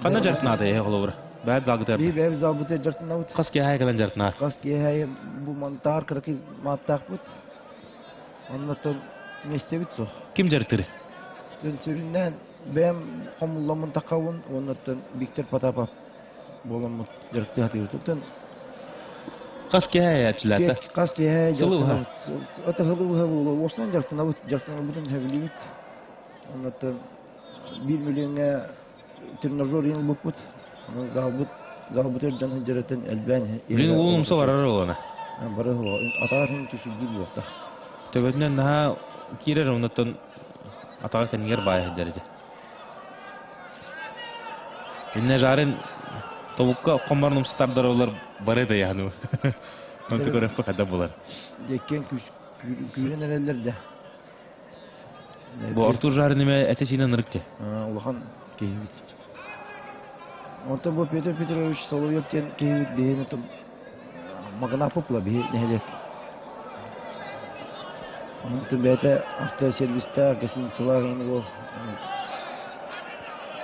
Ханна дьарытынаата эһэ холобура? Бэйэт залгытыгар. Би бэйэбит залбытыгар дьарытынабыт. Хас киэһэ кэлэн дьарытынаар? Хас киэһэ бу монтаар кыракый мааттаахпыт. Оннортон миэстэбит суох. Ким дьарытыр? Сүрүннээн бэйэм хомулламмын таххабын уоннаттан Виктор Потапов буоламмыт дьарыктыы сатыыбыт. Хас киэһэ ээччилээтэ? Хас киэһэ Сылы быһа? Это сылы быһа буолуо. Уостан дьарыктанабыт, дьарыктанабытын сөбүлүүбүт. Оннуттан биир миллиоҥҥа тренажер иһин ылбыппыт. Онон залбыт залбытыгар дьон сылдьарыттан элбээн Блин, уол умса барар олана. Бары атаҕар иһин түсүрдүү буолуохтаах. Төбөтүнэн наһаа киирэр, оннуттан атаҕа кэннигэр баайа сылдьар этэ. Иннэ жарын тобукка хомморун умса тардар олар бары да яһану. Онту көрөппө хада булар. Деккен күүрэн эрэллэр да. Бу Артур Жарин эме эте-сиинэ ынырык те. Улахан киһибит. Онтон бу Петр Петрович Соловьев диэн киһибит биһини Магнапопла биһи нэһилиэк. Онтон бэйэтэ автосервистаах, гостиницалаах ини буол.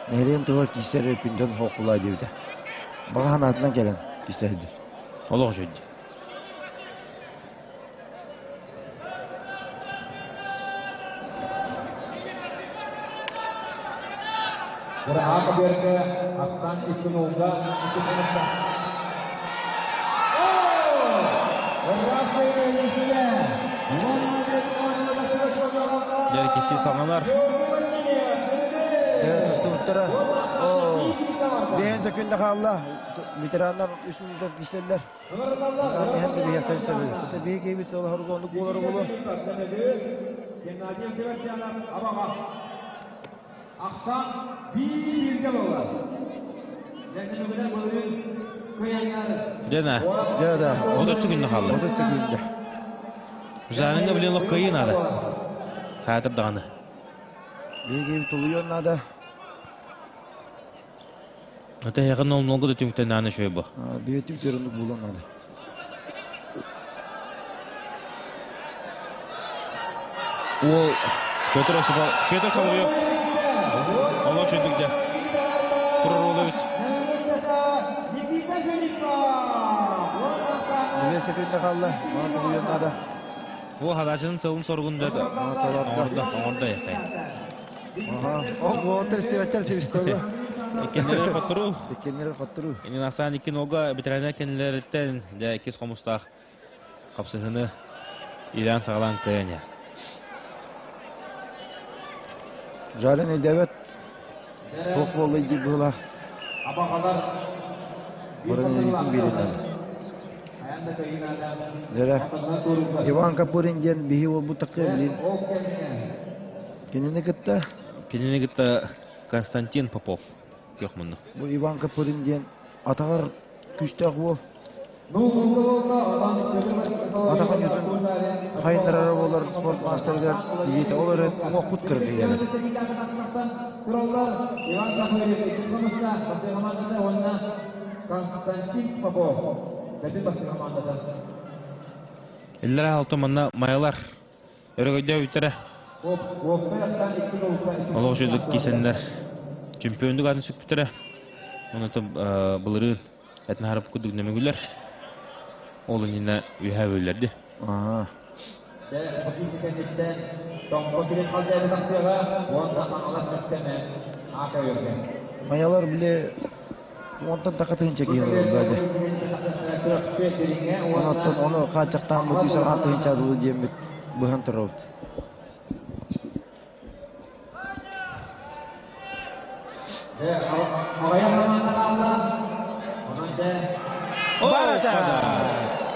Нэһилиэгин туһугар киирсэр күндэн хоқулаа диэбитэ. Баҕа санаатынан кэлэн киирсэ Олох үчүгэй. Дьэ киси саҥалар. Тустубуттара. Бэйэн сөкүндэ хаалла. Ветераннар үс минутан киселлер. Иһэн да биһиэхтэн сөбү. Тута биһи киһибит сылаһарга оннук буолар буолуо. Геннадий Севастьянов Абаҕа. Ахсаан биир-бииргэ буолар. Дьэ былырыын кыайаннар. Дьэ Дьэ да. 30 секунда хаалла. 30 секунда. Жаныңа билен лох кыайыы наада. Хаатыр даҕаны. Биһи киһибит тулуйуон наада. Ата эһэҕин нол-нолго да түмүктэн наана үчүгэй бу. Биһи түмүктэр оннук буолуон наада. Уол Петр Осипов, Петр Соловьев. Олох үчүгдүк дьэ. Турар уол эбит. Биһи секунда хаалла. Мана тулуйуон наада. Бу хадаачынын сылын соругун да оҥордо, оҥордо яхтай. Ого, истибэттэр свистога. Иккеннери хоттору. Иккеннери хоттору. Инин ахсаан икки нолга ветеринар кэннилэриттэн дьэ иккис хомустаах хапсыһыны илээн саҕалаан кыайан Жарен өйдөбөт. Туох буолла диир быһыылаах. Баран илиитин биэриннэ. Дьэрэ Иван Капурин диэн биһи уолбут такка билин. Кинини кытта Кинини кытта Константин Попов күөх мунну. Бу Иван Капурин диэн атаҕар күүстээх уол. Атаҕын үтүн хайыннарара буолар спорт маастарыгар тиийиитэ ол эрэн уҥуохпут кыргыйар. Константин Попов бэти бастакы командата. Иллэрэ алты манна майалар өрөгөйдөөбүттэрэ. Олох үчүгдүк киисэннэр чемпиондук атын сүкпүттэрэ. Онон былырыын этин харап курдук нөмүгүлэр. Ол иннинэ үөһээ бөллөрдү. Аа. Майалар били уонтан таха тыһыынча киһи олорор дии. Онон ону хааччахтаан бу күүс алҕаан тыһыынча дылы диэммит быһан турабыт.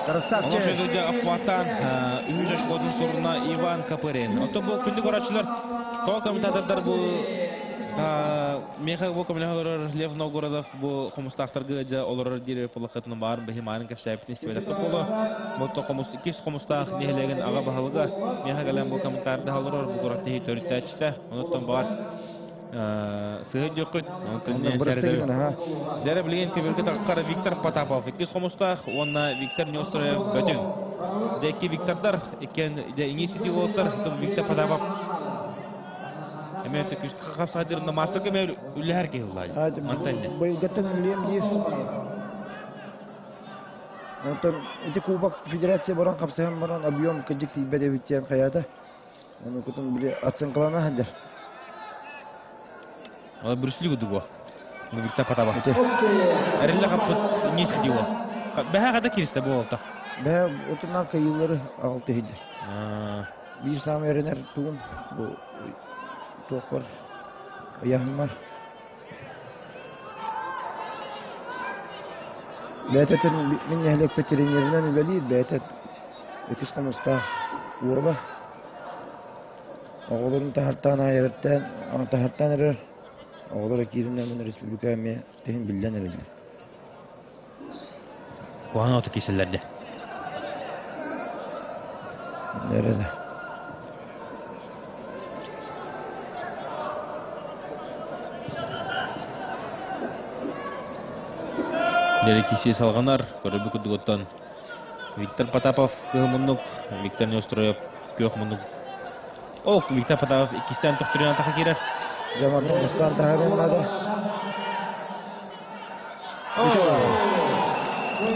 Красавчик! Аппаттан үһүс очкотун суруна Иван Капырин. Оттон бу күндү көрөөччүлэр, тоҕо комментатордар бу Миэхэ бу көмөлөһө олорор Лев Новгородов бу хомустаахтарга дьэ олорор диир полохытын баар быһымаарын кэпсээбитин истибэтэхпит буолуо. Бу хомус иккис хомустаах нэһилиэгин аҕа баһылыга миэхэ кэлэн бу комментардаһа олорор бу күрэхтэһии төрүттээччитэ. Онуттан баар сыһы диэххит. Онтон Дьэрэ билигин көбүргэ таххар Виктор Потапов иккис хомустаах уонна Виктор Неустроев Бөтүҥ. Дьэ икки Виктордар иккиэн дьэ иҥии сити уолаттар Виктор Потапов Эмиэ хапсаайдырында маастарга эмиэ үллэһэр киһи улаай. Мантан Быйылгаттан үллэм диир. Онтон ити кубок федерация баран хапсыһан баран объем кырдьык тиийбэт эбит диэн хайаата. Ону кутун били оценкалана сылдьар. Ол Брюсли кудуго. Виктор Потапов. Эриллэ хаппыт не сидио. Бэһэ хата киристе бу олта. Бэһэ отунан кыйыллары аҕалты сылдьар. Биир саамай эрэнэр тугум бу туохпар ыйаһыммар. Бэйэтэ мин нэһилиэкпит тренеринэн үлэлиир, бэйэтэ иккис хомустаах уола. Оҕолорун таһартаан аайарыттан, таһартаан эрэр. Оҕолоро киириннэр мин республика эмиэ тиһин биллэн эрэллэр. Куһаҕан оту киирсэллэр дии. Эрэ да. Дьэ киирсии салҕанар. Көрөрбүт курдук оттон Виктор Потапов кыһыл муннук, Виктор Неустроев күөх муннук. Ох, Виктор Потапов иккистээн тохтуруйан таха киирэр. Дьэ, мантан устаан таһаарыан наада.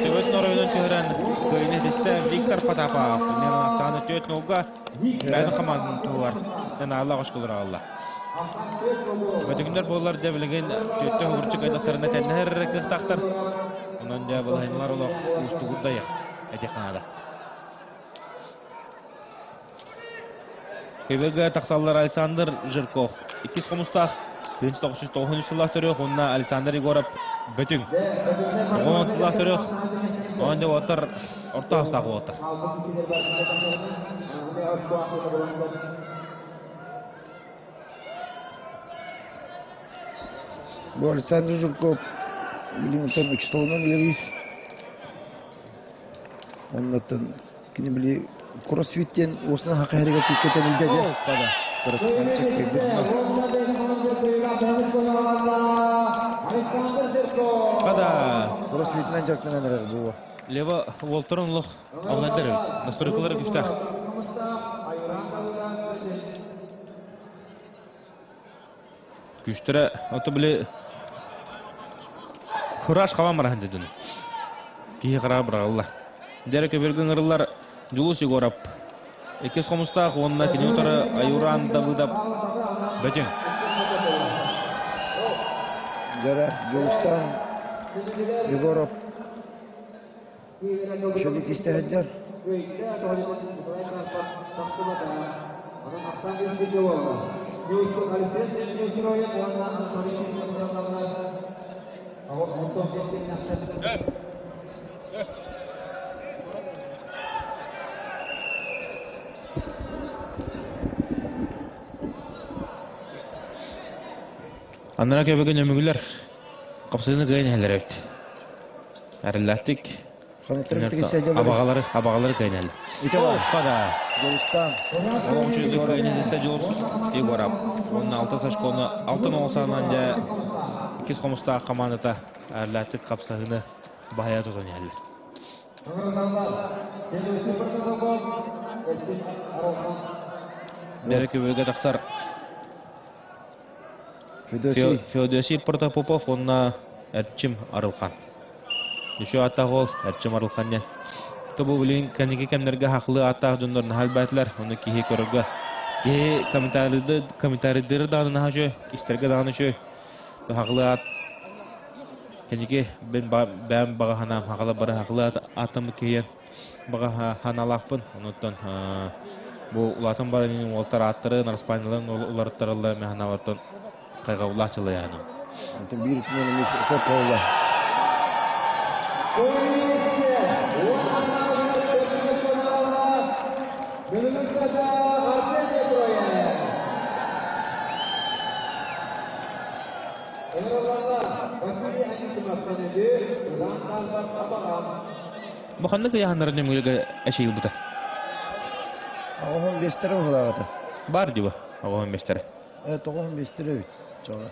Төбөтүн оройунан түһэрэн кыайыыны ситистэ Виктор Потапов. Сааны 4-0-га бэйэтин хамаандатын туһугар Нааллаах оскуолалар аҕалла. Бөтүгүннэр буоллар дьэ билигин түөттэ хогурчу кайдахтарына тэннэһэр эрэ кыахтаахтар. Онон дьэ балаһыннар олох уустугурдайах этиэххэ наада. КВГ тахсаллар Александр Жирков. Иккис хомустаах 1993 сыллаах төрүөх уонна Александр Егоров Бөтүҥ. 90 сыллаах төрүөх. Онон дьэ уолаттар орто астаах уолаттар. Бу Александр Жирков билигин учууталынан үлэлиир. Оннуттан кини били кроссфит диэн уосунан хака иһэригэр күүскэ тэнийдэ дьэ. Хада. Кроссфитинэн дьарыктанан эрэр буо. Лева уолтарын олох абылайдар эбит. Настройкалара күүстээх. Күүстэрэ ото били Кураж хабан бараһын дедин. Киһи хараҕа быраҕыллар. Дьэрэ көбүргүн ырыллар Дьулус Егоров. Иккис хомустаах уонна кини утары Аюран Давыдов Бөтүҥ. Дьэрэ Дьулустан Егоров Шөдүк истэһэддэр. Аннара көбөгөн өмүгүлэр қапсыыны кыайан иһэллэр эбит. Эрэллээхтик абаҕалары абаҕалары кыайан Ити да. Дьулустан. Оҕочуйдук кыайан иһистэ Дьулус Егоров. Уонна алта сашкону алтан оҕосаанан дьэ иккис хомустаах хамаандата эрэллээхтик хапсаһыыны баһыйа тутан иһэллэр. Дэрэ көбүргэ тахсар Федосий. Феодосий Протопопов уонна Эрчим Арылхан. Еще ааттаах уол Эрчим Арылхан диэн. Бу билигин кэнники кэмнэргэ хахлыы ааттаах дьоннор наһаа элбээтилэр. Ону киһи көрөргө киһи комментарийды комментарийдыыр даҕаны наһаа үчүгэй, истэргэ даҕаны үчүгэй. Хахлыы аат кэнники бин бэйэм баҕа санаам хахала бары хахлыы ааттаммыт киһиэн баҕа санаалаахпын. Онуттан бу улаатан баран уолтар ааттарын, араспаанньаларын уларыттараллар мен санаабаттан хайҕабылаах чылайааным. Биир үтүмэн көп буолла. Бу ханнык ыйааһыннарын нөмүгүлгэ эчэйилбыта? Оҕоһун биэстэрэ быһылаабыта. Бар дии бу, оҕоһун биэстэрэ. Э, тоҕоһун биэстэрэ эбит. Чоҕа.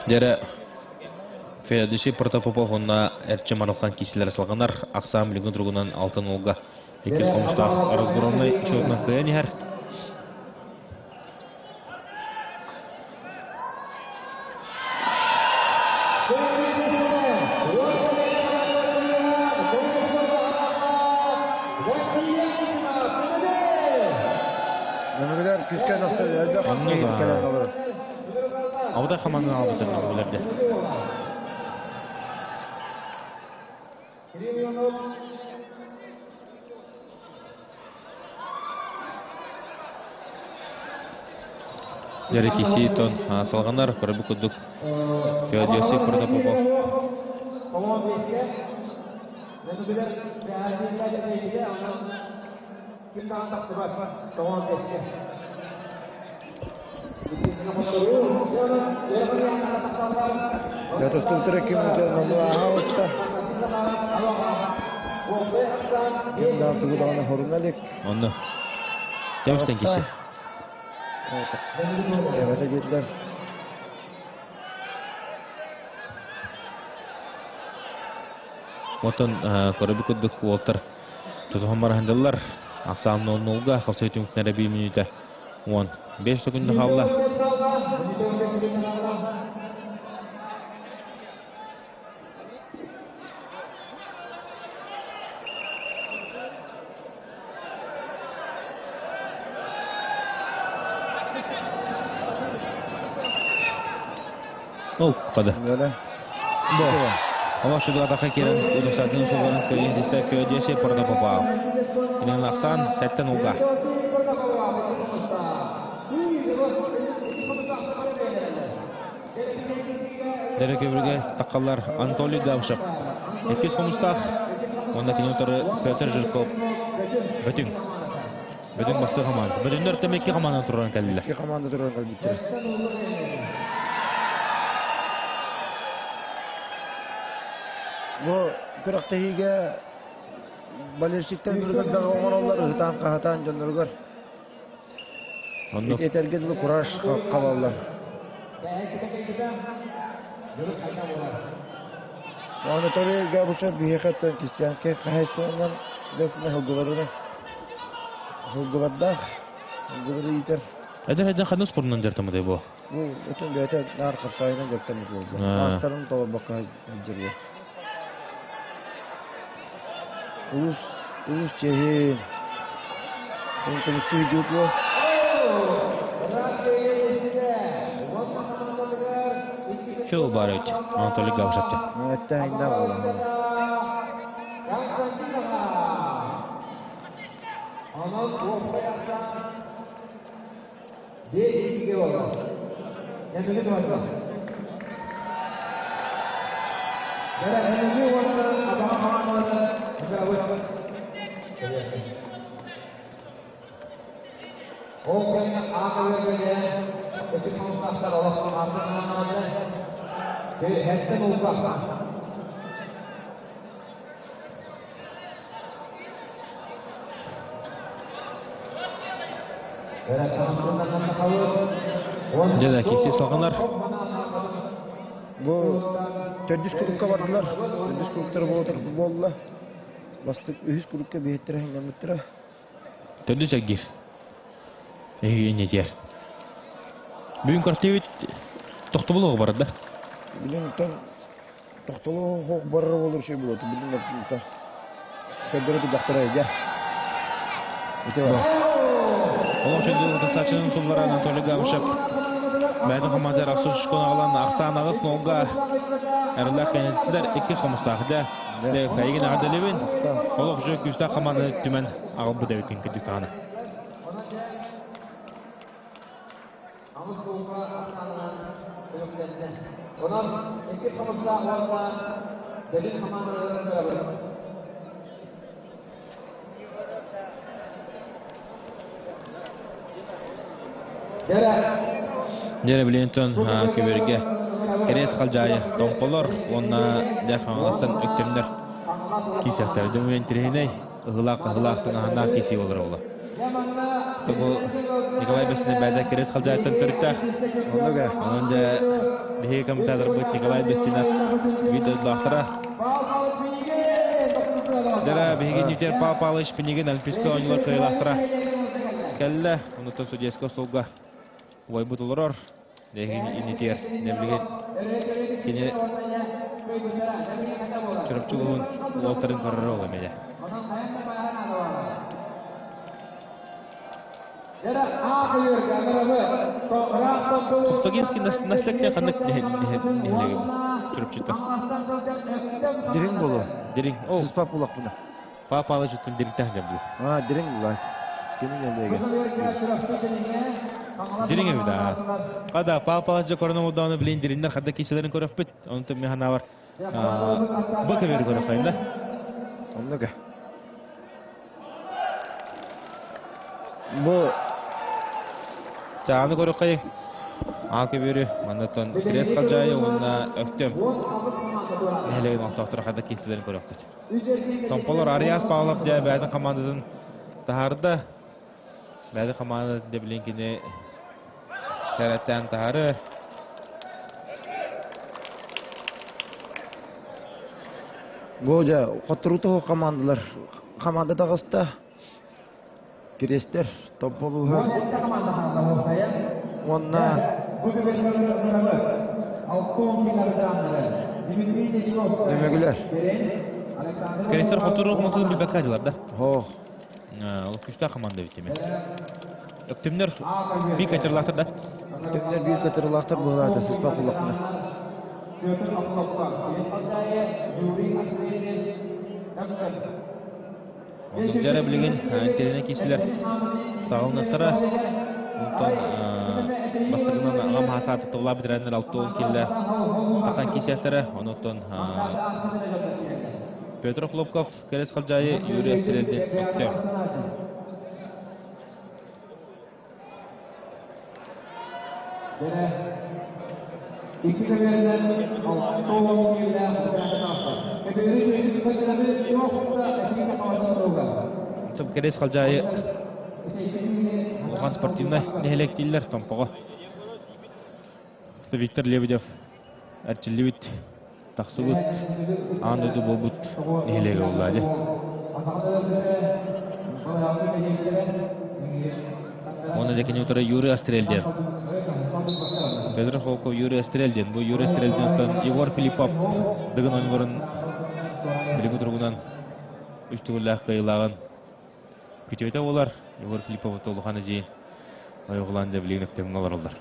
Дьэрэ Феодосий Протопопов уонна Эрчим Арылхан киисэлэрэ салҕанар. Ахсаан билиҥҥи туругунан алтан уолга иккис хомустаах разгромнай счетунан кыайан иһэр. Нөмүгүлэр күүскэ тахсар элбэх киһи кэлэн олорор. Абытай хамаандан албытыр нөмүгүлэрде. Дьэрикиси тон салҕанар көрбүт курдук Феодосий Протопопов. Ятастыктара ким номуаха уста. Ким да тугу даҕаны хоруна илик. Онно. Тэмстэн киси. Эбэтэ диэтилэр. Онтон көрөбүт курдук уолтар тутуһан бараһындыллар. Ахсаан 0-0-га хапсай түмүктэрэ 1 мүнүүтэ 15 секунда хаалла. Ол када. Бо. Ама шуду атака кирен удусатын суларын кыйын Феодосия Протопопов. Инен ахсан сәттен улга. Дәрі көбірге таққалар Анатолий Гавшев. Иккис хомустаах уонна кини утары Петр Жирков. Бөтүҥ. Бөтүҥ бастыы хамаанда. Бөтүннэр тэм икки хамаандан туран кэллилэр. Икки хамаанда туран кэлбиттэрэ. Бу күрэхтэһиигэ болельщиктэр бөҕө оҥороллор, ыһытаан-хаһытаан дьонноругар Оннук. Этэргэ дылы кураж хабаллар. Анатолий Габышев биһиэхэ крестьянскай хаһаайыстыбанан һылгыларынан һылгылардаах һылгылары иитэр. Эдэр эдэр ханна спорунан дьарыктаммытай бу? Бу өтөн бэйэтэ наар хапсаайынан дьарыктаммыт буолла. Маастарын толорбокко сылдьар. Улус улус чэһин көмүскүү дьуутуо. Чыл бар өт Анатолий Гавшатты. Эттээһиннээх буолан. Дьэ да киси салҕанар. Бу төрдүс курукка бардылар. Төрдүс куруктара буолла. Бастык үһүс курукка биһиттэрэ хиннаммыттара. Төрдүс эггир. Эһиги иннитиэр. Бүгүн картыбыт тохтобул барда. Билин Тохтоло хоох барар болор şey болот. Билин та. Көдөрө тудахтара эдя. Ити бар. Олох чөндү утасачының суллара Анатолий Габышев. Бәйді командир Ахсус Шконалан Ахсан ағыс нолга Әрләк кәнесілер икки хомустаах да. Хайгин ағадалебин. Олох жö күстә команда түмән ағыл бұда өткен кедик аны. Дьэ билиэнтон көбөргө Кэриэс халдьаайы тоҥхолор уонна дьэ Хаҥаластан өктөмнөр киисэхтэр. Дьэ интириэһинэй ыһылаах ыһылаах тыҥаһыннаах киисии буолар оҕолор. Бу Николай Бесинэ бэйдэ Кэриэс халдьаайыттан төрүттээх. Оннук ээ. Онон дьэ биһиги комментаторбыт Николай Бестинов видеолаахтара. Дьэ биһиги Ньютер Павел Павлович Пинигин Олимпийскай оонньуулар кыайыылаахтара кэллэ. Онуттан судейскай остуолга убайбыт олорор. Инитиэр нэбилигин кини Чурапчы улуһун уолтарын көрөр ол эмиэ. Португальский наследие ханнык нэһилиэгэ Чурапчыта? Дириҥ болу. Дириҥ. Сыспап булахпына. Папа Павлович дириҥтэх дьон А, дириҥ булай. Кини нэлиэгэ. Дириҥ эбит аа. Хада Павел Павлович корона молдоonu билин дириннер хадда киселерин көрөппүт. Онтон мен ханавар бу көбөр көрөппайын да. Оннук. Бу Чааны көрөккай аа көбөрү маннаттан Крест Халдьаайы уонна Өктөм нэһилиэгин олохтоохторо хадда киселерин көрөппүт. Томполор Ариас Павлов дьэ бэйэтин хамаандатын таһаарда. Бэйэтин хамаандатын дьэ билин кини сэрэттээн таһары. Бу дьэ хотторуута командалар команда таҕыста. Кириэстэр Томполууһа уонна Нөмөгүлэр. Кириэстэр хотторуу командатын билбэккэ дьылар да. Ох. Ол күстээх команда бит эми. Өктүмнэр биир кайтарылаахтар да? Өктүмнэр биир кайтарылаахтар буолаата сыспа куллахпына. Оннук дьара билигин интэриэһинэй киирсилэр саҕаланыахтара. Онтон бастакынан аҕам хаастааты тыллаах бэтэрээннэр 60 киллэ тахан киирсиэхтэрэ. Онуттан Петр Хлопков Кэлэс Халдьаайы Юрий Астерельдин Өктөм. Кэлэс Халдьаайы улахан спортивнай нэһилиэк дииллэр Томпоҕо. Виктор Лебедев эрчиллибит, тахсыбыт, аан дойду буолбут нэһилиэгэ буолла дии. Уонна дьэ кини утары Юрий Астрель диэн. Петр Холков Юрий Астрель диэн. Бу Юрий Астрель диэнтэн Егор Филиппов Дыгын оонньууларын билиҥҥи туругунан үс төгүллээх кыайыылааҕын күтүөтэ буолар. Егор Филиппов улахан эдьиий ойуҕулаан дьэ билигин өктөмҥө олороллор.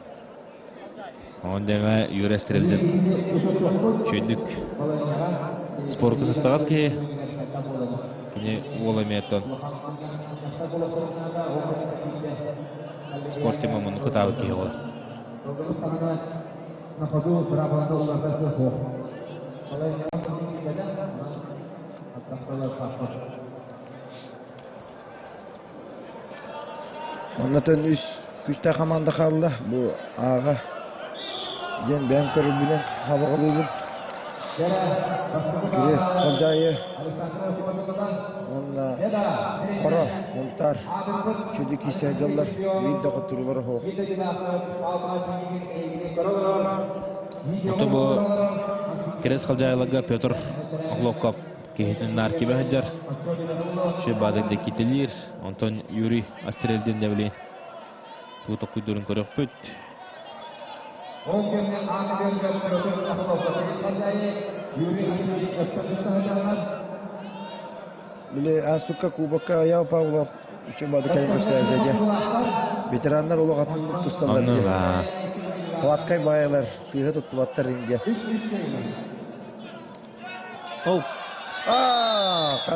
Онон дэмэ Юрий Стрельдин үчүгэйдик спорка сыстаҕас киһи. Кини уола эмиэ оттон спорт тема муннук кытаабыт киһи буолар. Оннотон үс күүстээх хамаанда хаалла. Бу ааҕа диэн бэйэм көрөрбүнэн хабаҕалыыбын. Кириэс Халдьаайы уонна Хоро, Мунтаар чүдү киирсэ дьаллар биир да хотторуулара суох. Ото бу Кириэс Халдьаайыларга Петр Охлопков киһитин наар кибэ сылдьар. Үчүгэй баадык диэки Онтон Юрий Астрельдин дьэбили тугу токкуйдуурун көрүөхпүт. Били ааспыкка кубокка Аял Павлов үчүгэй баадык кэлэн кэпсээбитэ дии. Ветераннар олох атыннык тусталлар дии. Хваткай баайалар сыыһа туттубаттар диye. Ол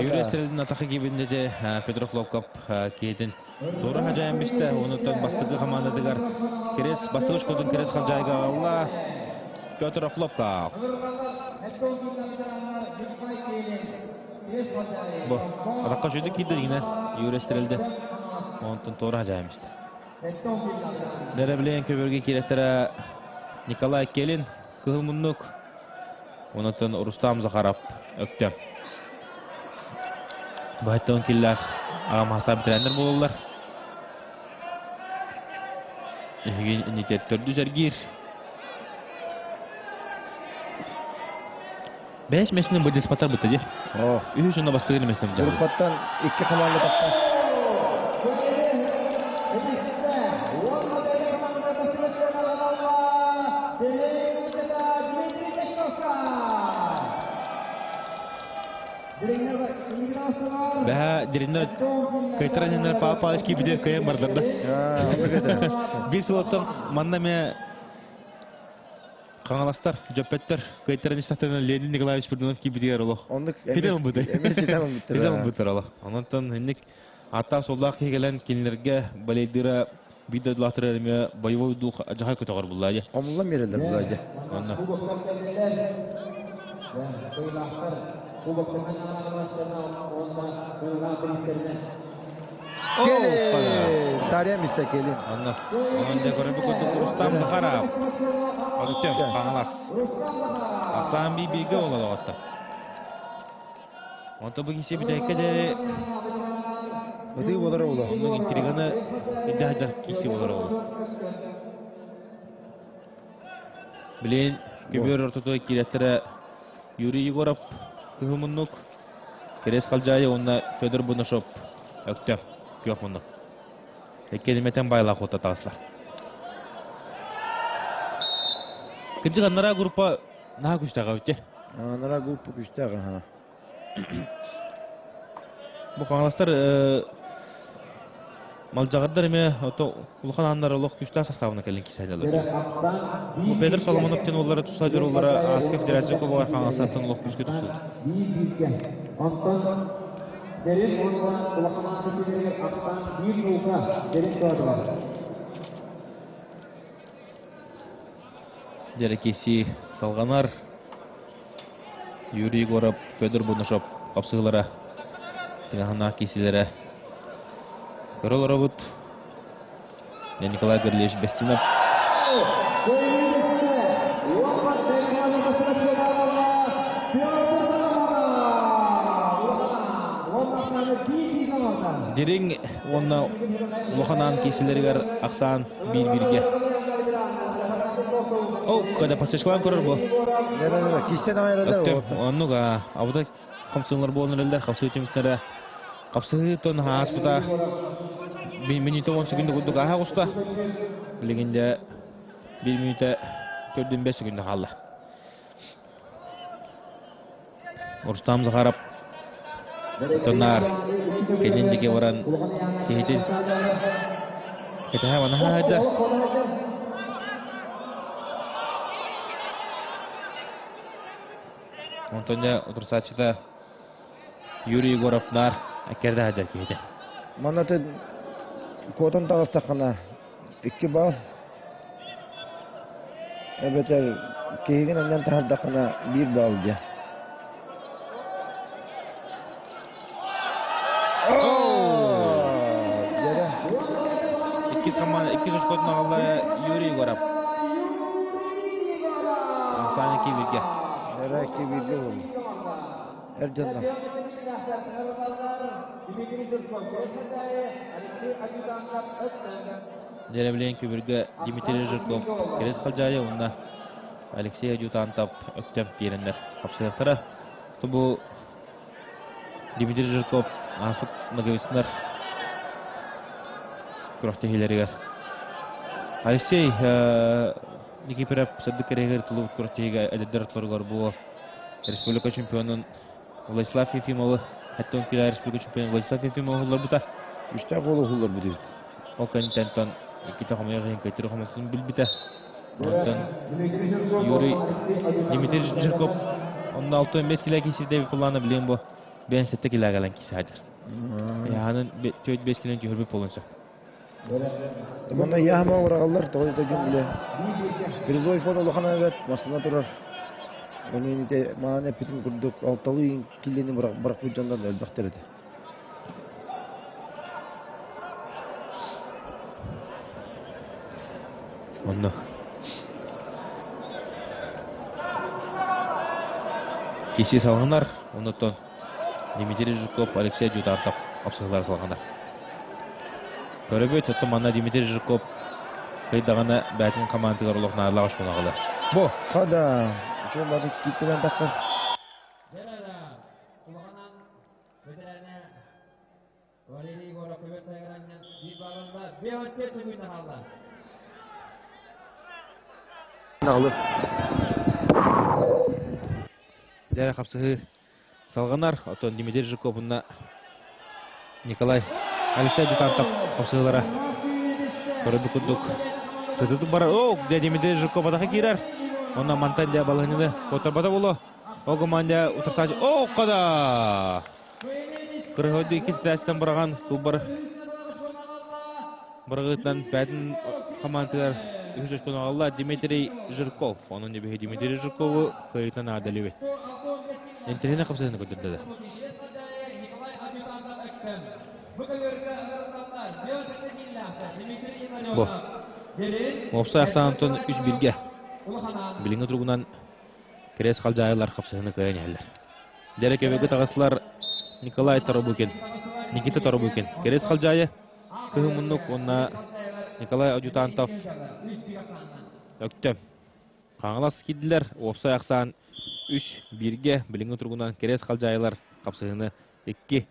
Юрий Стрелин атахы киибиннети Петр Хлопков киһитин туора хадьайан бистэ. Онуттан бастакы хамаандатыгар Кирес бастакы школдун Кирес Халдьаайга аҕалла Петр Хлопков. Бу атахха үчүгдүк киирдэ дигинэ Юрий Стрельдин. Онтон туора хадьайан бистэ. Дэрэблээн көбөргө кииреттэрэ Николай Келин Кыһыл муннук Онтон Рустам Захаров өктө. Баһыттан киллээх аҕам хастаах бэтэрээннэр буолаллар. Эһиги иннитиэт төрдүс эргиир. Бэс меснен быдыспатар бытта дии. Үһүс уонна бастыгыр меснен Группаттан икки команда тахса. Бэһэ дириннер кыйтаран иннер Павел Павлович киирбитигэр кыайан бардар да. Биир сылыттан манна эмиэ Хаҥаластар, Дьөппөттөр кыайтаран истэхтэринэ Леонид Николаевич Фридонов киирбитигэр олох. Оннук Ситэн ылбыта. Эмиэ ситэн ылбыттар. Ситэн ылбыттар олох. Онон инник ааттаах-суоллаах киһи кэлэн кинилэргэ балейдыыра биир дойдулаахтара эмиэ боевой дух дьаһай көтөҕөр буллаа дьэ. Хомуллан биэрэллэр буллаа дьэ. Онно. Келин! Тария мисте келин. Онно. Онон дьэ көрөбү курдук Рустам Захаров. Өктөм, Хаҥалас. Ахсаан би бииргэ буола Онто бу киһи бүтэһиккэ диэри Ытыы буолар оҕоло. Оннук интриганы илдьэ сылдьар киси буолар оҕоло. Билин көбүөр ортотугар киирэттэрэ Юрий Егоров. Кыһыл муннук, Кириэс Халдьаайы уонна Федор Бунашов Өктөм күөх муннук. Икки байлаах уота таҕыслар. Кырдьык аннараа группа наһаа күстээх эбит. Анараа группа күстээх аха. Бу хаҥаластар Малдьаҕардар эмиэ ото улахан ааннар олох күстээх составына кэлин кисэдэлэр. Бу Петр Соломонов диэн уоллара туста дьоруулара Ааска Федерация Кубогар Хаҥаластартан олох күүскэ тустубут. Онтон Дэрин уонна улахан аан ахсаан биир нуука дэрин тоотулар. Дьэрэкиэсии салҕанар. Юрий Егоров, Федор Бунашов хапсыһыылара, тыҥаһыннаах киисилэрэ. Көрө олоробут. Николай Гаврильевич Бестинов. Дириҥ уонна улахан аан киисилэригэр ахсаан биир-бииргэ. О, когда подсечкалаан көрөр бу. Кистен аҕай Оннук абыта хамсыылар буолан эрэллэр, хапсыы түмүктэрэ хапсыһыы тон ааспыта минута 10 секунда курдук ааһа оҕуста. Билигин дьэ 1 минута 4 5 секунда хаалла. Рустам Захаров тоннаар кэннин диэки баран киһитин кэтэһэ манаһаайда. Онтон дьэ утурсааччыта Юрий Егоров наар эккэрдэ сылдьар киһитэ. Манна куотан таҕыстаххына икки бал эбэтэр киһигин анньан таһардаххына биир баал диэн. Иккис команда иккис очкотун аҕалла Юрий Егоров. Ахсаан икки бииргэ. Эрэ икки бииргэ буолла. Эр дьоннор. Дьэрэбилээн күбүргэ Дмитрий Жирков, Кирис Халдьаайы уонна Алексей Адъютантов Өктөм киирэннэр хапсыахтара. Бу Дмитрий Жирков ааспыт Ноговицыннар күрэхтэһиилэригэр Алексей Никифоров сырдык кэриэһигэр тулубут күрэхтэһиигэ эдэрдэр ортолоругар бу республика чемпионун Владислав Ефимовы, оттон күлэ республика чемпионун Владислав Ефимовы уһулларбыта. Үстээх уолу уһулларбыт эбит. Ол кэнниттэн иккитэ хомойор иһин көтөрү хомолтун билбитэ. Онтон Юрий Дмитрий Жирков онно 65 килэ киирсирдэ кулаана билиэн бу бэйэн 7 килэ кэлэн киирсэ сылдьар. Яһанын 4-5 килэн түһөрбүт буолуон сөп. Манна яһама урагаллар тоҕо дьон биле. Призовой фонд улахан эбэт массына турар. Оны ите маан эппитим курдук алталыы киллини бырахпыт дьоннор элбэхтэр этэ. Онно Киси салҕанар, оннуттан Дмитрий Жирков, Алексей Дютартов хапсыһыылара салҕанар. Көрөбүт, оттон манна Дмитрий Жирков кыйдаҕына бээтин хамаандатыгар олох наадалаах очкону аҕалар. Бу! Хада! Үчүгэй бады киттилэн таххар. Бэтэрээнэ Валерий Егоров көбөр тайгараннан биир бааланна биэс секунда хаалла. Налы. Дьэ хапсыһыы салҕанар. Оттон Дмитрий Жирков уонна Николай Алексей Дютантов хапсыһыылара көрөбүт курдук сытытык барар. О, дьэ Дмитрий Жирков атаха киирэр. Онно мантан дьэ балаһынньыны куоттарбата буолуо. Ол команда утарсааччы О, када! Кырыһойду иккис этээстэн быраҕан кулбар быраҕыытынан бээтин хамаандатыгар үһүс очкону аҕалла Дмитрий Жирков. Онон дебиһи Дмитрий Жиркову кыайыытынан аадалыбыт. Интэриэһинэй хапсыһыыны көрдөрдүлэр. Бу. Уопсай ахсаан үс бииргэ. Билиҥҥи туругунан Кириэс халдьаайылар хапсыһыны кыайан иһэллэр. Дьэрэ көбөгө таҕыслар Николай Торобукин, Никита Торобукин. Кириэс халдьаайы Кыһыл муннук уонна Николай Адъютантов Өктөм. Хаҥалас киирдилэр. Уопсай ахсаан Үс бииргэ билиҥҥи туругунан Кэриэс Халдьаайылар хапсыһыыны икки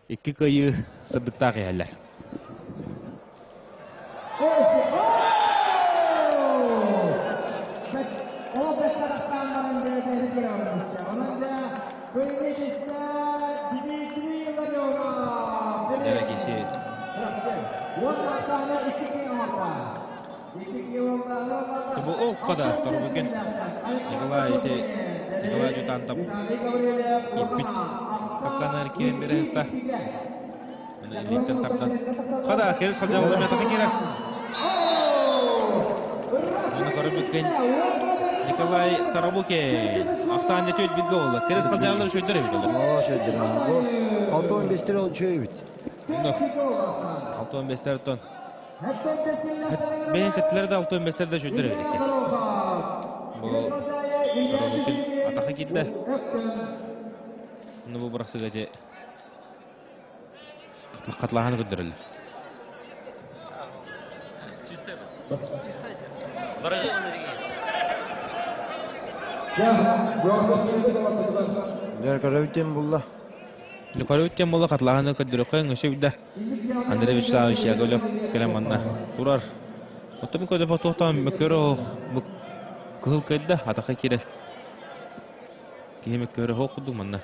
икки кыайыы сырдыктаах иһэллэр. Дьэ киси Бу окко да Торбукин Николай ити Николай Дютантов иппит капканар киирэн биэрэ Илииттэн тардан. Хада, келис халдьа була киирэр. Оны көрүбүккин Николай Тарабукин. Ахсаан түөт билге болла. Келис халдьаалар шөйдөр эбит олар. Оо, шөйдөр. Бу 65-тер ол үчүгэй эбит. 65-тер тон. Бэйэн сеттилер да 65-тер да шөйдөр эбит экен. Бу Тарабукин атаха киирдэ. Ну бу бырахсыга же Хатлаһан көрдөрөллөр. Дьэ, булла. Көрөбүттэн булла хатлаһаны көрдөрөххө өҥөсө билдэ. Андрей Вячеславович Яковлев кэлэн манна турар. Оттон көрдөпө туохтан мөккөрө кыһыл кыйда атаха киирэ. Киһи мөккөрө хоох курдук манна.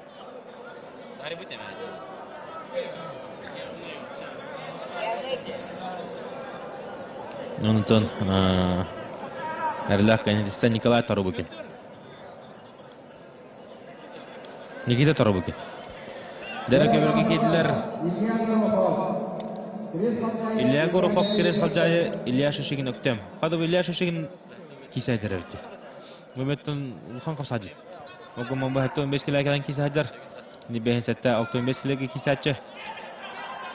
Онтон Эрлах кэнниттэн Николай Тарубукин. Никита Тарубукин. Дәрә көбөргө киирдилэр. Илья Горохов кирес халдьаайы Илья Шишигин Өктөм. Хадыбы Илья Шишигин киисэ эдэрэрди. Мөмөттөн улахан хапсаадьы. Огомон баһаттан 5 килэ кэлэн киисэ Нибэһин сэттэ 65 килэгэ киисээччи.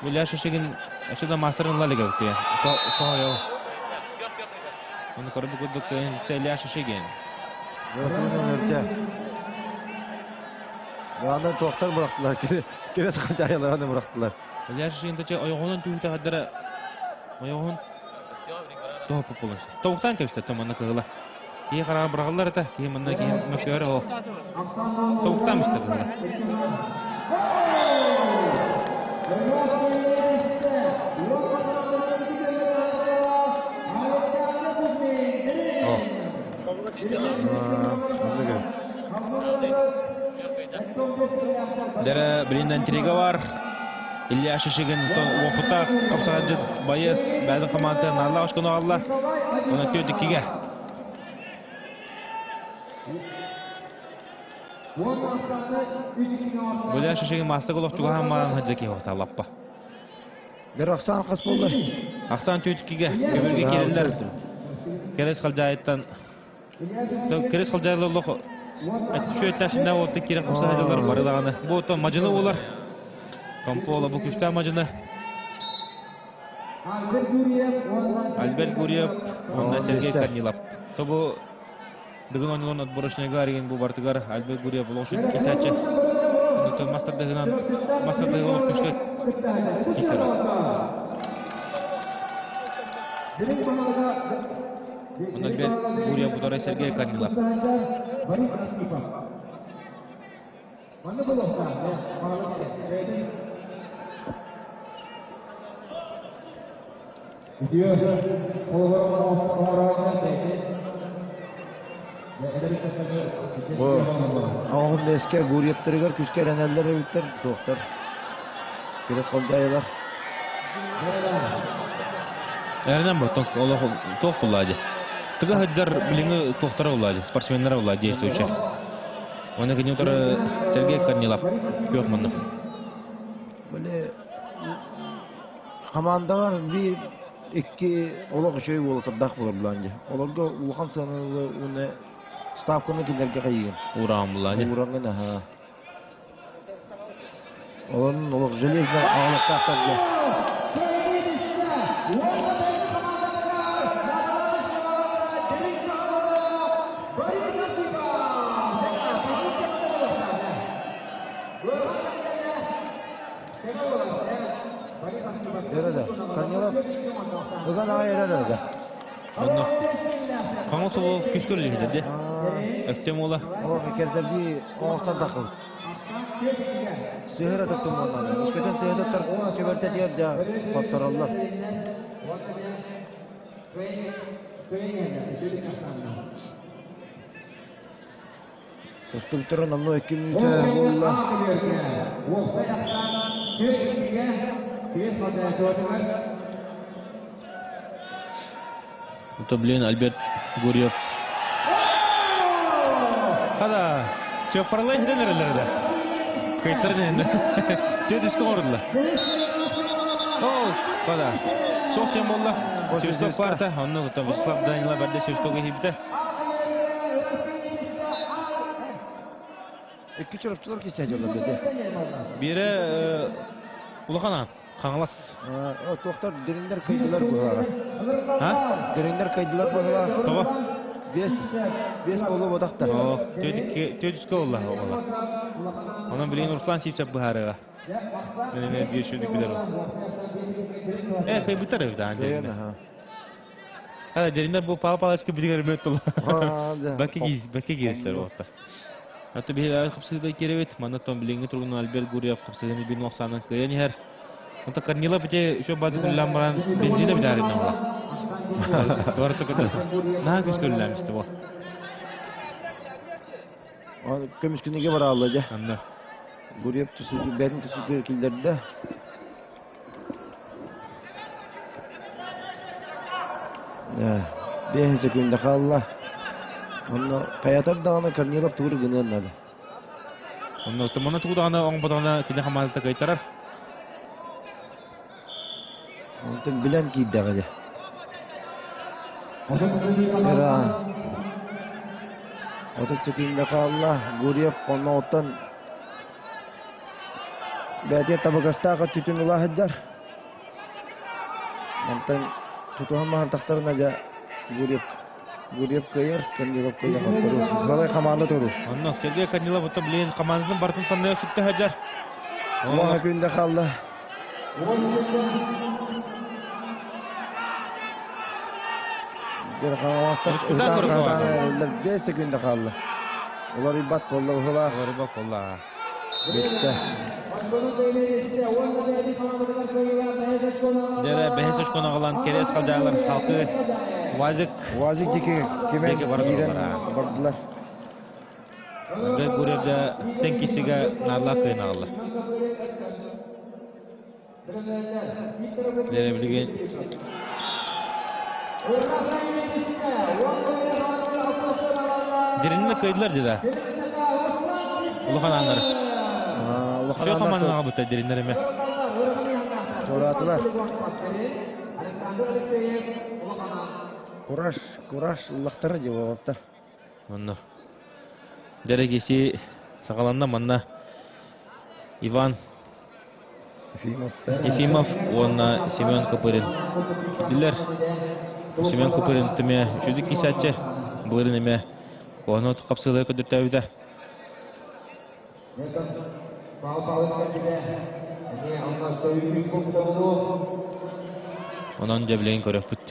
Илья Шишигин өссө да маастарын ыла илигэ бутуйа. Соһойо. Оны көрбүт курдук Илья Шишигин. Өрдө. Аны туохтар бырахтылар, кирес хачайалараны бырахтылар. Илья Шишигин тача ойоҕунан түүтэ хаддара ойоҕун тоһоппут буолан. Тобуктаан кэбистэ томанна кыһыла. Киһи хараҕа быраҕыллар этэ, киһи манна киһи мөккүөрэ ол. Тобуктаан истэ кыһыла. О. Дәрі билинен тириге бар. Илья Шишигин уопута қапсағажыт байыс бәдің команда Нарла очкону алла. Оны төдіккіге. Бұля Шишигин масты голов чугахан маран хаджаки хоқталаппа. Дер Ахсан қас болды. Ахсан төдіккіге көбірге келелер. Келес қалжайыттан Келес қалжайлы Түшөттәшінде отты кирен қапса хажалар барылағаны. Бу отон мажыны олар. Компола бу күштә мажыны. Альберт Гурьев, онда Сергей Корнилов. Тобу бүгін ойнолон отборочныйга ареген бу бартыгар Альберт Гурьев лошадь кисачы. Онда мастер мастер олох күшкә кисер. Онда Альберт Гурьев бутара Сергей Корнилов. Бу оғын беске Гурьевтергер күшке ренеллер эбиттер, доктор. Кирес колдайылар. Эрнен бу олох тоқ буллади. Тыга хаджар билиңи тохтара буллади, спортсменнер буллади действующий. Оны кини утары Сергей Корнилов көк мынны. Böyle командаға bir iki олох үшөй болу тұрдақ болар буланжы. Оларга улахан санылы уны ставканы киндерге кайыгын. Уран буллади. Ураңын аха. Олардың олох железно ағылықтақтар. Дөрөдө. Корнилов ыган ағай эрер. Онно Хаҥас ол күскөр үлэһитэ дьэ. Өктөм уола. О, кэрдэрдии оҥостон таххыбыт. Сыһыра таттым уоннаны. Өскөтөн сыһыра көбөртөтүгэр дьэ хоттороллор. Тустубуттара номнуо 2 мүнүүтэ буолла. Это, блин, Альберт Гурьев. Хада, чөппарлай хитен эрэллэр да. Кыйтар дэнэ. Тедиске оҥордулар. О, хада. Суох тем болла. Свисток парта. Онно Вячеслав Данила бэрдэ свисток иһибитэ. Икки чоропчулар кисэ дьоллор деді. Бире улахан аан, Хаҥалас. Туохтар дириҥнэр кыйдылар быһалара. А? Дириҥнэр кыйдылар быһалара. Тоҕо? Бес, бес болу бодақтар. О, төдүскө олла оҕолор. Онон билигин Руслан Сивцев быһаарыаҕа. Мен эмиэ биир сүрдүк билэр ол. Э, кыйбыттар эбит аан Кыйан, дириҥнэр. аха. Хара дириҥнэр бу Павел Павловичка билигэр өрмөт тула. Бакки киирсилэр буолта. Аты биһиги хапсыгыда киирэбит. Манна тон билиҥҥи туругунан Альберт Гурьев хапсыгыны бин охсаанан кыайан иһэр. Онто Корнилов ити еще бады күллэн баран бензина битаарин ола. Туарта көтө. Наһаа күскүллээмисти бу. Көмүскүнүгэ бараалла дьэ. Анна. Гурьев түсүгү бэрин түсүгү киллэрдэ. Биэһин секунда хаалла. Онно хайатар даҕаны Корнилов тугу гыныан наада. Онно тумана тугу даҕаны оҥботоҕуна кини хамаандата кыайтарар. Онтон билэн киирдэҕэ дии. Ира 30 секунда хаалла. Гурьев онно Бэйэтигэр табыгастаах өттүтүн ыла сылдьар. Мантан тутуһан маһырдахтарына дьэ Гурьев Гурьев кыайар, Корнилов кыайар хотторуу. Балай хамаанда туруу. Онно Сергей Корнилов оттон билигин хамаандатын барытын санныга сүктэ сылдьар. Уоха күндэ хаалла. Дьэ хаҥаластар ытаан хаһытаан 5 секунда хаалла. Уларыйбат буолла быһылаах. Уларыйбат буолла. Бүттэ. Дьэ бэһис очкону аҕалан кэриэс халдьаалар халкы УАЗик УАЗик диэки кимэн диэки бара киирэн тураллар. бардылар. Андрей Гурьев дьэ тэҥкисигэ нааллаах кыайан аҕалла. Дьэ билигин Диринне кыайдылар дии да. Улахан ааннары. Улахан Үчүгэй ааннар хамаандан аҕалбыттар дириннэр эмэ. Туораатылар. Кураж, кураж ыллахтара дии уолаттар. Онно. Дэрэгиси саҕаланна манна Иван Ефимов уонна Семен Копырин киирдилэр. Семен Копырин эмиэ үчүгэй киисээччи. Былырыын эмиэ куһаҕан хапсыылары көрдөртөөбүтэ. Онон дьэ билигин көрүөхпүт.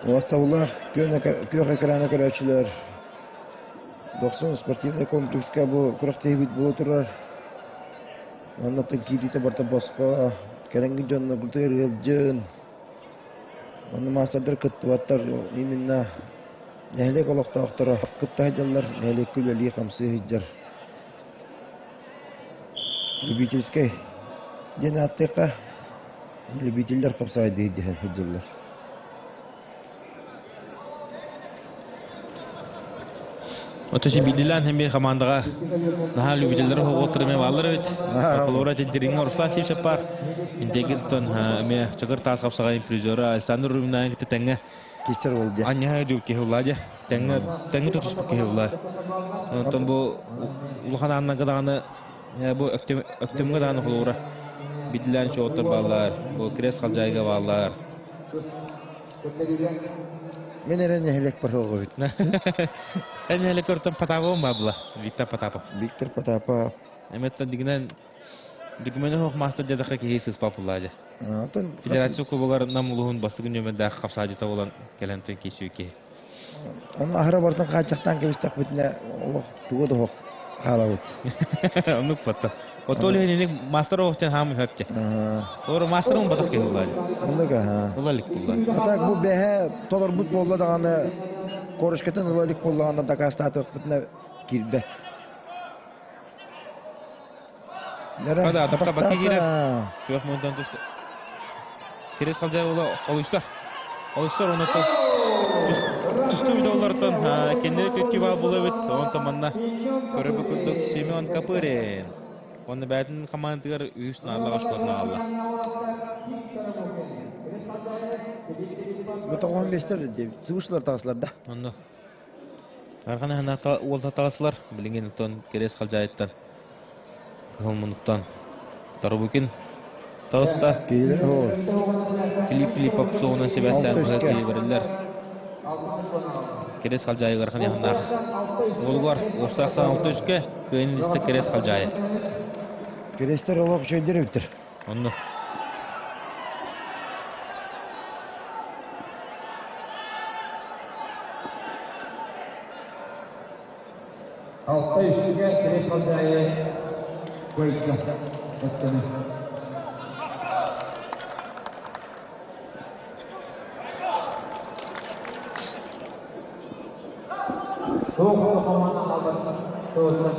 Уостабыллаах күөх экраны көрөөччүлэр Дохсун спортивнай комплекска бу күрэхтэһиибит буола турар. Оннуттан киириитэ барыта босхо, кэлэҥҥи дьонно курдук ыалдьын. Онно маастардар кыттыбаттар именно нэһилиэк олохтоохторо кытта сылдьаллар, нэһилиэккэ үлэлии-хамсыы сылдьар. Любительскай диэн ааттыахха, любителлэр хапсаҕайдыы дэһэн сылдьаллар. Отуча биирдиилээн эмиэ хамаандаҕа наһаа любителлэр оһоҕуоттар эмиэ бааллар эбит. Холобура Дириҥҥэ Руслан Сивцев баар. Интегртон эмиэ Чакыр таас хапсаҕайын призера Александр Рубинаайын кытта тэҥҥэ Кистер ол дьэ. Анньаһа дьыл киһи улаа дьэ. Тэҥҥэ тэҥҥэ тутуспут киһи улаа. Онтон бу улахан ааннарга даҕаны бу Өктөмҥө даҕаны холобура биирдиилээн чуоттар бааллар, бу Крест Халдьаайыга бааллар. Мин эрэ нэһилиэк пароҕобут. Эн нэһилиэк өртөн Потаповым баабыла, Виктор Потапов. Виктор Потапов. Эметтен дигинен Документы суох маастар дьадаха киһи сыспа пуллаадьа. Оттон Федерация кубогар Нам улуһун бастакы нүөмэрдээх хапсаадьыта буолан кэлэн киирсүү киһи. Ону аһара бартан хааччахтаан кэбистэхпитинэ олох тугу да суох хаалабыт. Оннук батта. Отол иһин мастер оҕустан хаамы хөпче. Ор мастерын батах киһи буллаады. Оннук аха. Ыла илик буллаады. А так бу бэһэ толорбут буолла даҕаны корочкатын ыла илик буоллаҕына дакаастаатахпытына киирбэт. Хада атахта бакки киирэр. Күөх муунтан түстэ. Кирис халдьай уола холуйса. Холуйсар онуттан тустуу видеолартан кинилэри түттүү баа булабыт. Онтон манна көрөрбүт курдук Семен Копырин. Онно бэйэтин хамаандатыгар үһүс нааллаах оскуолатын аҕалла. Бу тоҕуһун биэстэр сыбышлар таҕыслар да. Онно Арҕан аһынаахха уол таҕыслар. Билигин оттон Кириэс Халдьаайыттан Кыһыл муннуктан Тарубукин таҕыста. Киһилэр Филипп Филиппов суоҕунан сибээстээн быһа киирэллэр. Кириэс Халдьаайыгар ыарахан аһынаах уолугар уопсаах саҥалта үскэ кыайын илистэ Кириэс Халдьаайы. Кириэстэр олох үчүгэйдэр эбиттэр. Онно. Алта үстүгэ Кириэс Халдьаайы Куойка өттөнө. Туох команда хаалбат тоҕуттан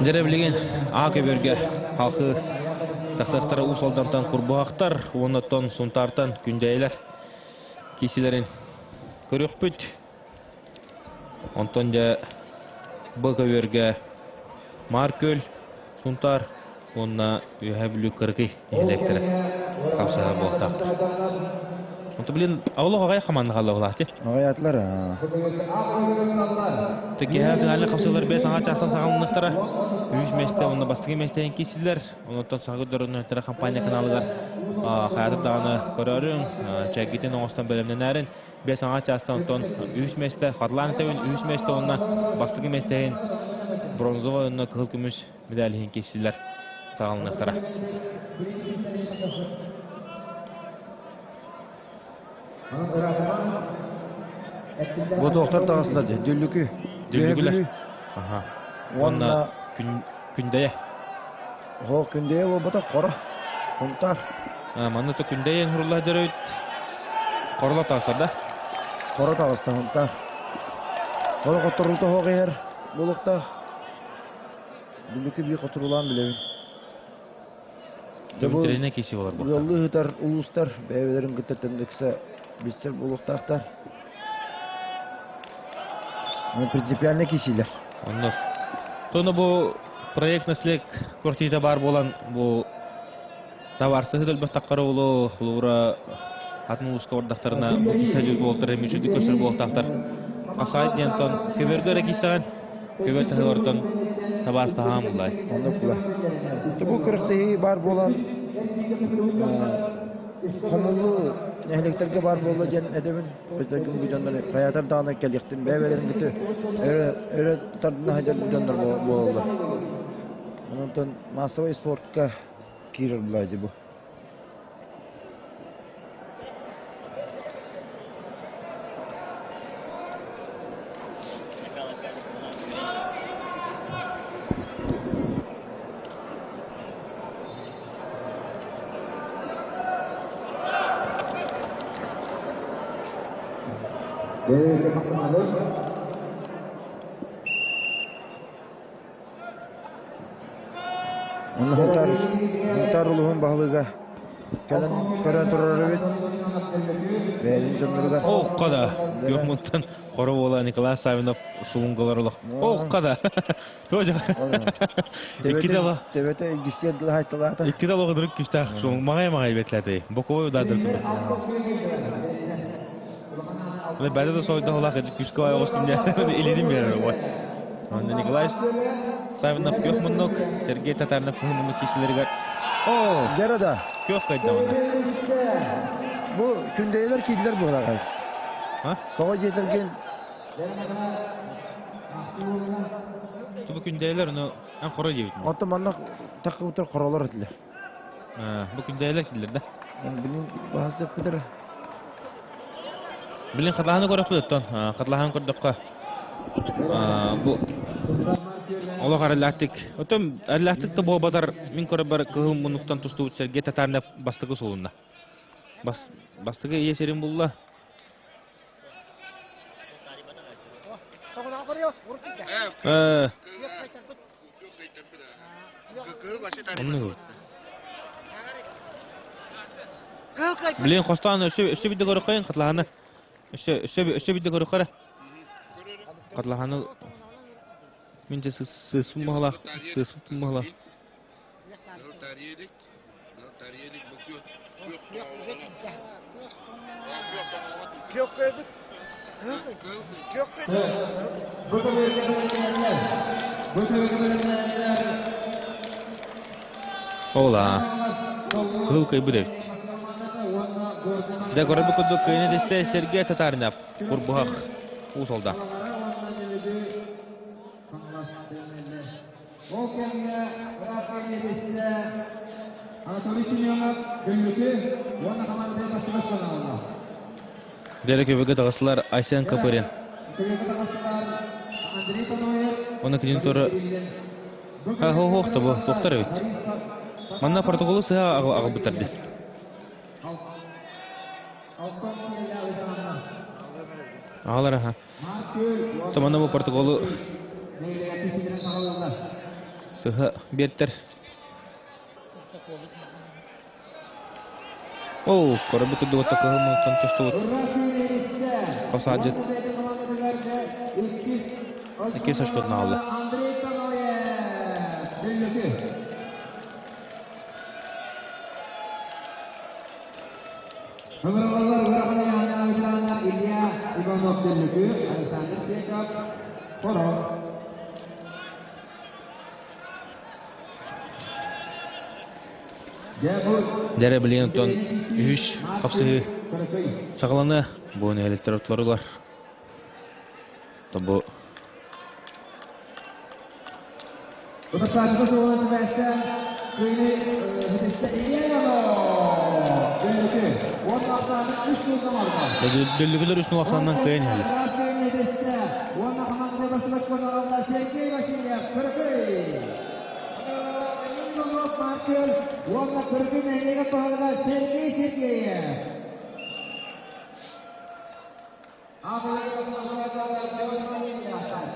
Дьэрэ билигин Аа көбөргө халқы тахсахтара Уус Алдантан Курбуһахтар уонна оттон Сунтаартан Күндэйэлэр киисилэрин көрүөхпүт. Онтон дьэ Б көбүөргэ Маар Күөл, Сунтаар уонна Үөһээ Бүлүү Кырыкый нэһилиэктэрэ хапсыһар буолуохтаахтар. Онто блин, олох аҕай хамаанда хаалла булаати. Аҕайаатылар. Киэһэ финальнай хапсыылар бэс аҥаар чаастан саҕаланыахтара. Үһүс миэстэ уонна бастакы миэстэһин киирсилэр. Онтон саха көрдөрөр компания каналыгар хайатыр даҕаны көрөөрүҥ, чэйгитин оҥостон бэлэмнэнээрин. Бэс аҥаар чаастан онтон үһүс миэстэ Харлаан этэбин, үһүс миэстэ уонна бастакы миэстэһин бронзовай уонна кыһыл көмүс медаль иһин киирсилэр саҕаланыахтара. Бу туохтар таҕыстылар дии? Дүллүкү. Дүллүкүлэр. Аха. Уонна Күндэйэ. Оһо Күндэйэ буолбатах Хоро. Сунтаар. Манна то Күндэйэ хурулла дөрөйт. Хорло таҕыстар да? Хоро таҕыста Сунтаар. Хоро хотторуута оһох иһэр буолуохтаах. Дүллүкү бии хотурулаан билэбин. Дьэ бу Тренер киси болар буолуохтаах. ыаллыы ыытар улуустар бэйэ-бэйэлэрин кытта төннүксэ билсэр буолуохтаахтар. Принципиально кисилэр. Онно. Тону бу проект наследк квартира бар болан бу товарсыһы өлбөх таққары олу хулуура атын улууска бардахтарына бу кисе жүр буолтар эми көсөр буолтахтар. Қасайт диэн тон көбөргө эрэ киссэҕин көбөр таһыгартан табаастаһаан буллай. Оннук була. Бу күрэхтэһии баар буолан хомуллуу нэһилиэктэргэ баар буолла диэн этэбин. Ойдоргун бу дьоннор хайаатар даҕаны кэлиэхтин бэйэ-бэйэлэрин кытта өрө өрө тардына сылдьар дьоннор буолаллар. Онтон массовай спортка киирэр булаа дии бу. Онно Хунтаар, Хунтаар улууһун баһылыга кэлэн көрөн турар эбит. Бэйэтин дьонноругар. Оокко да. Күөх хоро буола Николай Савинов сулунгалар олох. Оокко да. Тоже. Икки дала. Төбөтө илгистиэр дылы хайталаата. Икки дала оҕодурук күстээх сулун маҥай маҥай бэтлээтэй. Боковой удаардыр курдук. Бэдэ да сойдоһулаах күскэ оҕустум илидим берер. Онно Николай Савинов күөх муннук, Сергей Татаринов кыһыл муннук киисэлэригэр. Оо, Дьара да. Күөх кайда онно. Бу күндэйэлэр киирдилэр буолаҕай. А? Тоҕо диэтэргин Бу күндэйэлэр ону эн хоро диэбитин. Оттон манна таххыбыттар хоролор этилэр. Бу күндэйэлэр киирдилэр да. Билин баһас Билин хатылаһаны көрөхпүт оттон. Хатылаһан көрдөххө бу олох араллаахтык. Оттон араллаахтык да буолбатар мин көрөбөр кыһыл муннуктан тустубут Сергей Татаринов бастакы суолунна. Бас, бастакы ийэ сирин булла. Э, Оннук. Блин, хостоон өссө өссө бидде көрөххөйүн хатылаһаны. Өссө өссө өссө бидде көрөххөрө. Хатылаһаны мин де сыспын баһалаах, сыспын баһалаах. Ол аа, кыһыл кыйбыт эбит. Дьэ көрөрбүт курдук кыайыны тистэ Сергей Татаринов, Курбуһах, Уус Алдан. Ол кэмҥэ ыраахтан миэстэ Анатолий Семенов Дүллүкү уонна хамаандата бастакы санаалана. Дэрэ көбүгэ таҕыстылар Айсен Копырин. Көбүгэ таҕыстылар Андрей Паноев. Оны кинин туры Ха хо хох тобу тохтор эбит. Манна протоколу сыһа аҕалбыттар дии. Аҕалар аха. Томана бу протоколу сыһа биэртэр. Оо, көрөбүт курдук отто кыһыл мунтан тустубут. Хосаадьыт иккис очкотун аҕалла. Ыҥырыллар ыарахан ыйааһыннаах ветераннар Илья Иванов-Дүллүкү, Александр Секов, Хоро. Дэрэ билигин оттон үһүс хапсыһыы саҕаланыа. Бу нэһилиэктэр ортолоругар. Бу Дүллүгүлэр үс нулахсанынан кыайан иһэллэр.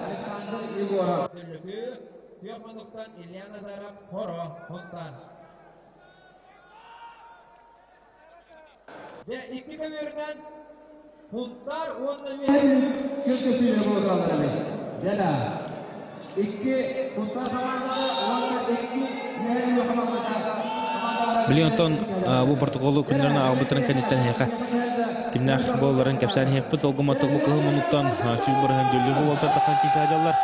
Александр Егоров. Күөх муннуктан Илья Назаров, Хоро, Хонтан. Дьэ, икки көбүөрүнэн Хунтар уонна Үөһээ күн буолаллар эбит. Дьэ икки Хунтар хамаандата уонна икки Үөһээ хамаандата. Билигин оттон бу протоколу күннэрин аҕалбыттарын кэнниттэн эһиэхэ кимнээх буолларын кэпсээн иһиэхпит. Ол гымматык бу кыһыл муннуктан сүүс бырыһан дүллүгү уолтар тахсан киирсэ сылдьаллар.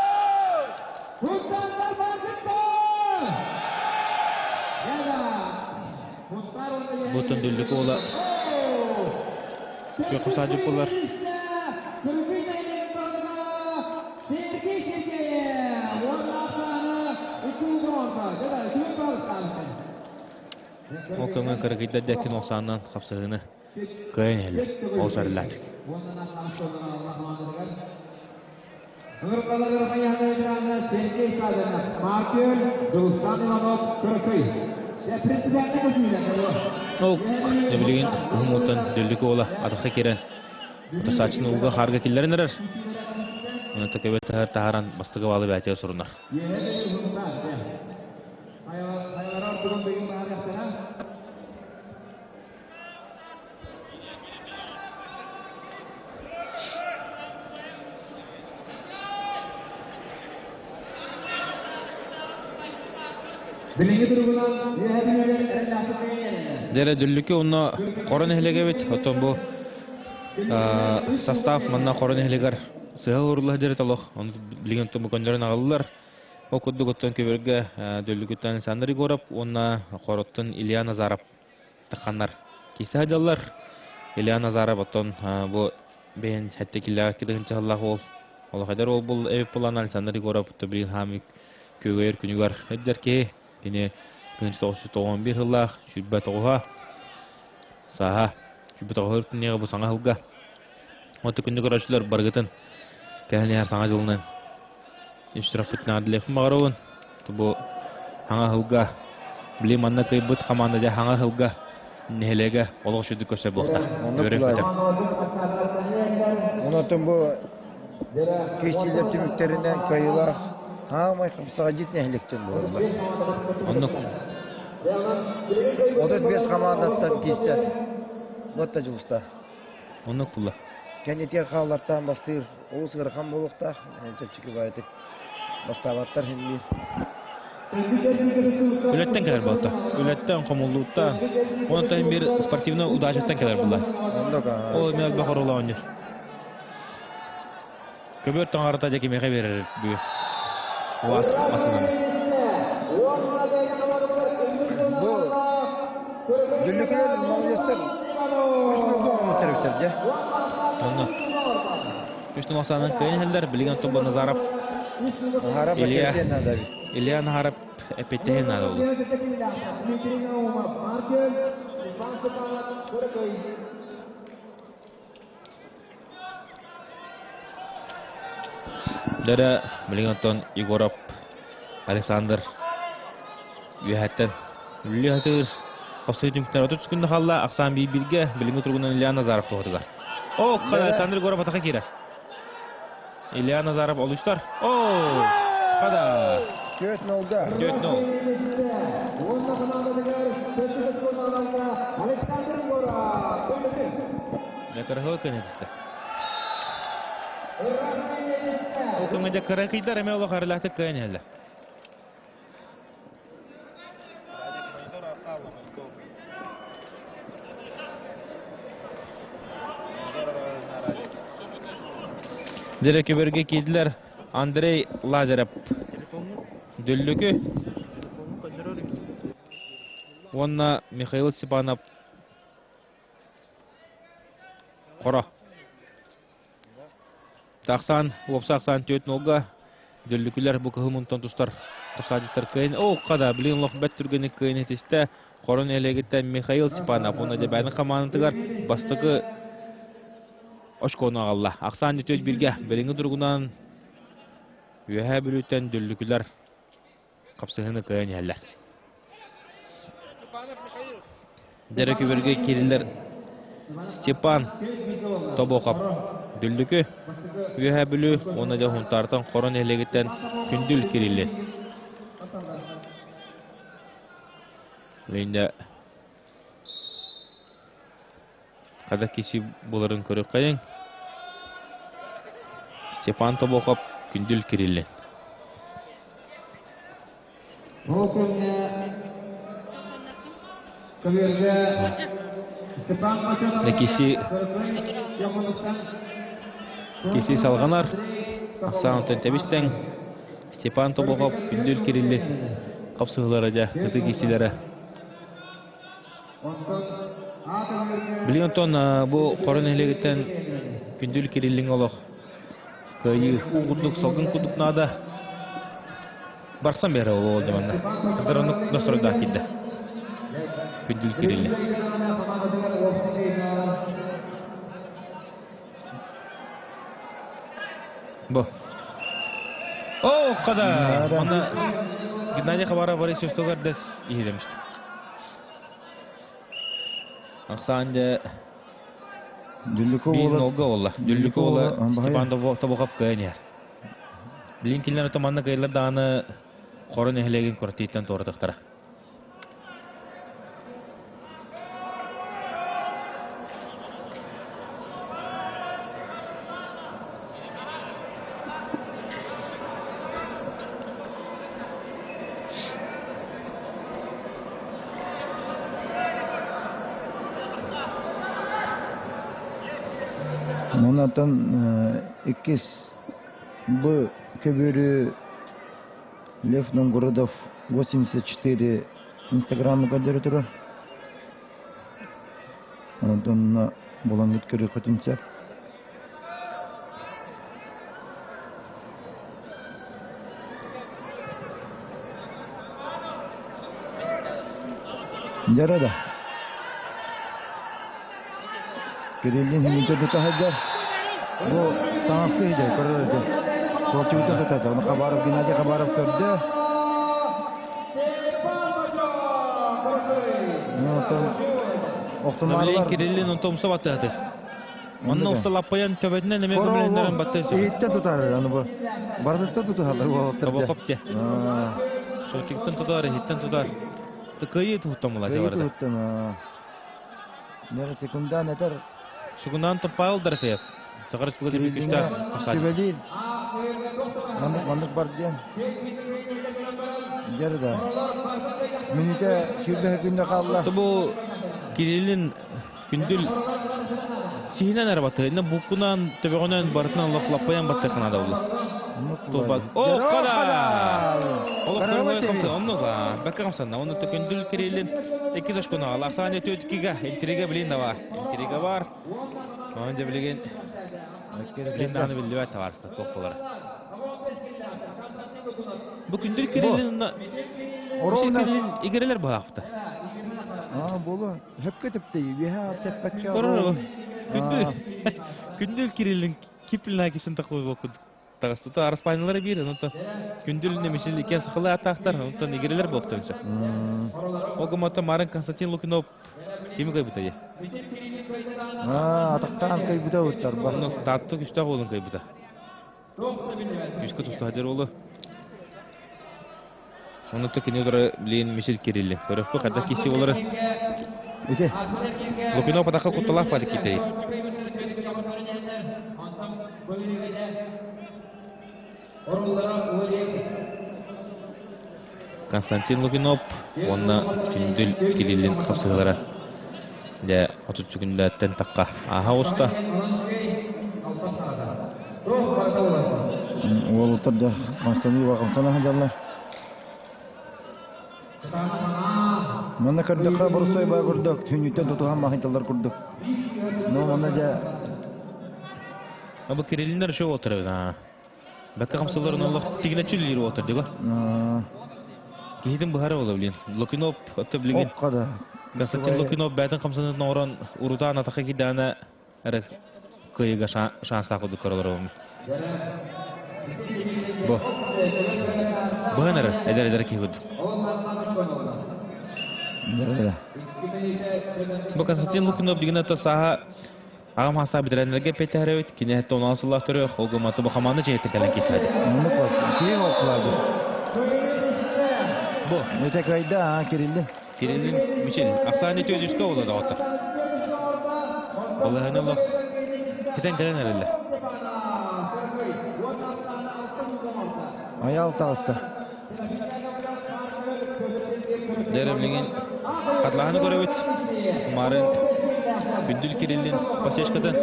Бутун дүллүкү уола күөх саадьык буолар. Ол көҥө кыргыйдар дьэккин охсааннан хапсыһыыны кыайан иһэллэр. Ол сарылаатык. Ол билигин уһун уоттан Дүллүкү уола атахха киирэн утарсааччыны ууга хаарга киллэрэн эрэр. Оны төкөбө таһар таһааран бастакы баалы бээтигэр сурунар. Дьэрэ Дүллүкү онно Хоро нэһилиэгэ эбит. Оттон бу состав манна Хоро нэһилиэгэр Сыһа урула дьэрит олох, ону билигин туму көннөрөн аҕаллар. Ол курдук оттон көбөргө Дөллүкүттэн Александр Егоров уонна Хороттон Илья Назаров тахханнар кисе сылдьаллар. Илья Назаров оттон бу бэйэн сэттэ килэҕэ кидыһынчаһыллаах уол олох эдэр уол бул эбит булан Александр Егоров билигин хаамыы күөгөйөр күнүгэр эдэр киһи. Кини 1991 сыллаах 29-а сааһа 29 күннээҕи бу саҥа сылга Оту күндү көрөөччүлэр барыгытын кэлэн иһэр саҥа дьылынан үс сүрэхпитин аадылыахпын баҕарабын. Бу саҥа сылга били манна кыайбыт хамаанда дьэ саҥа сылга нэһилиэгэ олох үчүгдүк көрсөр буолта. Оннук Үөрэн-көтөн. Онон бу киирсиилэр түмүктэринэн кыайыылаах хаамай хапсаҕайдьыт нэһилиэктэн буолаллар. Оннук. 35 хамаандаттан киирсэн буотта дьулуста. Оннук була. Кэннитигэр хааллартаан бастыыр олус ыарахан буолуохтаах, чэпчэки баайытык бастаабаттар иһин биир. Үлэттэн кэлэр буолта. Үлэттэн, хомуллууттан, онтон биир спортивный удачаттан кэлэр була. Оннук Ол эмиэ элбэх оруолу оонньуур. Көбүөр таҥарата дьэ кимиэхэ биэрэр бүгүн? УАЗ массыынаны. Бу Дүллүкүлэр молодецтар үс нолго оҥорбуттар эбиттэр дьэ. Онно үс нол ахсаанынан кыайан иһэллэр. Билигин оттон Назаров Наһарап Илья эппиэттиэн наада эбит. Илья Наһарап эппиэттэһиэн наада буолуо. Дэрэ билигин оттон Егоров Александр үөһэттэн үлэлии сатыыр. Хапсыы түмүктэр 30 күннэ хаалла. Ахсаан биир-бииргэ билиҥҥи туругунан Илья Назаров туһатыгар. О, Александр Егоров атака киирэр. Илья Назаров олустар. О, хада. 4-0-га. 4-0. Дэ кыра көнөтүстэ. Ол кэмҥэ дьэ кыра кыйдар эмэ олох арылаахтык кыайан иһэллэр. Дьэрэ көбөргө киирдилэр Андрей Лазарев, Дүллүкү уонна Михаил Степанов Хоро. Тахсан, уопса ахсаан түөрт нолга Дүллүкүлэр бу кыһыл мунтан тустар тапсаадьыттар кыайын оо хада билигин олох бэрт түргэнник кыайын этистэ Хоро нэһилиэгиттэн Михаил Степанов уонна Дьэбээни хамаандатыгар бастакы очкону аҕалла. Ахсаан түөрт бииргэ билиҥҥи туругунан Үөһээ Бүлүүттэн Дүллүкүлэр хапсыһыыны кыайан иһэллэр. Дэрэ күбүргэ киириллэр Степан Тобохов Дүллүкү, Үөһээ Бүлүү уонна дьэ Хунтаартан Хоро нэһилиэгиттэн Күндүл Кириллин. Линда хада киси буларын көрүккайың. Степан Тобохов Күндүл Кириллин. Ол күҥҥэ көбүөргэ Степан Киси киси салҕанар. Ахсаан тэбистэн Степан Тобохов Күндүл Кириллин хапсыһыылара дьэ ытык кисилэрэ. Билигин онтон бу Хоро нэһилиэгиттэн Күндүл Кириллиҥ олох кыайыы уу курдук, салгын курдук наада. Барсан биэрэ ол дьаманна. Кырдар оннук настройдаах киирдэ. Күндүл Кириллин. Бу. О, када! Манна Геннадий Хабаров Борисов тугардас иһилемишти. Ахсаан дьэ Дүллүкү биир уола нолга буолла. Дүллүкү Дүллүкү уола уола Степан Тобохов кыайан иһэр. Билин кинилэр манна кыайылар даҕаны Хоро нэһилиэгин куратыыттан туоратыахтара. Онон иккис бу көбүөрү Лев Новгородов 84 инстаграмы көрдөрө турар. Онтон булаҥҥыт көрүөххүтүн сөп. Дьара да. Кириллин химинче тута сылдьар. Бу таҥасты иһидэ көрөр этэ. Суолчубута тутата. Оны Хабаров Геннадий Хабаров көрдө. Охтумаалар. Кириллин он томсо баттыһаты. Онно укса лаппайан төбөтүнэн эмэ көмөлөннөрөн баттыа сөп. Иһиттэн тутар аны бу. Барытыттан тутуһаллар уолаттар. Тобокоп те. Шотиктан тутар, иһиттэн тутар. Кыайыы туһуттан була Кыайыы туһуттан. Нера секундан этер. Секундан Павел Дорофеев. Саха Республикатын күстээх Сүбэлиир. Маннык маннык бар диэн. Дьэр да. Мүнүүтэ 20 күндэ хаалла. Бу Кириллин Күндүл сиһинэн эрэ баттыга. Инна буккунан, төбөҕүнэн барытынан лаппайан баттыа ханаада була. Тулбат. О, кара! Олох көрөҥөй хамса, оннук бэккэ хамсанна. Онно Күндүл Кириллин иккис очкону аҕала. Ахсаан өтүөткига, интрига билин да бар. Интрига бар. Онон дьэ билигин билин даҕаны биллибэт табаарыстар туох буолар. Бу Күндүл Кириллин Оровна Кириллин игирелер быһаахпыта. Аа, болу. Хөпкө тэптэ, үөһэ тэппэккэ Күндүл Күндүл Кириллин Киплина кисын такой болкуд. Тагыстыта араспайналары биир, онтон Күндүл немесил икен сахалы атаахтар, онтон игирелер болуктар Ол гымата Марын Константин Лукинов кими кайбыта дии? Аа, атахтаан кайбыта уттар ба. Онно таатты күстэх уолун кайбыта. Күскө тустаһадыр уолу. Онута кини удара билигин мисил кирилли. Көрөхпү хайдах киси болары. Ити. Лукинов атака кутталаах бары китэйир. Константин Лукинов уонна Күндүл Кириллин хапсыһылара дьэ 30 күнлээттэн тахха ааһа оҕуста. Уолуттар да хамсаныы хамсана сылдьаллар. Манна көрдөххө борустой баа курдук, түннүктэн тутуһан маһынталлар курдук. Но манна дьэ Бу Кириллиннэр еще уолтар эбит аа. Бэккэ хамсалларын олох тигинэ чүллүүр уолтар диго. Киһитин быһара буола билин. Лукинов отто билигин. Окка да. Константин Лукинов бэйтин хамсанытын оҥорон урутаан атаха киирдэҕинэ эрэ кыайыыга шанстаах курдук көрөлөр Бу. Быһан эрэр, эдэр-эдэр киһи курдук. Бу Константин Лукинов дигин ото сааһа аҕам хаастаах бэтэрээннэргэ эппиэттэһэр эбит. Кини этте 16 сыллаах төрүөх, ол гымматы бу хамаанда дьиэтин кэлэн киирсээди. Муну киэҥ оклады. Бу. Өтө кайда, а, Кириллин. Кириллин Мичил. Ахсааны түөдүскэ ола доҕоттор. Балаһаны олох хитэн кэлэн эрэллэр. Аял таҕыста. Дэрэ билигин хатлаһаны көрөбүт. Марын Күндүл Кириллин посечкатын,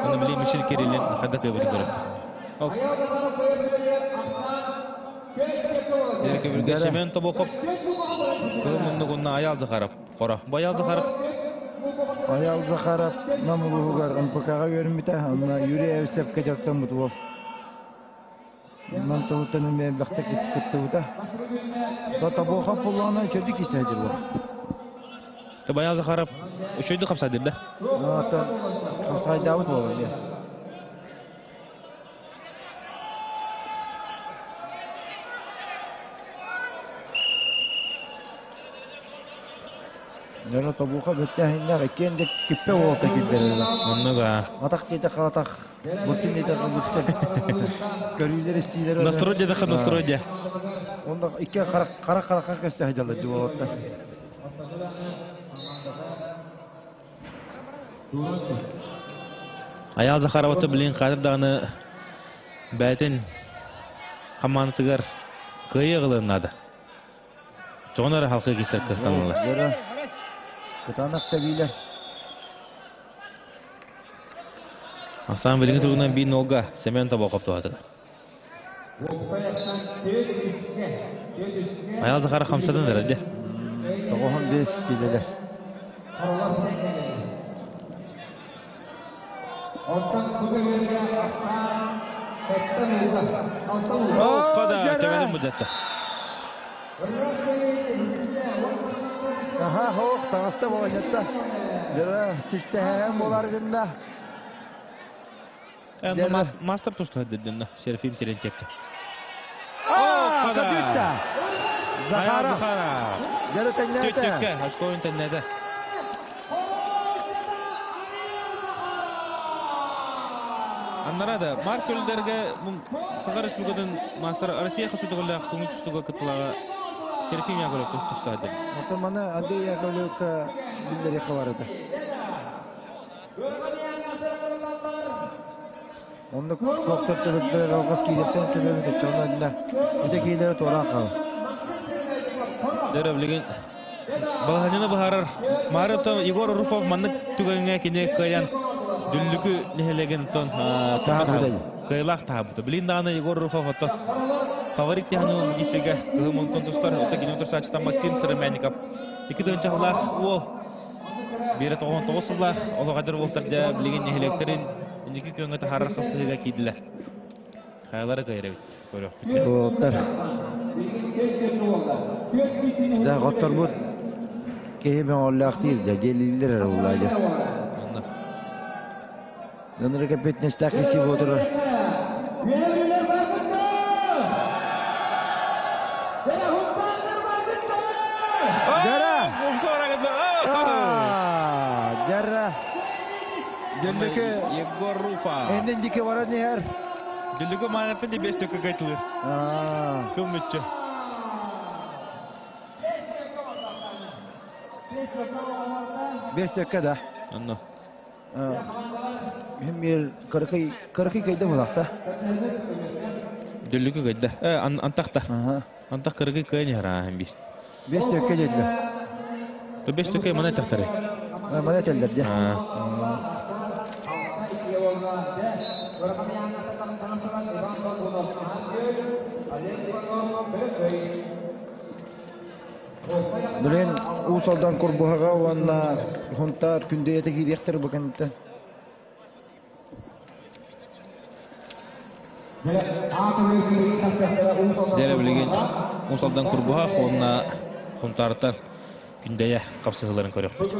оны билин Мичил Кириллин хадда кыабыты көрөбүт. Дэрэ Семен Тобоков кыл муннугунна Аял Захаров. Хоро. Бу Аял Захаров. Аял Захаров Нам улууһугар МПК-ҕа үөрэммитэ, онно Юрий Эвсевкэ дьарыктаммыт уол. Нам туһуттан эмиэ элбэхтик кыттыбыта. Тобуохап буллаҕына үчүгэйдик киирсээдир буол. Аял Захаров үчүгэйдик хапсайдыр да? Хапсайдаабыт буолар диэн. Дьоно тобуха бүттээһиннэр иккиэн де киппе уолта киллэрэллэр. Оннуга. Атах диэтэххэ атах, буттун диэтэххэ бутча. Көрүүлэр истиилэр. Настрой диэтэххэ настрой диэ. Онно икки харах харах харахха көстө сылдьаллар дьуолаттар. Айаал Захароваты билин хатыр даҕаны бэйэтин хамаандатыгар кыайыы ылыан наада. Чоҕун эрэ халқы киирсэр кыахтаналлар. Кытаанах тэбиилэр. Ахсаан билиҥҥи туругунан биир нолга Семен Тобоков туһатыгар. Айал Захаров хамсатан эрэр дьэ. Тоҕоһун бес киилэлэр. Оппа да, төбөнүн будьатта. Аха, хоох, таҥаста болонньатта. Дьара систэһээн буолар гынна. Мастер тустуһа деддинна, Серафим Терентьевті. Оппа да! Захаров. Дьара тэҥнээтэ. Түттүккэ, очкойун тэҥнээтэ. Аннара да Марк Көлдерге Саха Республикатын мастер Россия хасутугаллаах көҥүл тустууга кыттылаҕа Серафим Яковлев тустаады. Оттон маны Андрей Яковлевка биллэриэххэ бар этэ. Оннук доктор төбөттөр алҕас киириэхтэн сөбөбүт оччоҕуна иннэ ити киилэри туораан хаал. Дөрө билигин балаһанньаны быһаарар Маарыттан Егор Руфов маннык түгэҥҥэ кини кыайан Дүллүкү нэһилиэгин оттон кыайылаах таһаабыта. Билин даҕаны Егор Руфов оттон фаворит тиһаныы логистика кыһыл мунтон тустар оттон кини утарсааччыта Максим Сыромянников икки тыһыынчалаах уол биирэ тоҕон тоҕус сыллаах олох эдэр уолтар дьэ билигин нэһилиэктэрин инники күөҥҥэ таһаарар хапсыһыыга киирдилэр. Хайалара кыайар эбит көрүөхпүт. Уолаттар. Дьэ, хотторбут киһи мөҕөллөөх диир дьэ, дьиэлииллэр эрэ буллаа дьэ. Онно. Ынырык эппиэтинэстээх киһи буотурар. Дьара! Дьара! Дьэллэки Егор Руфа. Энден дике баран иһэр. Дьэллэки маанаттан де бес төккө кайтылыр. Кыл мүччү. Бес төккө да. Онно. Мир кыракый кыракый кайда булакта. Дьэллэки кайда. Э антахта. Антах кыракый кыайын иһэр ааһын бир. Бес төккө диэтилэр. То бес төккө мана тахтары. Мана этэллэр дьэ. Билин Уус Алдан Курбуһаҕа уонна Хунтаар Күндэйэтэ киириэхтэр бу кэнниттэн. Дьэ билигин Уус Алдан Курбуһах уонна Хунтаартан Күндэйэ хапсыһыыларын көрүөхпүт.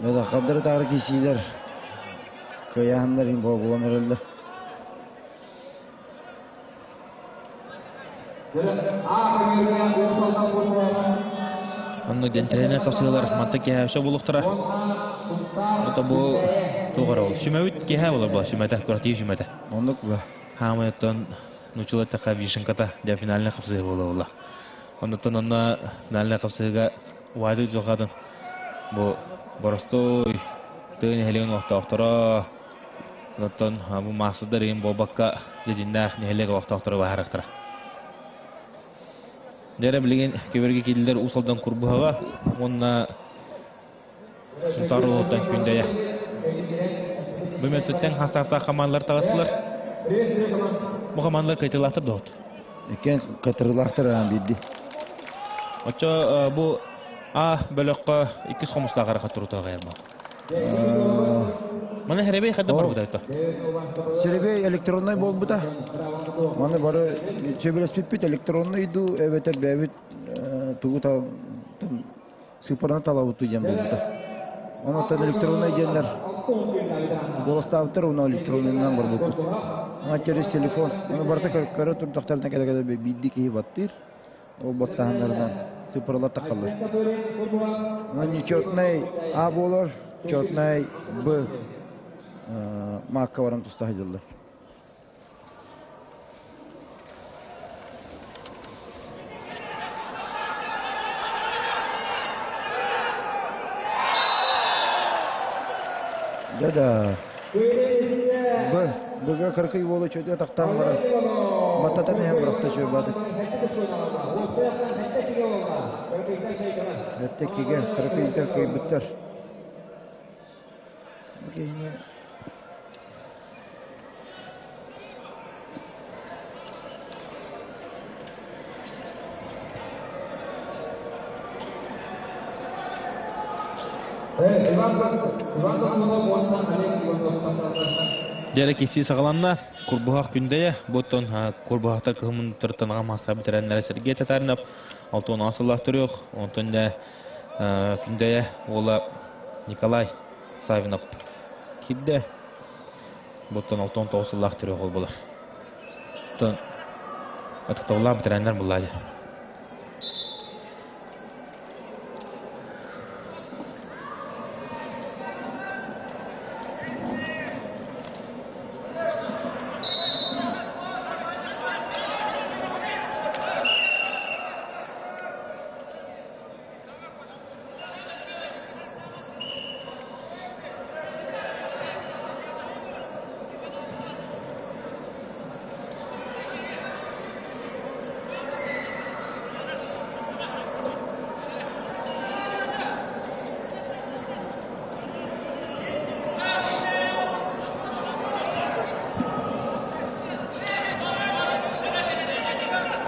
Да, хардары таары киисиилэр кыайааһыннар иһин буолан эрэллэр. Онно дентэлэнэ хапсыһыылар манта киһэ өссө булуохтара. Ото бу туох эрэ ол. Сүмэбит киһэ буолар була сүмэтэ, куратыы сүмэтэ. Оннук ба. Хаамыйаттан нучула така вишенката дьэ финальный хапсыһыы буола була. Оннуттан онно финальный хапсыһыыга Уазик дьылҕатын бу боростуой тыа нэһилиэгин олохтоохторо Оттон бу маастардар иһин буолбакка, дьиҥнээх нэһилиэк олохтоохторо быһаарыахтара. Дьэ эрэ билигин көбөргө киирдилэр Уус Алдан Курбуһаҕа уонна Сунтаар улууһуттан Күндэйэ. Бу мөттүттэн хастаахтаах хамаандалар таҕыстылар. Бу хамаандалар кыайтыылаахтар дуо? Иккиэн кытырылаахтар аан биирди. Оччо бу А бөлөххө иккис хомустаах арахат турутуга ярма. Маны Херебей хадда барбыта это? Серебей электроннай буолбута. Маны бары сөбүлэспиппит электронный дуу эбэтэр бэйэбит тугу сыыппараны талабыт диэн буолбута. Онон электронный диэннэр голостаабыттар уонна электронныйынан барбыппыт. Ана через телефон. Аны барыта көрө турдахтарына кэлэ-кэлэ биирдии киһи баттыыр. Ол баттаһаннарынан цифралар тахаллар. Онон нечетный А буолар, четный Б маакка баран туста сылдьаллар. Да-да. Б. Быга кыркый уолу чөтүө тахтаан баран баттатан иһэн бырахта чуйбатык. Эттэ кигэ кыркыйдар кыйбыттар. Киһини Дьэ киси саҕаланна. Курбуһах күндэйэ. Буттон курбуһахтар кыһымын тыртанаҕа маастар битэрэннэрэ Сергей Татаринов 6 сыллаах төрүөх. Онтон дьэ күндэйэ уола Николай Савинов киирдэ. Буттан 69 сыллаах төрүөх ол булар. Оттон ытыктабыллаах бэтэрээннэр буллаадьа.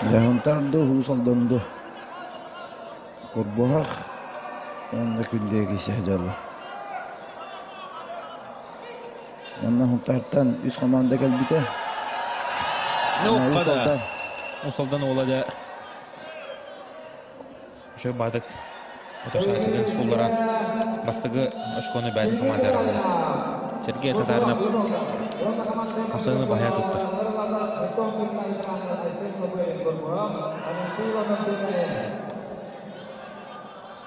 Дьаһантар дуу, Уус-Алдан дуу Курбуһах уонна Күндүө сылдьаллар. Онно Сунтаартан үс команда кэлбитэ. Ну, Уус Алдан уола дьэ Үчүгэй баатык утарсааччытын суулларан бастакы очкону бэйэтин командатыгар аҕалла. Сергей Татаринов хасыһыны баһыйа тутта.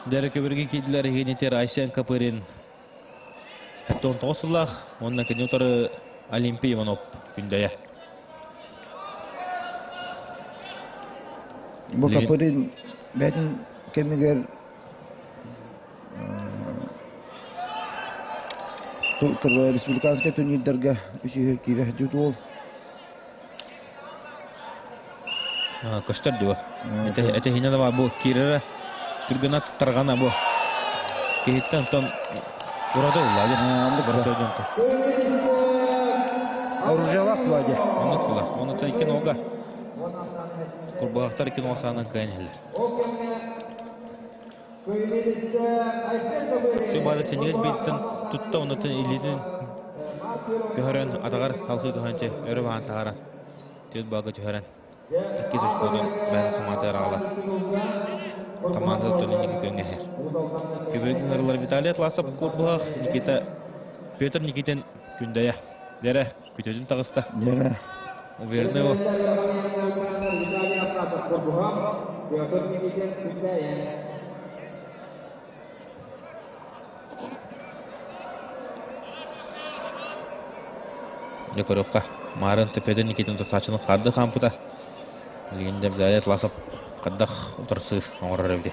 Дэрэ көбүргэ киирдилэр иһинитер Айсен Копырин 79 сыллаах уонна кини утары Олимпий Иванов күндэйэ. Бу Копырин бэйэтин кэмигэр республиканскай турнирдарга үсүһү киирэ сылдьыбыт уол. Көстөр дуо? Этэһинэ да бу киирэрэ түргэнэ тарҕана бу. Киһиттэн онтон ураты улла Ураты дьонтон. Оружиялаах була дии. Оннук була. Онуттан икки нолга. Курбаһахтар икки нол саанан кыайан иһэллэр. Сүбаада синньигэс биититтэн тутта онуттан илиитин көһөрөн атаҕар халхыы көһөнчө өрө баһан таһааран түөрт баалга түһэрэн иккис очкотун бэйэтин хамаатыгар аҕалар. Хамаанда оттон инники күөҥҥэ иһэр. Көбүөргүн ырылар Виталий Атласов куорбуһах Никита Петр Никитин Күндэйэ. Дэрэ күтөтүн таҕыста. Дэрэ. Уверенный ол. Дьэ көрүөххэ, Маарын Петр Никитин тутааччыны хаардыы хаампыта. Билигин да Виталий Атласов хайдах утарсыы оҥорор эбитий?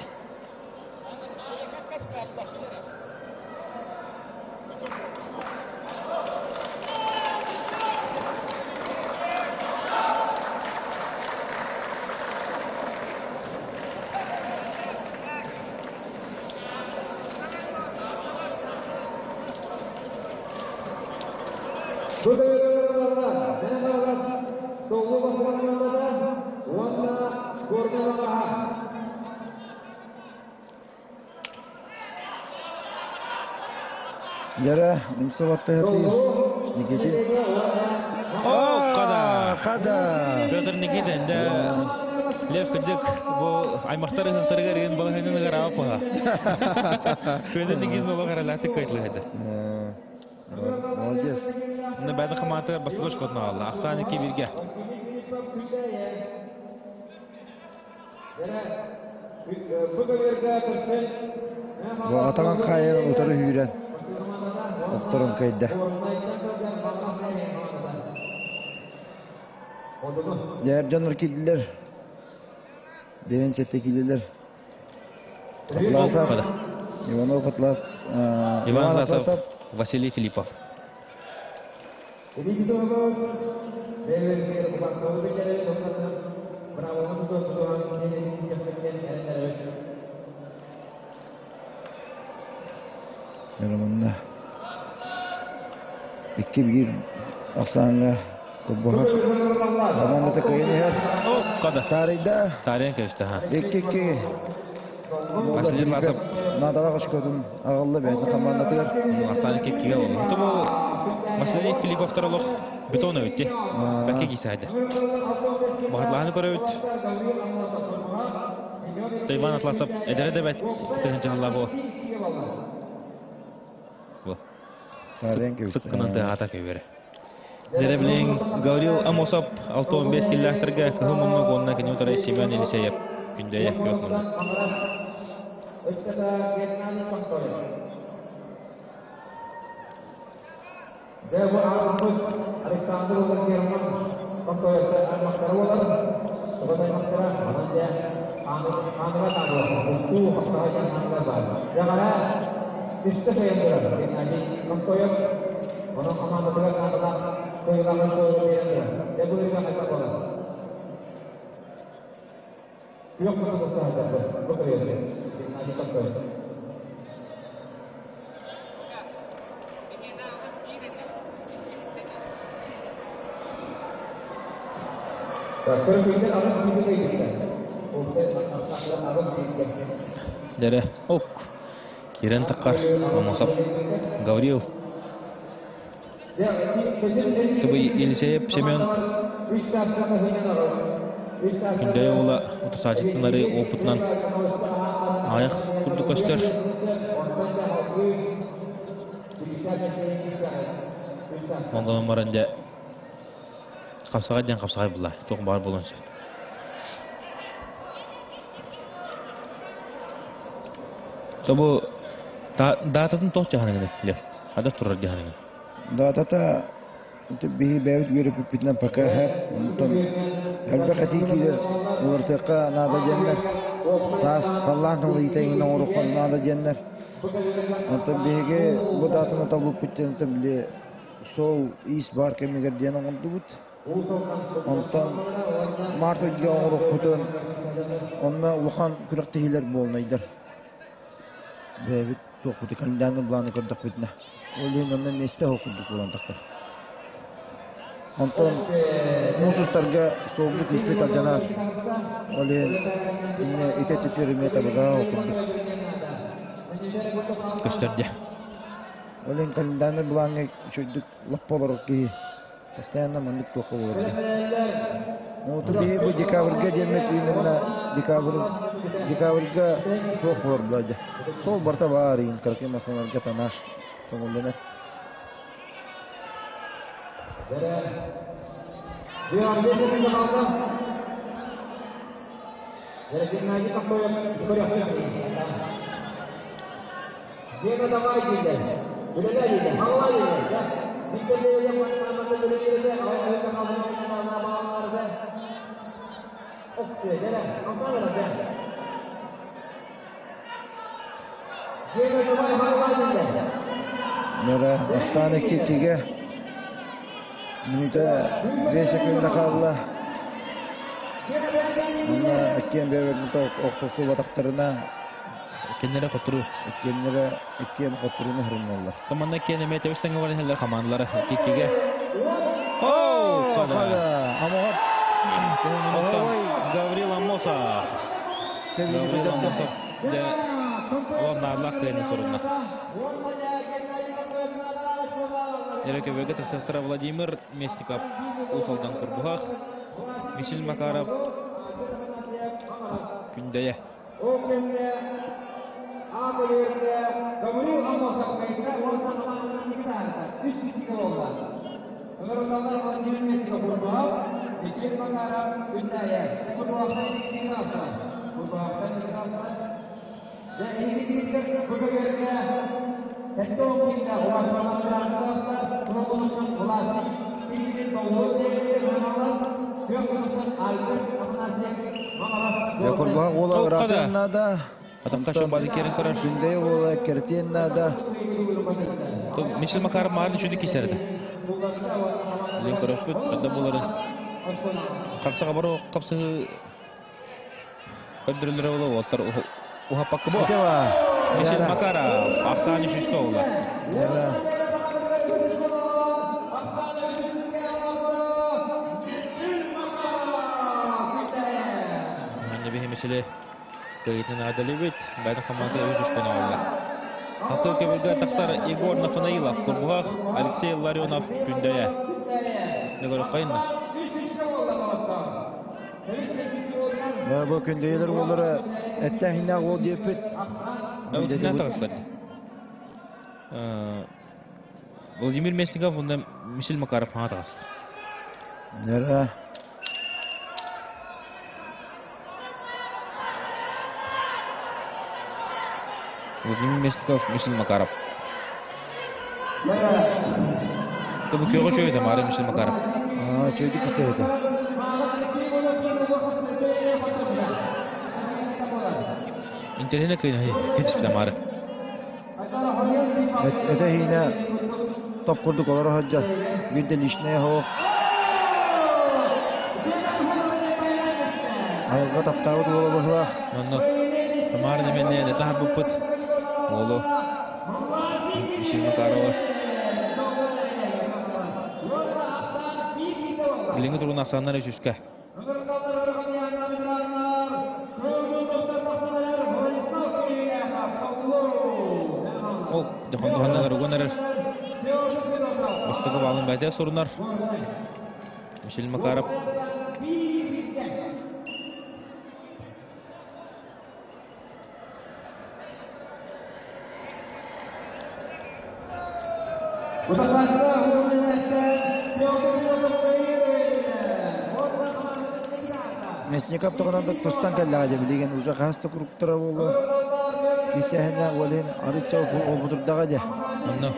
Дьэрэ, умса баттаһатыыр Никитин. О, хада! Хада! Петр Никитин, да. Лев кырдьык бу аймахтар ыһыктарыгар ыын балаһыынын ыгараабап баха. Петр Никитин олох эрэлээхтик кыайтылыһыда. Молодец. Мына бәді хамааты бастакы очкотун аҕалла. Ахсаан икки бииргэ. Бу атаҕын хаайан утары үүрэн охторон кыайда. Дьэ дьоннор киирдилэр. Бэйэн сэттэ киирдилэр. Атласов, Иванов Атлас, Иван Атласов, Василий Филиппов. Манна 2-1 ахсааҥҥа Курбуһах командата кыайан иһэр. Када. Таарыйда. Таарыйан кэбистэ ха. 2-2. Василий Власов Наадалаах очкотун аҕалла бэйэтин командатыгар. Ахсаан 2-2-ге болду. Тому Василий Филипповтар олох бетон өтти. Бәкке кисайды. Баһатлаһаны көрөбүт. Иван Атласов эдэрэ да бэт тыһынчаһалла бу. Бу. Сыккынан тыаһаата көбөрө. Деревлин Гаврил Амосов 65 киллээхтэргэ кыһыл муннук уонна кини утары Семен Елисеев күндэйэ күөх муннук. Александр Герман Дэрэ, ок, киирэн таххар Амосов Гаврил Тыбый Елисеев Семен Күндэйэ уола утусаачыттынары опытынан аҕыйах курдук көстөр. Онгонон баран дьэ хапсаҕай диэн хапсаҕай булла. Туох баар буолуон сөп. Тобу даататын туох дьаһаныгын Лев? Хада турар дьаһаныгын? Даатата биһи бэйэбит үөрэппиппитинэн пока һэп. Онтон элбэх этии киирэр уларытыахха наада диэннэр. Саас халлаан тымныйыта иҥин оҥоруохха наада диэннэр. Онтон биһиги бу даатаны талбыппыт диэн били суол иис баар кэмигэр диэн оҥордубут. Онтон март ыйга оҥоруохпутун онно улахан күрэхтэһиилэр буолнайдар. Бэйэбит туохпуту календарный былааны көрдөхпүтүнэ. Ол иһин онно миэстэ суох курдук буолан тахсар. Онтон муус устарга суолбут испит алдьанар. Ол иһин иннэ ити өттүтүгэр эмиэ табыгаһа курдук. Көстөр дьэ. Ол иһин календарный былааҥҥа үчүгэйдик лаппа олорор киһи Постоянно маннык туохха буолар диэн. Ну, вот биһи бу декабрьга диэммит именно декабрь декабрьга суох буолар була дьэ. Сол барта баар иин кыракый массыыналарга тоннаж көҥүллэнэр. Нера Оксана иккигэ мүнүүтэ 5 секунда хаалла. Онно иккиэн бэйэбитин охсусубатахтарына Кинилэри хотуруу. Иккиэннэрэ иккиэн хотурууну хөрүннэллэр. Команда иккиэн эмиэ тэбис тэҥҥэ баран иһэллэр хамаандалара икки-иккигэ. Оо, Амоҕор. Гаврил Амосов. Гаврил Амосов дьэ ол наарлаах кыайыны сурунна. Эрэ тахсахтара Владимир Местиков Уус-Алдан Курбуһах, Мишель Макаров Күндэйэ. Ол кэннэ аат өлүөрдэ Гаврил Аммосов кайда уонна хамаанданан гитарата үс киһигэ буолла. Ыҥырыллаллар Владимир Местиков Курбуһах, Мичил Макаров Күннээйэ. Курбуһахтан икки алсалар. Курбуһахтан икки алсалар. Дьэ, эһиги киһиттэр бу көбүөргэ сэттэ уон киһитэ улахан гражданство туругунан власти киһитин толору диэки Маҥалас, күөх көмүстэн Альберт Афанасьев Курбуһах уола ыраатыан наада. Атахта шамбалы керин көрөр. Күндэйэ уола кэртиэн наада. Мишель Макаров маарын үчүдү кисерді. Билин көрөхпүт, хадда буларын. Қарсыға бару қапсығы көндірілдері болу, оттар ухаппакы бу. Мишель Макаров, Ахсани Шишко ола. Манна биһи Мишеле кыйытын адалибит, бәді команда үз үш олла. Хакы көбүгө тахсар Егор Нафанаилов, Курбугах, Алексей Ларионов күндөйө. Негор кайынна. Бу күндөйөлөр олары эттәһинә ол диэппит. Владимир Местников онда Мишель Макаров хаңа тағас. Нера. Владимир Местников, Мишель Макаров. Бу көҕө чөйдө Мара Мишель Макаров. Аа, чөйдү киседе. Интернет кыйна кетип Мара. Это хина топ курдук олар хаджа. Бирде лишне хо. Айга таптабыт буола быһылаах. Онно Тамара неменне не таһа буппут. Олу. Мишель Макарова. Билиңи турун ахсаннар үчүскә. Ол дохоннар угонар. Бастыгы балын бәйдә сорунар. Мишель Макаров. Мясников тоҕонон тустан кэллэҕэ дьэ билигин уже хас да куруктара буолуо. Кисэһинэ уолин арычча обутурдаҕа дьэ. Онно.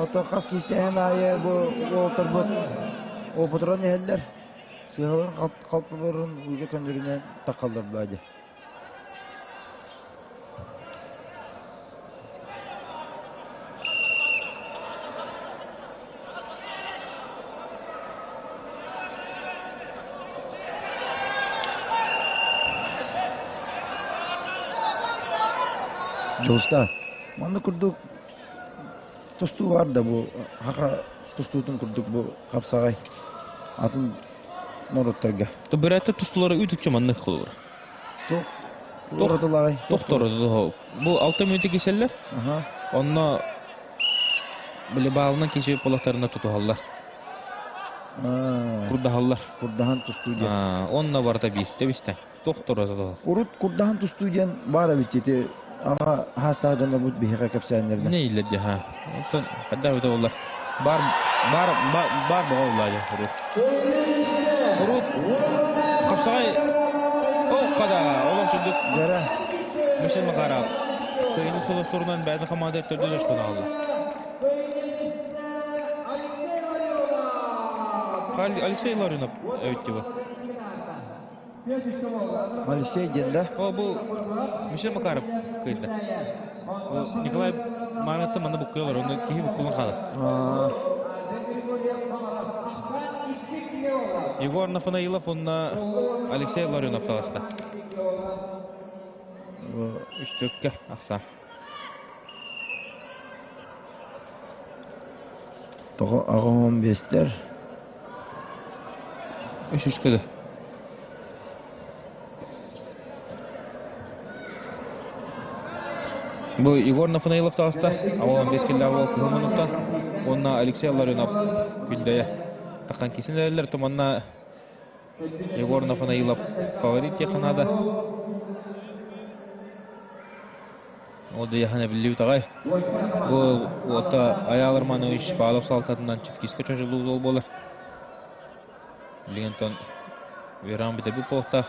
Ото хас кисэһин аайы бу уолтарбыт опутуран иһэллэр. Сыһаларын халтыларын уже көннөрүнэн тахаллар баа дьэ. Дьулуста, манна курдук тустуу бар да бу хаха тустуутун курдук бу хапсаҕай атын норуоттарга. Бүрәттер тустуулары үтүкчө маннык холур. Туох Тохтор бу 6 мүнөтө киселлер. Онно били баалынан киши полаттарына тутуһаллар. Курдаһаллар. Курдаһан тустуу диэн. Онно барыта биир тебистен. Тохтор Урут курдаһан тустуу диэн баар эбит ити ама хаастаах дьоннорбут биһиэхэ кэпсээннэринэ. Не иллэр дьэ ха. Онтон хадда эбитэ боллар. Бар бар бар боҕо улаа дьэ урут. Урут хапсаҕай о када олох сүрдүк Дьэрэ. Мишель Макаров. Кыйыны сурунан бэйдэ хамаада төрдүс очкону алла. Алексей Ларинов эбит бу. Алексей диэн да? О, бу Мишель Макаров кыйда. Николай Маратты манна буккуялар, оны киһи буккулан хаалар. Егор Нафанаилов онна Алексей Ларионов таласта. Үстөккө ахса. Тоҕо аҕам бестер. Үш үскөдө. Бу Егор Нафанаилов таҕыста. Авалан бес киллэ авал кыһымынуттан. Онна Алексей Ларионов күндөйө. Тахан кисин эрэллэр туманна Егор Нафанаилов фаворит теханада. Ол да яхана биллибит аҕай. Бу уота Аял Романович Павлов салтатынан Чифкиска чочулуу буолар. Билигин Веран битэ буолта.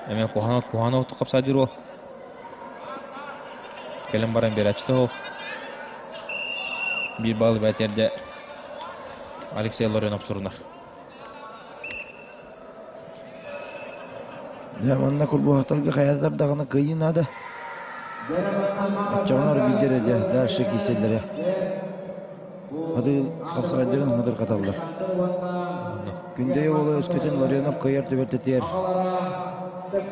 Эме кухана кухана оту капсадыр ол. Келен баран берачты ол. Бир балы бәтерде Алексей Лоренов сурунар. Дьэ, манна курбуһахтарга хайатар даҕаны кыайыы наада. Оччоҕунар биирдэрэ дьэ дальше киирсэллэрэ. Хатыы хапсаҕайдарын хатырҕаталлар. Күндэйэ уола өскөтүн Ларионов кыайар түбэлтэтигэр 5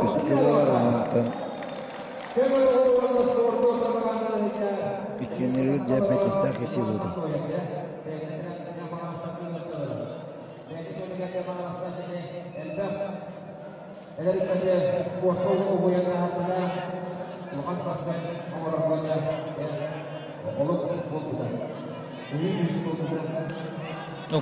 үскэ буолар онтон иккиэннэригэр дьэ пятистаах киирсии буолда. Ну,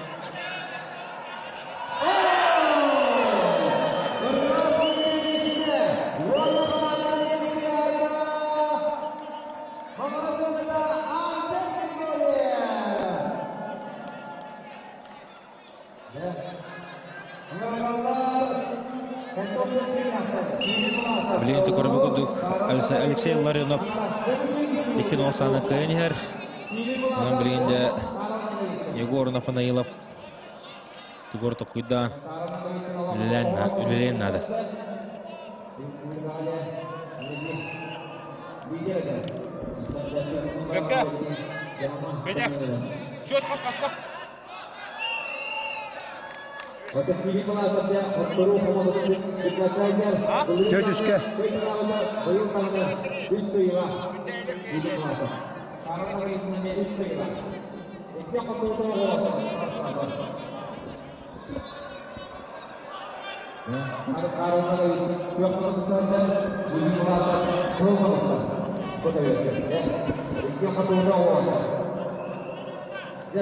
Билигин көрбүт курдук Алексей Ларионов икки сааны кыайан иһэр. Онон билигин де Егор Нафанаилов тугур токуйдаан үлэлээн наада. Петя! Петя! Счет, хас, хас, хас! Төрдүскэ.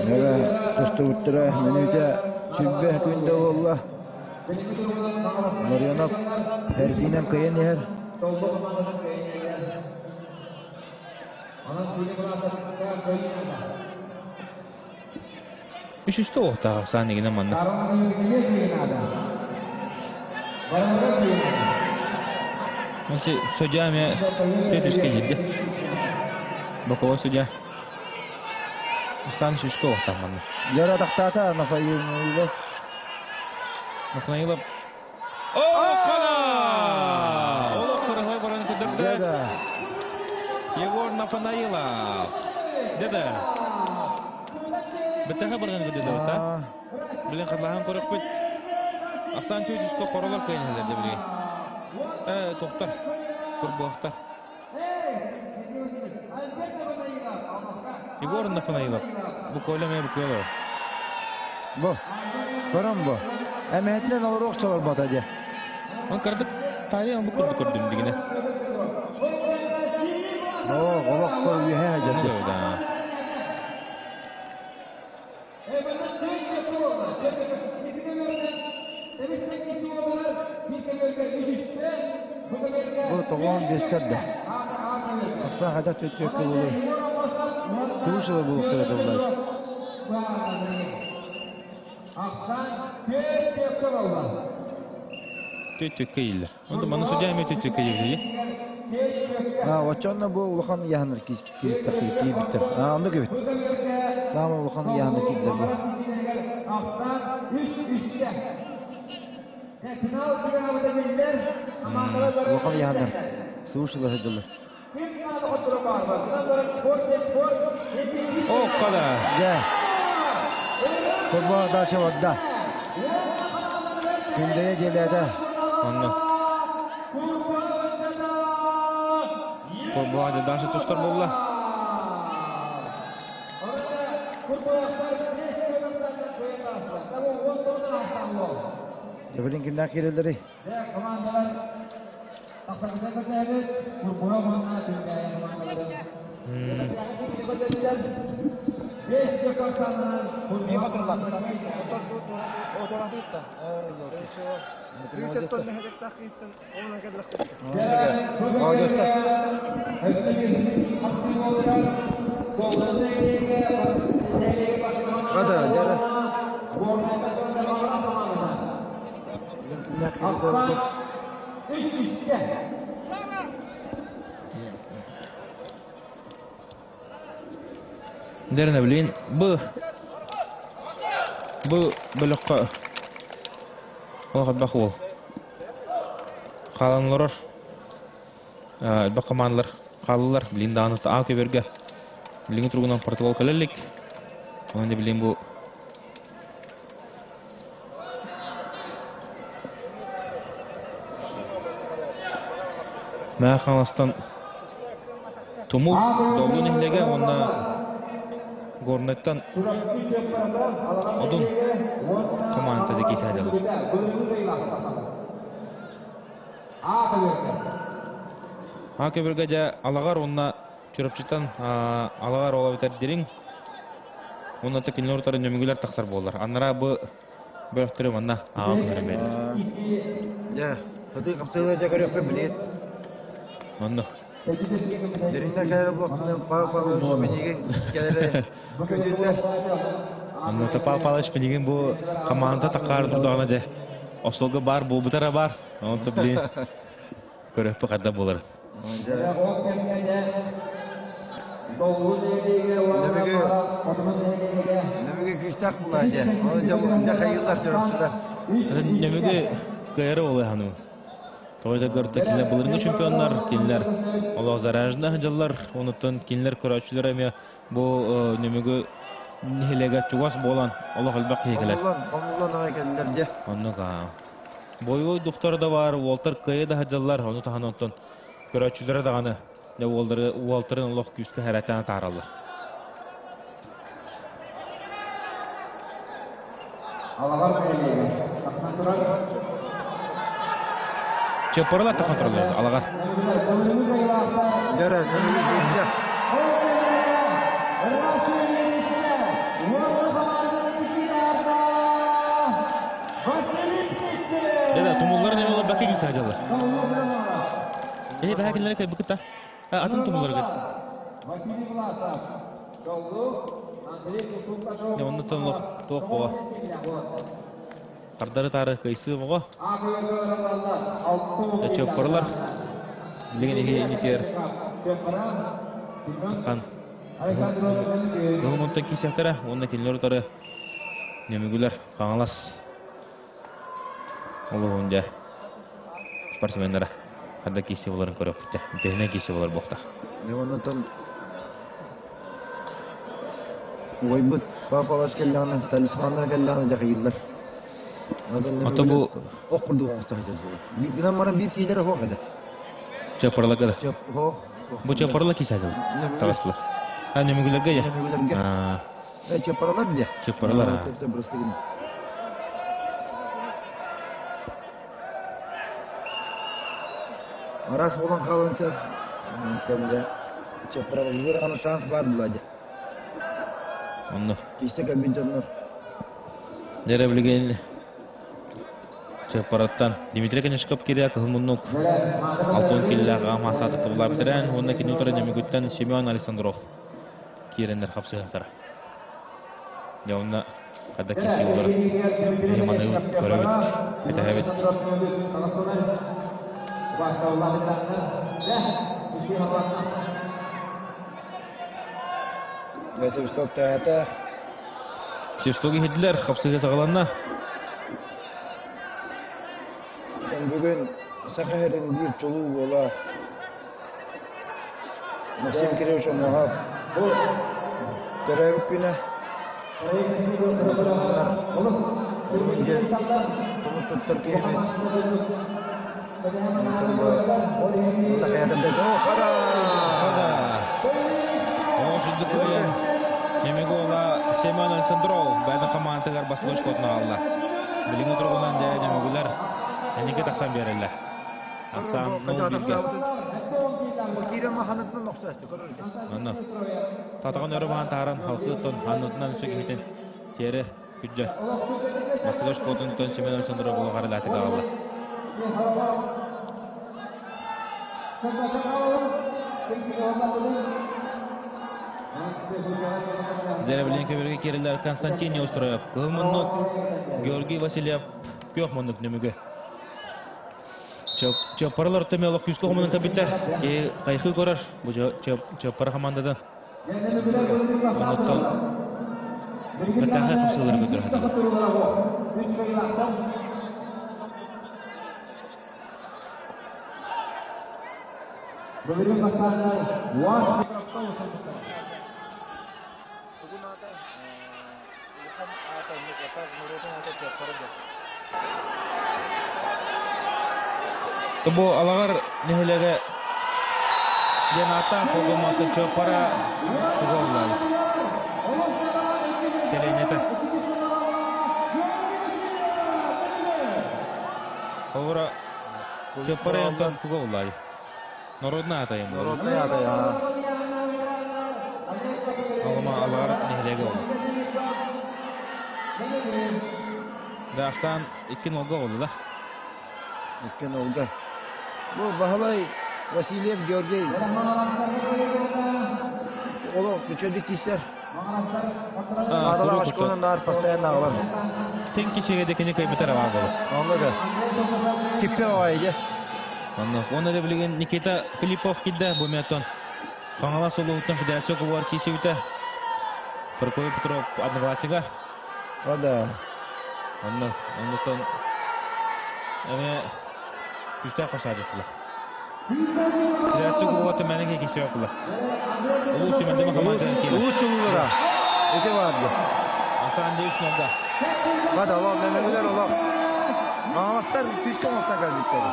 Нара тустубуттара мүнүүтэ 20 күндэ буолла. Ларионов эрдиинэн кыайан иһэр. Үс үскэ уохтаах ахсаан игинэ манна. Судья эмиэ төрдүскэ киирдэ. Боковой судья. Ахсаан үс үскэ уохтаах манна. Яра тахтаата Нафаилов. Нафаилов. О, хана! Олох сырыһой баран көдөрдө. Егор Нафанаилов. Деда. Бэтэхэ барган көдөрдө та. Билен харлахан көрөкпүт. Ахсан түйдүскө хоролор кыйын де билген. Э, тоқтар. Курбуохтар. Егор Нафанаилов. Бу Коля ме бу Коля. Бу. Көрөн бу. Эмэһэтинэн олоруох чолорбото дьэ. Он кырдык тайы бу курдук көрдүм дигине. Оо, олох көр үөһэ дьэ. Да. Бу тоҕоон биэстэр да. Ахсаан хайдах түөттүөккэ буолуой. Слышала буолуохтара тыллар. Түөттүөккэ ииллэр. Онто маны судья эмиэ түөттүөккэ ииллэр. А, оччонно бу улахан ыйааһыннар киристэхтии тиийбиттэр. А, оннук эбит. Саамай улахан ыйааһыннар киирдилэр бу. Улахан ыйааһыннар. Слушала сылдьаллар. Оккада. Дьэ. Курбаах дача барда. Күндэйэ дьиэлээтэ. Онно. Курбаах дальше тустар буолла. Дьэ билин кимнээх киирэллэрий? Молодежь. Хата, дьара. Дэрнэ билин бу бу бөлөххө олох элбэх уол хаалан олорор. Элбэх командалар хааллылар. Билигин даҕаны А көбөргө билиҥҥи туругунан протокол кэлэ илик. Онон билигин бу Мэҥэ Хаҥаластан Тумул Доллу нэһилиэгэ уонна Горнайтан Одун командата дьэ киирсэ сылдьаллар. А көбүргэ дьэ Алаҕар уонна Чурапчыттан Алаҕар ол эбэтэр Дириҥ уонна кинилэр утары нөмүгүлэр тахсар буоллар. Анараа бу бөлөхтөрү манна ааҕа көһөрөн биэрдилэр. Дьэ, сатыы хапсыылар дьэ көрүөхпүт билигин. Онно. Дириҥнэр кэлэр буоллахтарына Павел Павлович Пинигин кэлэрэ көтүллэр. Онно Павел Павлович Пинигин бу команда такаар турдаҕына дьэ остуолга баар буолбутара баар. Онто билигин көрөппү хадда буолар. Нөмүгү күүстээх булаа дьэ. Ол дьэ хайыылар чоропчулар. Нөмүгү кыайары олыһану. Тоҕо көртө кинилэр былыргы чемпионнар, кинилэр олох зараженных дьыллар, онуттан кинилэр көрөөччүлэр эмиэ бу нөмүгү нэһилиэгэ чугас буолан олох элбэх киһи кэлэр. Хомуллан, хомуллан аҕай кэллэр дьэ. Оннук аа. Бойуой духтара да баар, уолтар кыайа да сылдьаллар, ону таһынан оттон көрөөччүлэрэ даҕаны дьэ уоллары уолтарын олох күүскэ хэрэтээн атаараллар. Алаҕар нэһилиэгэ тахсан турар. Чыппаралар тахсан тураллар Алаҕар. Дьэ, нөмүгү Дьэ, тумуллар нөмү олорбакка киирсэ сылдьаллар. Эһи бэһэ кинилэри кыайбыккыт да? Атын тумулларга. Дьэ, оннуттан олох туох буола. Хардары таары кыайсыы оҕо. Чоппоролор билигин иһи инитигэр таххан Кыһыл киисэхтэрэ уонна кинилэр утары Нөмүгүлэр Хаҥалас улууһун дьэ спортсменнара ханна киирсии буоларын көрүөхпүт дьэ. Интэриэһинэй киирсии буолар буолта. Дьэ оннуттан уойбут папалаш кэллэҕинэ, талисманнар кэллэҕинэ дьахыйыллар. Ото бу ох курдук оҥосто сылдьар. Гынан баран биир киһилэрэ суох этэ. Чоппораларга да. Суох. Бу чоппоралар киирсэ сылдьар. Таҕыстылар. А нөмүгүлэргэ я. Нөмүгүлэргэ. Чоппоралар дьэ. Чоппоралар. Сөп-сөп бырастыгын. Араас буолан хаалан сөп. Онтон дьэ Чоппораларга аны шанс баар буолла дьэ. Онно. Киирсэ кэлбит дьоннор. Дьэ билигин Чыппараттан Дмитрий Конешков киирэ кыһыл муннук 60 киллээх аҕам аастаатык тыллаах бэтэрээн уонна кини утары Нөмүгүттэн Семен Александров киирэннэр хапсыһыахтара. Дьэ онно хадда киирсии буолар. Биһи маныыбыт, көрөбүт, кэтэһэбит. Свисток тыаһата. Свисток иһиллэр, хапсыһыы саҕаланна. Бүгүн Саха сирин биир чулуу уола Максим Кириллович Омоһов төрөөбүт күнэ. Бүгүн дьэ тумус туттар киһибит. Нөмүгү Семен Александров бэйэтин хамаандатыгар бастакы очкотун аҕалла. Билиҥҥи туругунан дьэ Нөмүгүлэр инники тахсан биэрэллэр. Ахсаан 0-1-гэ. Онно татаҕын өрө баһан таһааран халсыыттан аннытынан өссө киһитин тиэрэ күддьэ. Бастакы очкотун Семен Александров булуҕар аҕалла. Деревлин көбүргэ киирэллэр Константин Неустроев, Кыһыл муннук, Георгий Васильев, Күөх муннук нөмүгү. Чоппаралар төмө олох күүскэ хомунан кэлбиттэр. Киһи хайхыы көрөр бу Чоппара хамаандадан. Онуттан бэртээхэй хапсыылары көрдөрө сатыыллар. Тугун аата улахан аата оннук атаак норуотун аата Чыаппара диэн. Бу Алаҕар нэһилиэгэ диэн ааттаах Холгомоттон Чыаппара тугу оллай? Сэлиэнньэтэ. Холобура Чыаппара онтон тугу оллай? Народная аата юм. Народная аата аа. Алыма Алаҕар нэһилиэгэ ол. Дагестан икки нолга олду да. Икки нолга. Бу Баһылай Васильев Георгий олох үчүгэйдик киирсэр. Наадалаах очконун наар постоянно аҕалар. Тин кишиге декини кыйбытар аваа болу. Онно да. Киппе оҕайде. Онно он эрэ билигин Никита Филиппов кидде бу меттон Хаҥалас улууһуттан федерация кубогар киирсибитэ. Прокопий Петров однокласснига. О да. Онно оннуттан эмиэ күүстээх хосаадьыттылар. Федерация кубога түмэни киирсибэт була. Улуус түмэлдеме хамаандатын киирэр. Улуус чулуулара. Ити барды. Асан Девич нолда. Бада олох нэмэгилер олох. Хаҥаластар күүскэ оҥостон кэлбиттэр.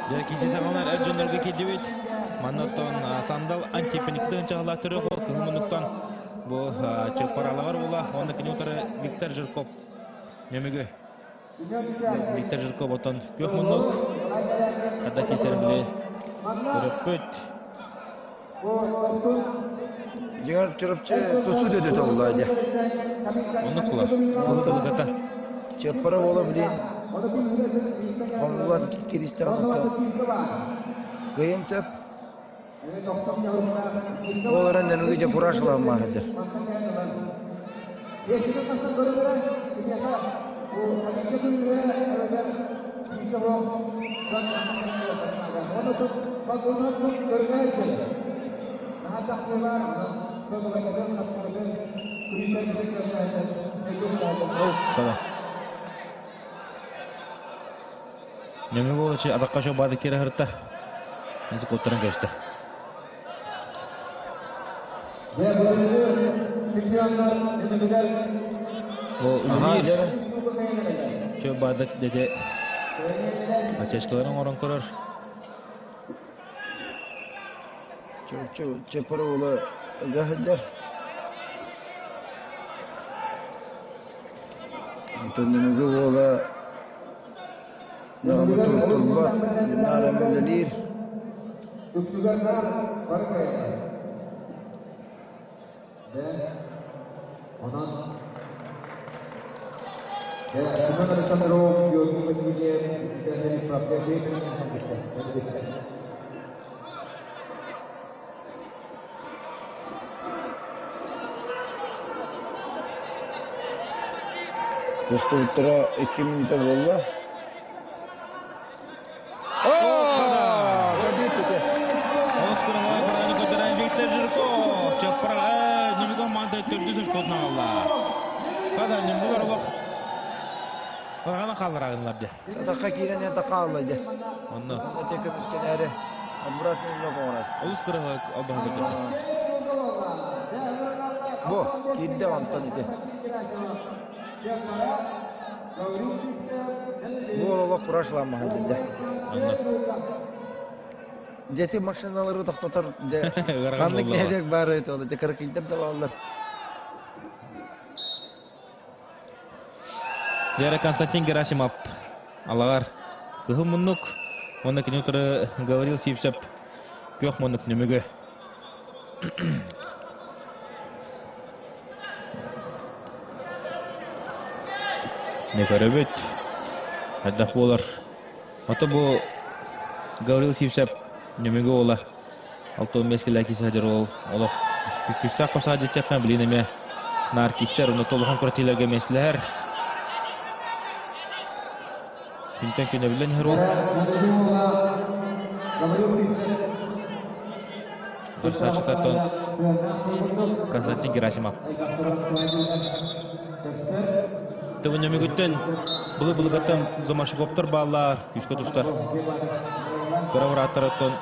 Дьэ, киси саҥалар эр дьоннорго киирдибит. Манна оттон Сандал антипаниктыын чаһылаах төрөх ол кыһыл муннуктан бу Чыппаралаҕар уола уонна кини утары Виктор Жирков нөмүгү. Виктор Жирков оттон күөх муннук хада кисэрин били көрөппүт. Дьиҥэр Чурапчы тустуу дөдөтө оллоо дьэ. Оннук була. Ол тылыгата. Чыаппара уола билин хомуллан киристэҕин оттон кыйын сөп. Ол эрэн нэмиги дьэ кураж ылааммаах этэ. Нөҥү буолачы адакка шо бады кире хырта. Несі коттарын көстө. О үлэлиир. Чө бадык деде ачачкаларын оҥорон көрөр. Чөпөр уола ыга сылдьар. Онтон Нөмүгү уола Наҕабы турбат, наара үлэлиир. Тустубуттара 2 мүнүүтэ буолла. Олус кыралаан кыраны көтөрөн Виктор Жирков чаппараҕа нөмүгө команда төрдүс очкотун аҕалла. Хада нөмүгөр олох Ырҕана хааллараагынлар дьэ. Атахха киирэн эн хаалла дьэ. Онно. Эте көмүскэнээри Абрас нөҥө оҥорас. Олус кыралаан албаһы көтөрдө. Бу киирдэ онтон ити. Бу олох курашламаһа дьэ. Онно. Дети машиналары тохтотор дьэ Ыарахан ханнык буолла. нэһилиэк баар эбит ол дьэ кыракыйдар да бааллар. Дьэ Константин Герасимов алаҕар кыһыл муннук уонна кини утары Гаврил Сивцев күөх муннук нөмүгү. Не көрөбүт. Хайдах буолар. Ото бу Гаврил Сивцев нөмүгү уола 65 килэ киһи сылдьар уол олох күүстээх хосаадьыттыахха билин эмиэ Наар киссэр, онно толухан куратыыларга миэстэлэһэр. Күнтэн күнэбиллэн иһэр уол. Дорсааччытаттан Константин Герасимов. Төвөнөмүгүттэн былы-былыгаттан Замашиковтар бааллар, күүскэ тустар. Кыра бырааттарыттан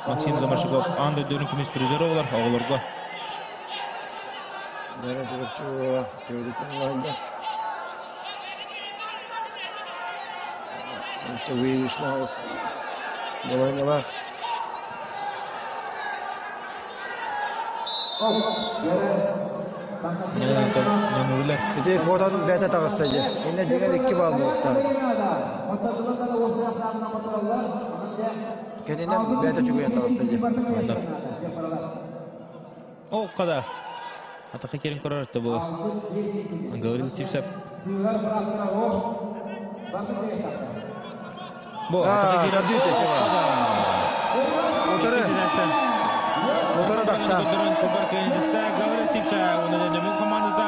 Максим Замашиков аан дойдунун көмүс призеры олар оҕолорго. Ити фотон бэйэтэ таҕыста дьэ. Иннэ дьиҥэр икки баал буолуохтаах. Кэннинэн бэйэтэ чугуйан таҕыста дьэ. О, қада. Атака керин көрөр бу. Гаврил Сивцев. Бу атака керин. Утары. Утары тахта. Гаврил Сивцев. Оны нөмүн командата.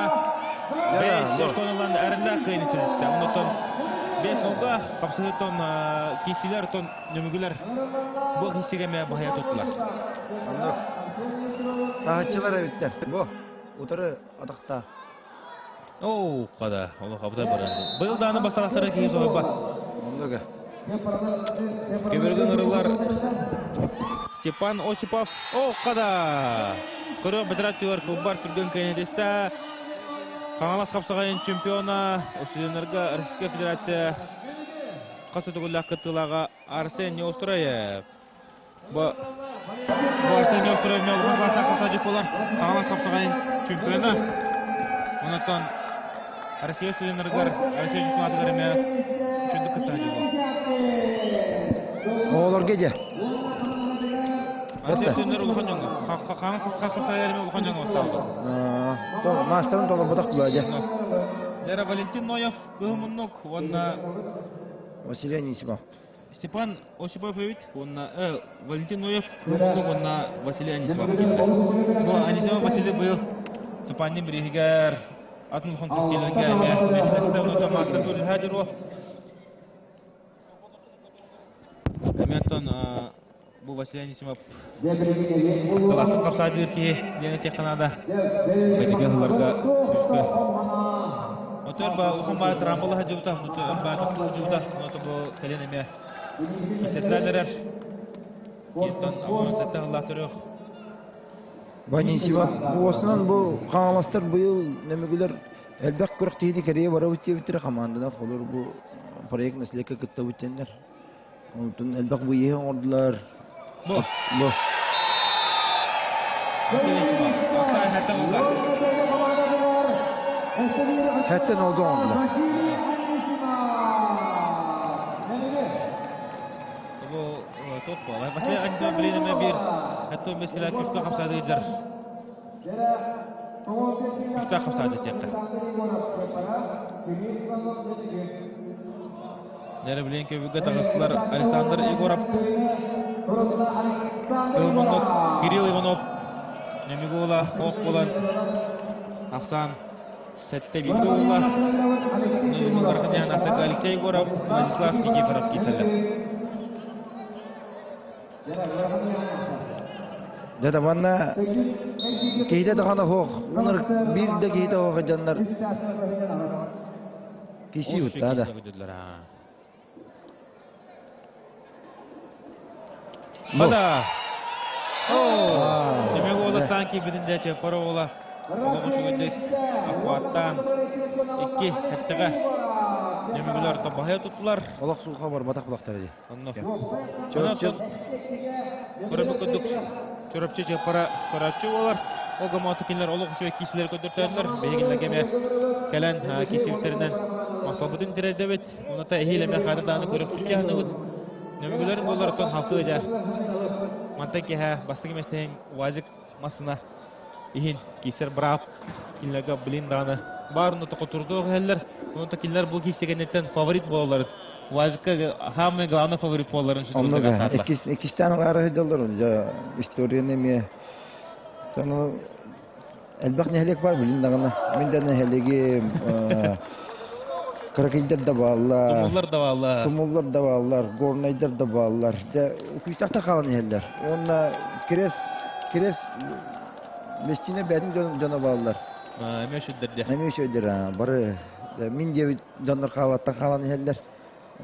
Бес школалан әрінлә кыйын силисте. Онотон бес нолга капсыгытон кисилер тон нөмүгүлэр бу кисиге ме баһая туттулар. Оннук. Таһыччылар эбиттэр. Бу утары атахта. Оо, када, ол хабыта баран. Быйыл дааны басталахтара киһи соһуйба. Оннуга. Көбөргөн ырылар Степан Осипов. О, када! Көрө бытырат түгөр кылбар түргөн кенедиста. Хаҥалас хапсаҕайын чемпиона, студеннарга Российская Федерация хас өтөгүллээх кыттыылааҕа Арсен Неустроев. Бу Арсен Неустроев улахан класстаах хапсаҕайдьыт буолар. Хаҥалас хапсаҕайын чемпиона. Онтон Россия студеннарыгар Россия чемпионатыгар эмиэ үчүгдүк кыттаһа буолар. Оҕолорго дьэ. Россия студеннар улахан дьоҥҥо. Хаҥалас хапсаҕайдар эмиэ улахан дьоҥҥо бастаабыт. Маастарын толорботох була дьэ. Лера Валентин Ноев Кыһыл муннук уонна Василий Анисимов. Степан Осипов эбит уонна Валентин Ноев Кыһыл муннук уонна Василий Анисимов киирдэ. Бу Анисимов Василий быйыл Цупаннин бирииһигэр атын улахан туркияларга эмиэ миэстэлэстэ онуота маастар көрүлһэ дьоруо. Эмиэ оттон бу Василий Анисимов Кылаастык хапсаайдыыр киһи диэн этиэххэ наада. Бэтигэ ыларга күүскэ. Отор ба улахан баай трамбала сылдьыбыта, өр баай тохтуу сылдьыбыта, ото бу кэлин эмиэ кисэтилэн эрэр. Киэттэн амон сэтте ыллаах төрүөх. Ванисива буосунан бу хаҥаластар быйыл нөмүгүлэр элбэх күрэхтэһиини кэрийэ барабыт диэбиттэрэ хамаанданан холор бу проект наследка кыттабыт диэннэр. Онтон элбэх быйыһы оҥордулар. Бу. Бу. Хэттэн олга оҥордулар. Бу туох буолар. Василий Анисимов билин бир хэттэн бескелер күскө хапсады жар. Күстээх хапсаады диэххэ. Нэрэ билин көбүггэ таҕыстылар Александр Егоров, Иванов, Кирилл Иванов, Немигула ох буолан ахсаан сэттэ бииргэ уолла. Алексей Егоров, Владислав Никифоров киирсэллэр. Дьэ да манна киһитэ даҕаны суох, ынырык биир да киһитэ суох дьоннор киси утта да. Бада! О! Демек ола сан кийбитин дэ чеппара ола олох үчүгэйдик акваттаан икки хэттеҕэ Нөмүгүлэр тобаһыйа туттулар. Олох суха барбатах булахтар ди. Онно. Онон көрөбүт курдук Чурапчы Чыаппара көрөөччү буолар. Ол гомооту кинилэр олох үчүгэй киисилэри көрдөртөөннөр. Биһигиннэргэ эмиэ кэлэн киисибиттэринэн махталбытын тириэрдэбит. Онута эһиил эмиэ хаата даҕаны көрөхпүт дьаһаныбыт. Нөмүгүлэрин буоллар оттон халкы дьэ. Мантан киэһэ бастакы миэстэһин УАЗик массына иһин киисэр быраап кинилэргэ блин даҕаны баар онно токотурдуох иһэллэр. Онута кинилэр бу киисэ кэнниттэн фаворит буолалларын УАЗикка самый главный фаворит буолалларын Оннук иккистээн ылаары сылдьаллар дьэ историяны эмиэ Элбэх нэһилиэк бар билин даҕаны. Мин да нэһилиэгим Кыракыйдар да бааллар. Тумуллар да бааллар. Тумуллар да бааллар, горнайдар да бааллар. Дьэ, күүстээх хаалан иһэллэр. Уонна кирес, кирес Местине бэйэтин дьоно бааллар. Эмиэ үчүгдэр дьэ. Эмиэ үчүгдэр, бары мин диэбит дьоннор хаалаттан хаалан иһэллэр.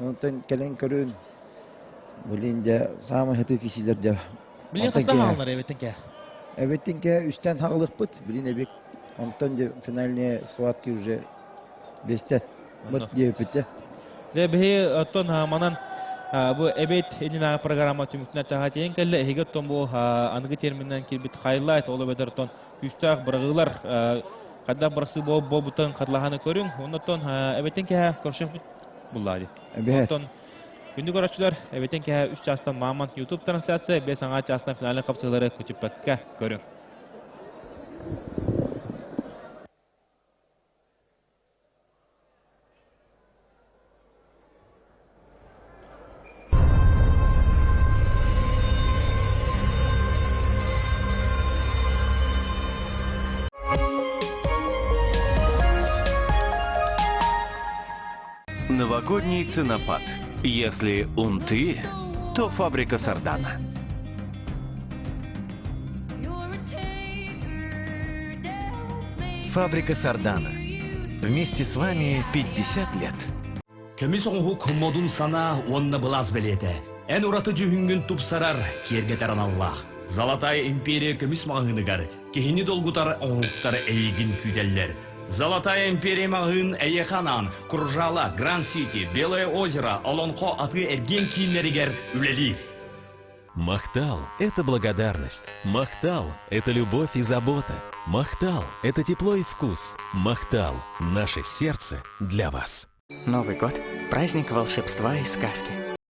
Онтон кэлэн көрүн, блин дьэ, саамай сытыы кисилэр дьэ. Билин хаста хааллар эбиттин кэ? Эбиттин кэ үстэн хаалыхпыт, билин эбик. Онтон дьэ финальные схватки уже бестен. Вот диэбиппит дьэ. Дьэ биһи оттон манан бу эбит иннинээҕи программа түмүктүнэн чаһа тиийэн кэллэ. Эһиги оттон бу аныгы терминнэн киирбит хайлайт, ол эбэтэр оттон күүстээх бырагыылар хайдах бырахсыы буолбутун хатылаһаны көрүҥ. Оннуттан эбэтин кэһэ көрсөхпүт буллаа дии. Оттон күндү көрөөччүлэр, эбэтин кэһэ үс чаастан Мамонт YouTube трансляция, бес аҥаа чаастан финальный хапсыһыылары көтүппэккэ көрүҥ. Новогодний ценопад. Если унты, то фабрика Сардана. Фабрика Сардана. Вместе с вами 50 лет. Көмүс оҥоһук модун санаа уонна былаас бэлиэтэ. Эн ураты дьүһүҥҥүн тупсарар, киэргэтэр аналлаах. Золотая империя көмүс маҕаһыыныгар киһини долгутар оҥоһуктар эйигин күүтэллэр. Золотая империя маҕаһыын эйиэхэ анаан Кружала, Гранд-Сити, Белое озеро, Олонхо атыы-эргиэн кииннэригэр үлэлиир. Махтал – это благодарность. Махтал – это любовь и забота. Махтал – это тепло и вкус. Махтал – наше сердце для вас. Новый год – праздник волшебства и сказки.